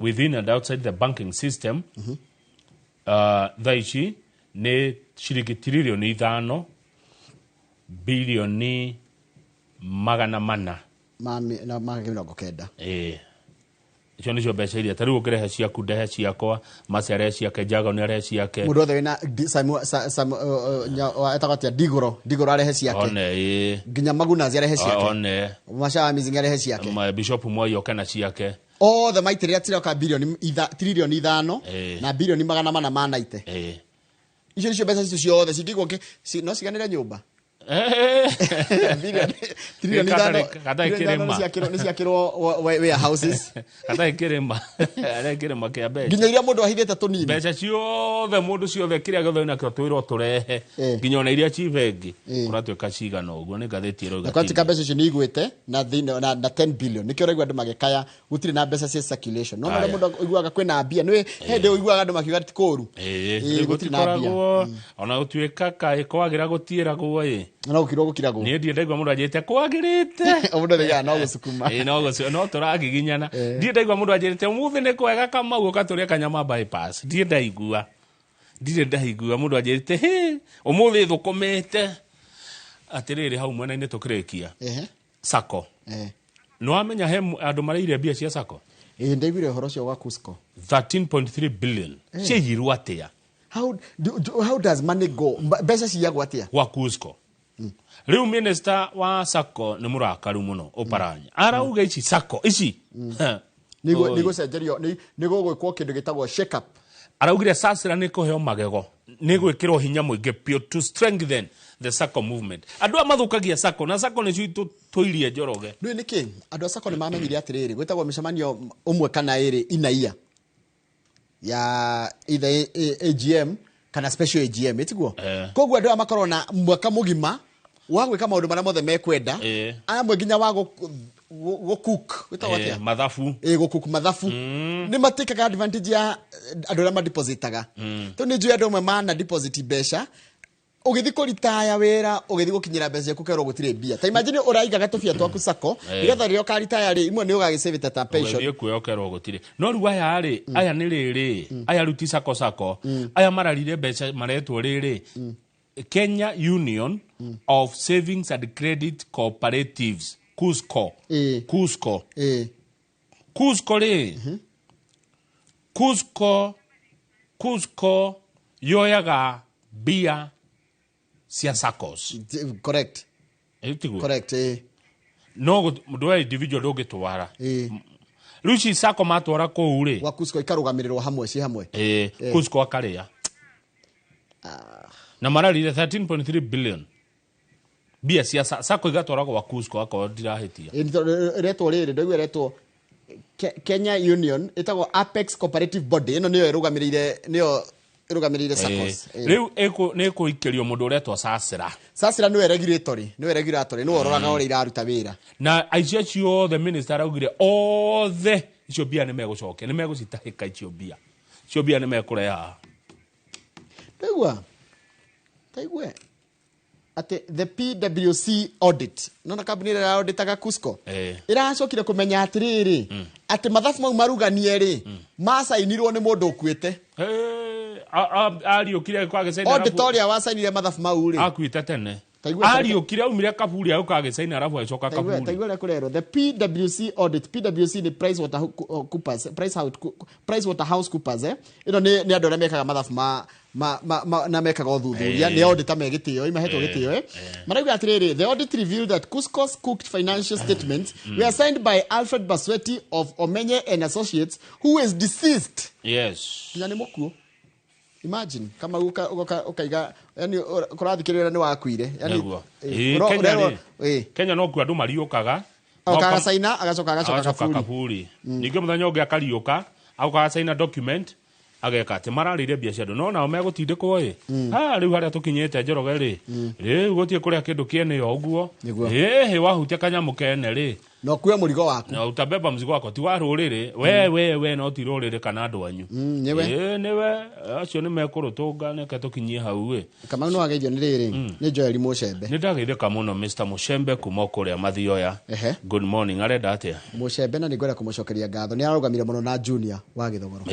B: within and outside the banking system, thaa ici nĩ ciringi tiririoni 5 bilioni 400
A: Na ma 90.
B: Icio nĩcio mbeca iria ta rĩu ũngĩrehe ciaku ndehe ciakwa Mercy arehe ciake Jago nĩ arehe ciake
A: Mũndũ wothe wĩna etagwo atĩa Ndigũrũ arehe ciake.
B: One, ĩĩ.
A: Nginya Magunazi arehe ciake.
B: One.
A: Mashawa Mizinga arehe ciake.
B: Bishop Mwai oke na ciake.
A: Othe maitĩrĩra tiroka bilioni tiririoni 5 na bilioni 400 ma naite. Icio nicio mbeca icio ciothe cingĩigwo no ciganĩre nyũmba. Trilioni 5
B: Gatarĩ
A: trilioni 5
B: kĩrĩma.
A: nĩ ciakĩrwo warehouses.
B: Gatarĩ kĩrĩma. Gatarĩ kĩrĩma kĩa mbeca.
A: Nginya iria mũndũ ahithĩte tũnini.
B: Mbeca ciothe mũndũ ciothe kĩrĩa gĩothe wĩnakĩo twĩrwo tũrehe. Nginya ona iria ci bengi. Kũratuĩka cigana ũguo nĩ ngathĩti ĩrauga
A: Na kwatuĩka
B: ti.
A: mbeca icio nĩ igwĩte na thĩinĩ na 10 billion. Nĩkĩo ũraigua andũ magĩkaya gũtirĩ na mbeca cia circulation. No ũrĩa mũndũ ũiguaga kwĩna mbia. Nĩ hĩndĩ ũiguaga andũ makiuga ti kũũru. Gũtirĩ na mbia.
B: Gũtikoragwo ona gũtuĩka kaĩ kwagĩra gũtiĩragwo ĩ.
A: No gũkirwo gũkiragwo.
B: Niĩ ndirĩ ndaigua mũndũ anjĩrĩte kwagĩrĩte.
A: Mũndũ arauga no gũcukuma.
B: No gũcu-, no tũragiginyana. Ndirĩ ndaigua mũndũ anjĩrĩte ũmũthĩ nĩ kwega Kamau ũka tũrĩe kanyama bypass. Ndirĩ ndaigua. Ndirĩ ndaigua mũndũ anjĩrĩte hĩ ũmũthĩ thũkũmĩte. Atĩrĩrĩ hau mwena-inĩ tũkĩrĩkia. Sacco. Nĩ wamenya he andũ marĩire mbia cia Sacco?
A: Ndaiguire ũhoro ũcio wa Cusco.
B: 13.3 billion. Ciaiyirwo atĩa?
A: How does money go? Mbeca ciyagwo atĩa?
B: Gwa Cusco. Rĩu minister wa Sacco nĩ mũrakaru mũno Oparanya. Arauga ici Sacco ici.
A: Nĩ gũcenjerio, nĩ gũgwĩkwo kĩndũ gĩtagwo shake up.
B: Araugire Sasra nĩ kũheo magego, nĩ gwĩkĩrwo hinya mũingĩ biũ to strengthen the Sacco movement. Andũ aya mathũkagia Sacco na Sacco nĩcio itũtũirie Njoroge.
A: Nĩũĩ nĩkĩ? Andũ a Sacco nĩ mamenyire atĩrĩrĩ, gwĩtagwo mĩcemanio ũmwe kana ĩrĩ inaia ya either AGM kana special AGM, ĩtiguo? Koguo andũ aya makorwo na mwaka mũgima wa gwĩka maũndũ marĩa mothe mekwenda. Amwe nginya wa gũcook, gwĩtagwo atĩa?
B: Mathabu.
A: Gũcook mathabu. Nĩ matĩkaga advantage ya andũ arĩa madepositaga. Tondũ nĩ njũĩ andũ amwe mana deposit mbeca, ũgĩthiĩ kũritaya wĩra, ũgĩthiĩ gũkinyĩra mbeca ciaku ũkerwo gũtirĩ mbia. Ta imagine ũraigaga tũbia twaku Sacco, nĩgetha rĩrĩa ũkaritaya rĩ, imwe nĩ ũgagĩsave ta pension.
B: Ũgĩthiĩ kuoya ũkerwo gũtirĩ. No rĩu aya rĩ, aya nĩ rĩrĩ, aya rĩu ti Sacco Sacco, aya mararire mbeca maretwo rĩrĩ, Kenya Union of Savings and Credit Cooperatives, KUSCCO. KUSCCO. KUSCCO rĩ, KUSCCO, KUSCCO yoyaga mbia cia SACCOs.
A: Correct.
B: Tiguo?
A: Correct,
B: No mũndũ wa individual ndũngĩtwara. Rĩu ici SACCO matwara kũu rĩ.
A: Gwa KUSCCO ikarũgamĩrĩrwo hamwe ci hamwe.
B: KUSCCO akarĩa. Na mararire 13.3 billion mbia cia sako igatwaragwo gwa KUSCCO akorwo ndirahĩtia.
A: Ĩ, nĩ tondũ ĩretwo rĩrĩ, ndaigua ĩretwo Kenya Union, ĩtagwo Apex Cooperative Body. Ĩno nĩyo ĩrũgamĩrĩire, nĩyo ĩrũgamĩrĩire SACCOs.
B: Rĩu nĩ ĩkũikĩrio mũndũ ũretwo Sasira.
A: Sasira nĩwe regulatory, nĩwe regulatory, nĩwe ũroraga ũrĩa iraruta wĩra.
B: Na aici acio othe minister araugire othe icio mbia nĩ megũcokia, nĩ megũcitahĩka icio mbia, icio mbia nĩ mekũreha haha.
A: Ndaigua, taigue atĩ the PwC audit, nona kambuni ĩrĩa auditaga KUSCCO ĩracokire kũmenya atĩrĩrĩ, atĩ mathabu mau maruganie rĩ, macainirwo nĩ mũndũ ũkuĩte.
B: Ariũkire agĩũka agĩcaina
A: Auditor ũrĩa wacainire mathabu mau rĩ,
B: akuĩte tene.
A: Taigua.
B: Ariũkire aumire kaburi agĩũka agĩcaina arabu agĩcoka kaburi.
A: Taigua ũrĩa kũrerwo the PwC audit. PwC nĩ Price Water Coopers, Price Waterhouse Coopers, eh, ĩno nĩ andũ arĩa mekaga mathabu ma na mekaga ũthuthuria, nĩ auditor me gĩtĩo, imahetwo gĩtĩo, eh, marauga atĩrĩrĩ, the audit revealed that KUSCCO's cooked financial statements were signed by Alfred Basweti of Omenye and Associates, who is deceased. Nginya nĩ mũkuũ. Imagine kama uka ukaiga, yani kũrathikĩrĩria nĩ wakuire, yani.
B: Nĩguo. Kenya rĩ, Kenya no kuo andũ mariũkaga.
A: Oka agacaina, agacoka
B: agacoka
A: kaburi.
B: Kaburi. Ningĩ mũthenya ũngĩ akariũka agoka agacaina document, ageka atĩ mararĩire mbia cia andũ, no nao megũtindĩkwo ĩ. Ha rĩu harĩa tũkinyĩte, Njoroge rĩ, rĩu gũtirĩ kũrĩa kĩndũ kĩene o ũguo. Ĩhĩ, wahutia kanyamũ kene rĩ,
A: na ũkue mũrigo waku.
B: Na utabeba mzigo wako, ti wa rũrĩrĩ we no ti rũrĩrĩ kana andũ anyu.
A: Nĩwe.
B: Ĩ, nĩwe acio nĩ mekũrũtũnga, neke tũkinyie hau ĩ.
A: Kamau, nĩ wageithio nĩ rĩrĩ, nĩ Joel Mũcembe.
B: Nĩ ndageithĩka mũno, Mr Mũcembe kuma kũrĩa Mathioya. Good morning. Arenda atĩa?
A: Mũcembe, na nĩ ngwenda kũmũcokeria ngatho, nĩ ararũgamire mũno na Junior wa Gĩthogoro.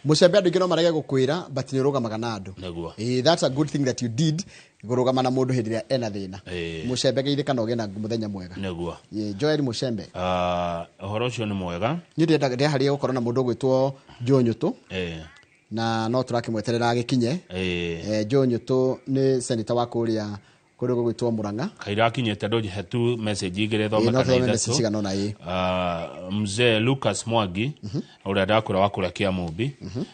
A: Mũcembe, andũ aingĩ no marege gũkwĩra, but nĩ ũrũgamaga na andũ. That's a good thing that you did, kũrũgama na mũndũ hĩndĩ ĩrĩa ena thĩna. Mũcembe, geithĩka na ũgĩe na mũthenya mwega. Joel Mũcembe.
B: Ah, ũhoro ũcio nĩ mwega.
A: Niĩ ndĩreharĩria gũkorwo na mũndũ ũgwĩtwo Joe Nyũtũ, na no tũrakĩmweterera agĩkinye. Joe Nyũtũ nĩ senator wa kũrĩa kũndũ gũgwĩtwo Mũrang'a.
B: Kaira akinyĩte, ndũhe tu message igĩrĩ thome
A: Ĩĩ, no
B: kana
A: thome message
B: ithatũ.
A: cigana ũna, ĩĩ.
B: Ah, mzee Lucas Mwangi ũrĩa ndakwĩra wa kũrĩa Kĩamũmbi,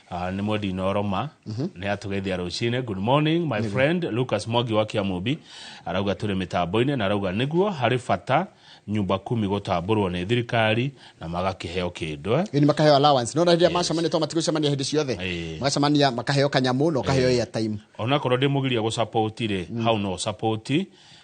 B: ah, nĩ mwendi Noroma, nĩ atũgeithia rũcinĩ. Good morning, my friend Lucas Mwangi wa Kĩamũmbi. Arauga tũrĩ mĩtambo-inĩ, na arauga nĩguo harĩ bata nyumba kumi gũtambũrwo nĩ thirikari na magakĩheo kĩndũ, eh.
A: Ĩĩ, nĩ makaheo allowance, no na hĩndĩ ĩrĩa macemania, to matigũcemania hĩndĩ ciothe, magacemania makaheo kanyamũ na ũkaheo airtime.
B: Onakorwo ndĩmũgiria gũsupport rĩ, hau no support.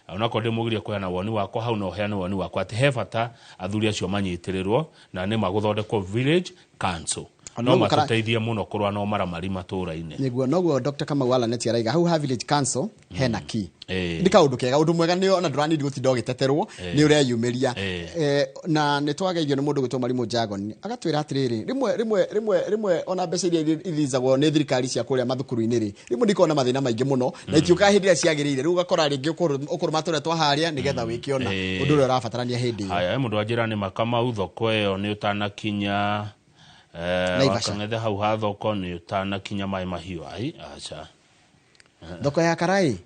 B: Onakorwo ndĩmũgiria kũheana woni wakwa, hau no heane woni wakwa atĩ he bata athuri acio manyitĩrĩrwo na nĩ magũthondekwo village council.
A: Ona
B: no
A: no
B: matũteithie mũno kũrũa na ũmaramari matũũra-inĩ.
A: Nĩguo, noguo Dr. Kamau Alanet araiga hau ha village council hena key.
B: Ĩĩ.
A: Nĩ kaũndũ kega, ũndũ mwega, nĩ ona ndũranindi gũtinda ũgĩteterwo, nĩ ũreyumĩria. Na nĩ twageithio nĩ mũndũ gwĩtwo Marimũ Jagon, agatwĩra atĩrĩrĩ, rĩmwe rĩmwe rĩmwe rĩmwe ona mbeca iria ithicagwo nĩ thirikari cia kũrĩa mathukuru-inĩ rĩ, rĩmwe nĩ ikoragwo na mathĩna maingĩ mũno na itiũkaga hĩndĩ ĩrĩa ciagĩrĩire. Rĩu ũgakora rĩngĩ ũkũrũma tũrĩa twa harĩa nĩgetha wĩkĩona ũndũ ũrĩa ũrabatarania hĩndĩ ĩyo.
B: Haya, he mũndũ wanjĩra nĩ Makamau, thoko ĩyo nĩ ũtanakinya
A: Naivasha.
B: Wakang'ethe hau ha thoko nĩ ũtanakinya maĩ mahiũ. Ai aca.
A: Thoko ya Karai.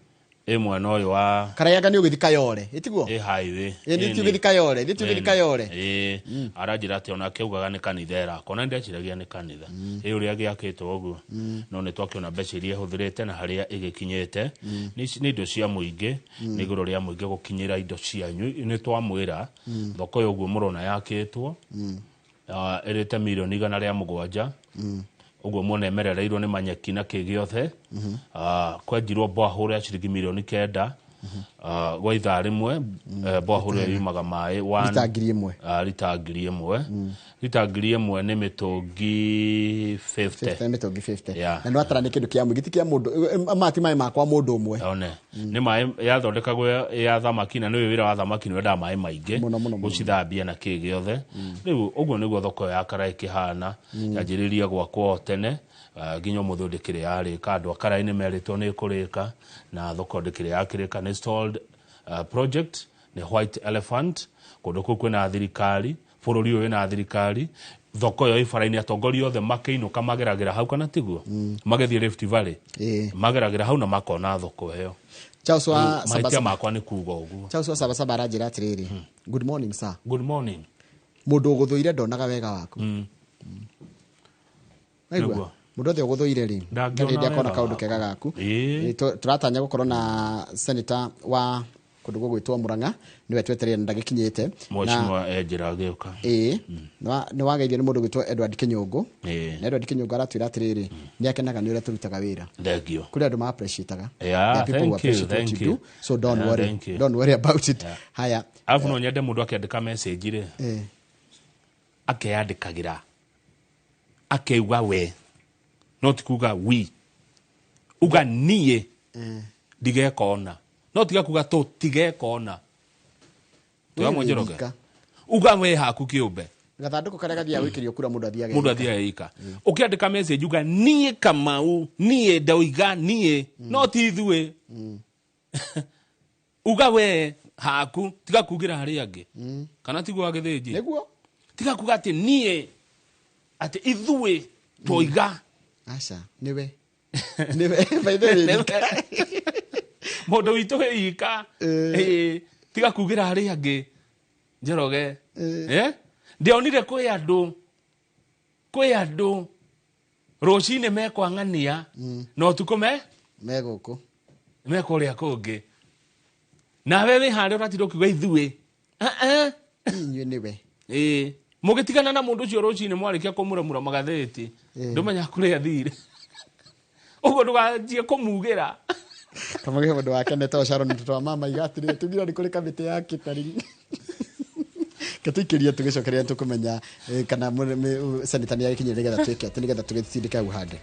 B: Ĩ mwena ũyũ wa
A: Karai, anga nĩ ũgĩthi Kayore, ĩtiguo?
B: Ĩ highway.
A: Ĩ, nĩ ti ũgĩthi Kayore, nĩ ti ũgĩthi Kayore.
B: Ĩ, aranjĩra atĩ onake augaga nĩ kanitha ĩrakwo, na ndeciragia nĩ kanitha ĩ ũrĩa gĩakĩtwo ũguo, no nĩ twakĩona mbeca iria ĩhũthĩrĩte na harĩa ĩgĩkinyĩte. Nĩ indo cia mũingĩ, nĩ igũrũ rĩa mũingĩ gũkinyĩra indo cianyu. Nĩ twamwĩra thoko ĩyo ũguo mũrona yakĩtwo, ah, ĩrĩte mirioni 107 ũguo muona ĩmerereirwo nĩ manyeki na kĩ gĩothe. Ah, kwenjirwo borehole ya ciringi 9 million. Ah, gwa ithaa rĩmwe, borehole ĩyo yumaga maĩ
A: Lita 1,000.
B: Ah, lita 1,000. Lita 1,000 nĩ mĩtũngi 50.
A: 50, mĩtũngi 50.
B: Yeah.
A: Na nĩ watara nĩ kĩndũ kĩa mũingĩ, ti kĩa mũndũ, maya ti maĩ makwa mũndũ ũmwe.
B: One nĩ maĩ yathondekagwo ya thamaki, na nĩũĩ wĩra wa thamaki nĩ wendaga maĩ maingĩ
A: Mũno, mũno, mũno.
B: gũcithambia na kĩ gĩothe. Rĩu ũguo nĩguo thoko ĩyo ya Karai ĩkĩhana. Yanjĩrĩirie gwakwo o tene, nginya ũmũthĩ ũyũ ndĩkĩrĩ yarĩka. Andũ a Karai nĩ merĩtwo nĩ ĩkũrĩka, na thoko ndĩkĩrĩ yakĩrĩka. Nĩ stalled project, nĩ white elephant. Kũndũ kũu kwĩna thirikari, bũrũri ũyũ wĩna thirikari. Thoko ĩyo ĩ bara-inĩ, atongoria othe makĩinũka mageragĩra hau, kana tiguo, magĩthiĩ Rift Valley mageragĩra hau na makona thoko ĩyo.
A: Charles wa
B: Rĩu mahĩtia
A: Sabasaba.
B: makwa nĩ kuga ũguo.
A: Charles wa Sabasaba aranjĩra atĩrĩrĩ, good morning, sir.
B: Good morning.
A: Mũndũ ũgũthũire ndonaga wega waku. Waigua?
B: Nĩguo.
A: Mũndũ othe ũgũthũire rĩ,
B: Ndangĩona
A: ndarĩ hĩndĩ akona
B: wega
A: kaũndũ
B: waku.
A: kega gaku.
B: Ĩĩ.
A: Tũratanya gũkorwo na senator wa kũndũ gũgwĩtwo Murang'a, nĩwe twetereire na ndagĩkinyĩte.
B: Mheshimiwa Enjera agĩũka.
A: Ĩĩ, nĩ wageithio nĩ mũndũ gwĩtwo Edward Kĩnyũngũ. Na Edward Kĩnyũngũ aratwĩra atĩrĩrĩ, nĩ akenaga nĩ ũrĩa tũrutaga wĩra.
B: Thank you.
A: Kũrĩ andũ ma appreciate-aga.
B: Yeah,
A: There are people who
B: thank you,
A: appreciate what
B: thank
A: you do,
B: you.
A: so don't
B: Yeah,
A: worry,
B: thank you.
A: don't worry about it. Haya.
B: Arabu no nyende mũndũ akĩandĩka message rĩ, akeyandĩkagĩra akeuga we, no ti kuga we, uga niĩ ndigeka ona, no tiga kuga tũtigeka ona.
A: We
B: Tiga
A: wĩ
B: Njoroge.
A: wika.
B: Uga we haku kĩũmbe.
A: Gathandũkũ karĩa gathiaga gwĩkĩrio kura, mũndũ athiaga
B: Mũndũ
A: eka.
B: athiaga ika. Ũkĩandĩka message, uga niĩ Kamau, niĩ ndauiga niĩ, no ti ithuĩ. Uga we haku, tiga kugĩra harĩa angĩ, kana tiguo agĩthĩnji?
A: Nĩguo.
B: Tiga kuga atĩ niĩ, atĩ ithuĩ twoiga.
A: Aca, nĩwe nĩwe, by the way.
B: Mũndũ witũ wĩ ika. Ĩĩ, tiga kugĩra harĩa angĩ, Njoroge. Eh? Ndionire kwĩ andũ rũcinĩ mekwang'ania na ũtukũ me
A: me gũkũ,
B: me kũrĩa kũngĩ, nawe wĩ harĩa ũratinda ũkiuga ithuĩ. Ah, ah.
A: Inyuĩ nĩwe.
B: Ĩĩ, mũgĩtigana na mũndũ ũcio rũcinĩ mwarĩkia kũmuramura magathĩti, ndũmenya kũrĩa athire, ũguo ndũganjie kũmugĩra.
A: Kamagä mũndũ wa Kenya etagwo Sharon, mtoto wa mama, iga atĩrĩrĩ, tugire nĩ kũrĩ kamĩtĩ ya kĩtari ketũikĩrie tũgĩcokeria tũkũmenya kana senator nĩ agĩkinyire nĩgetha twĩke atĩ nĩgetha tũgĩtindĩke hau hangĩ.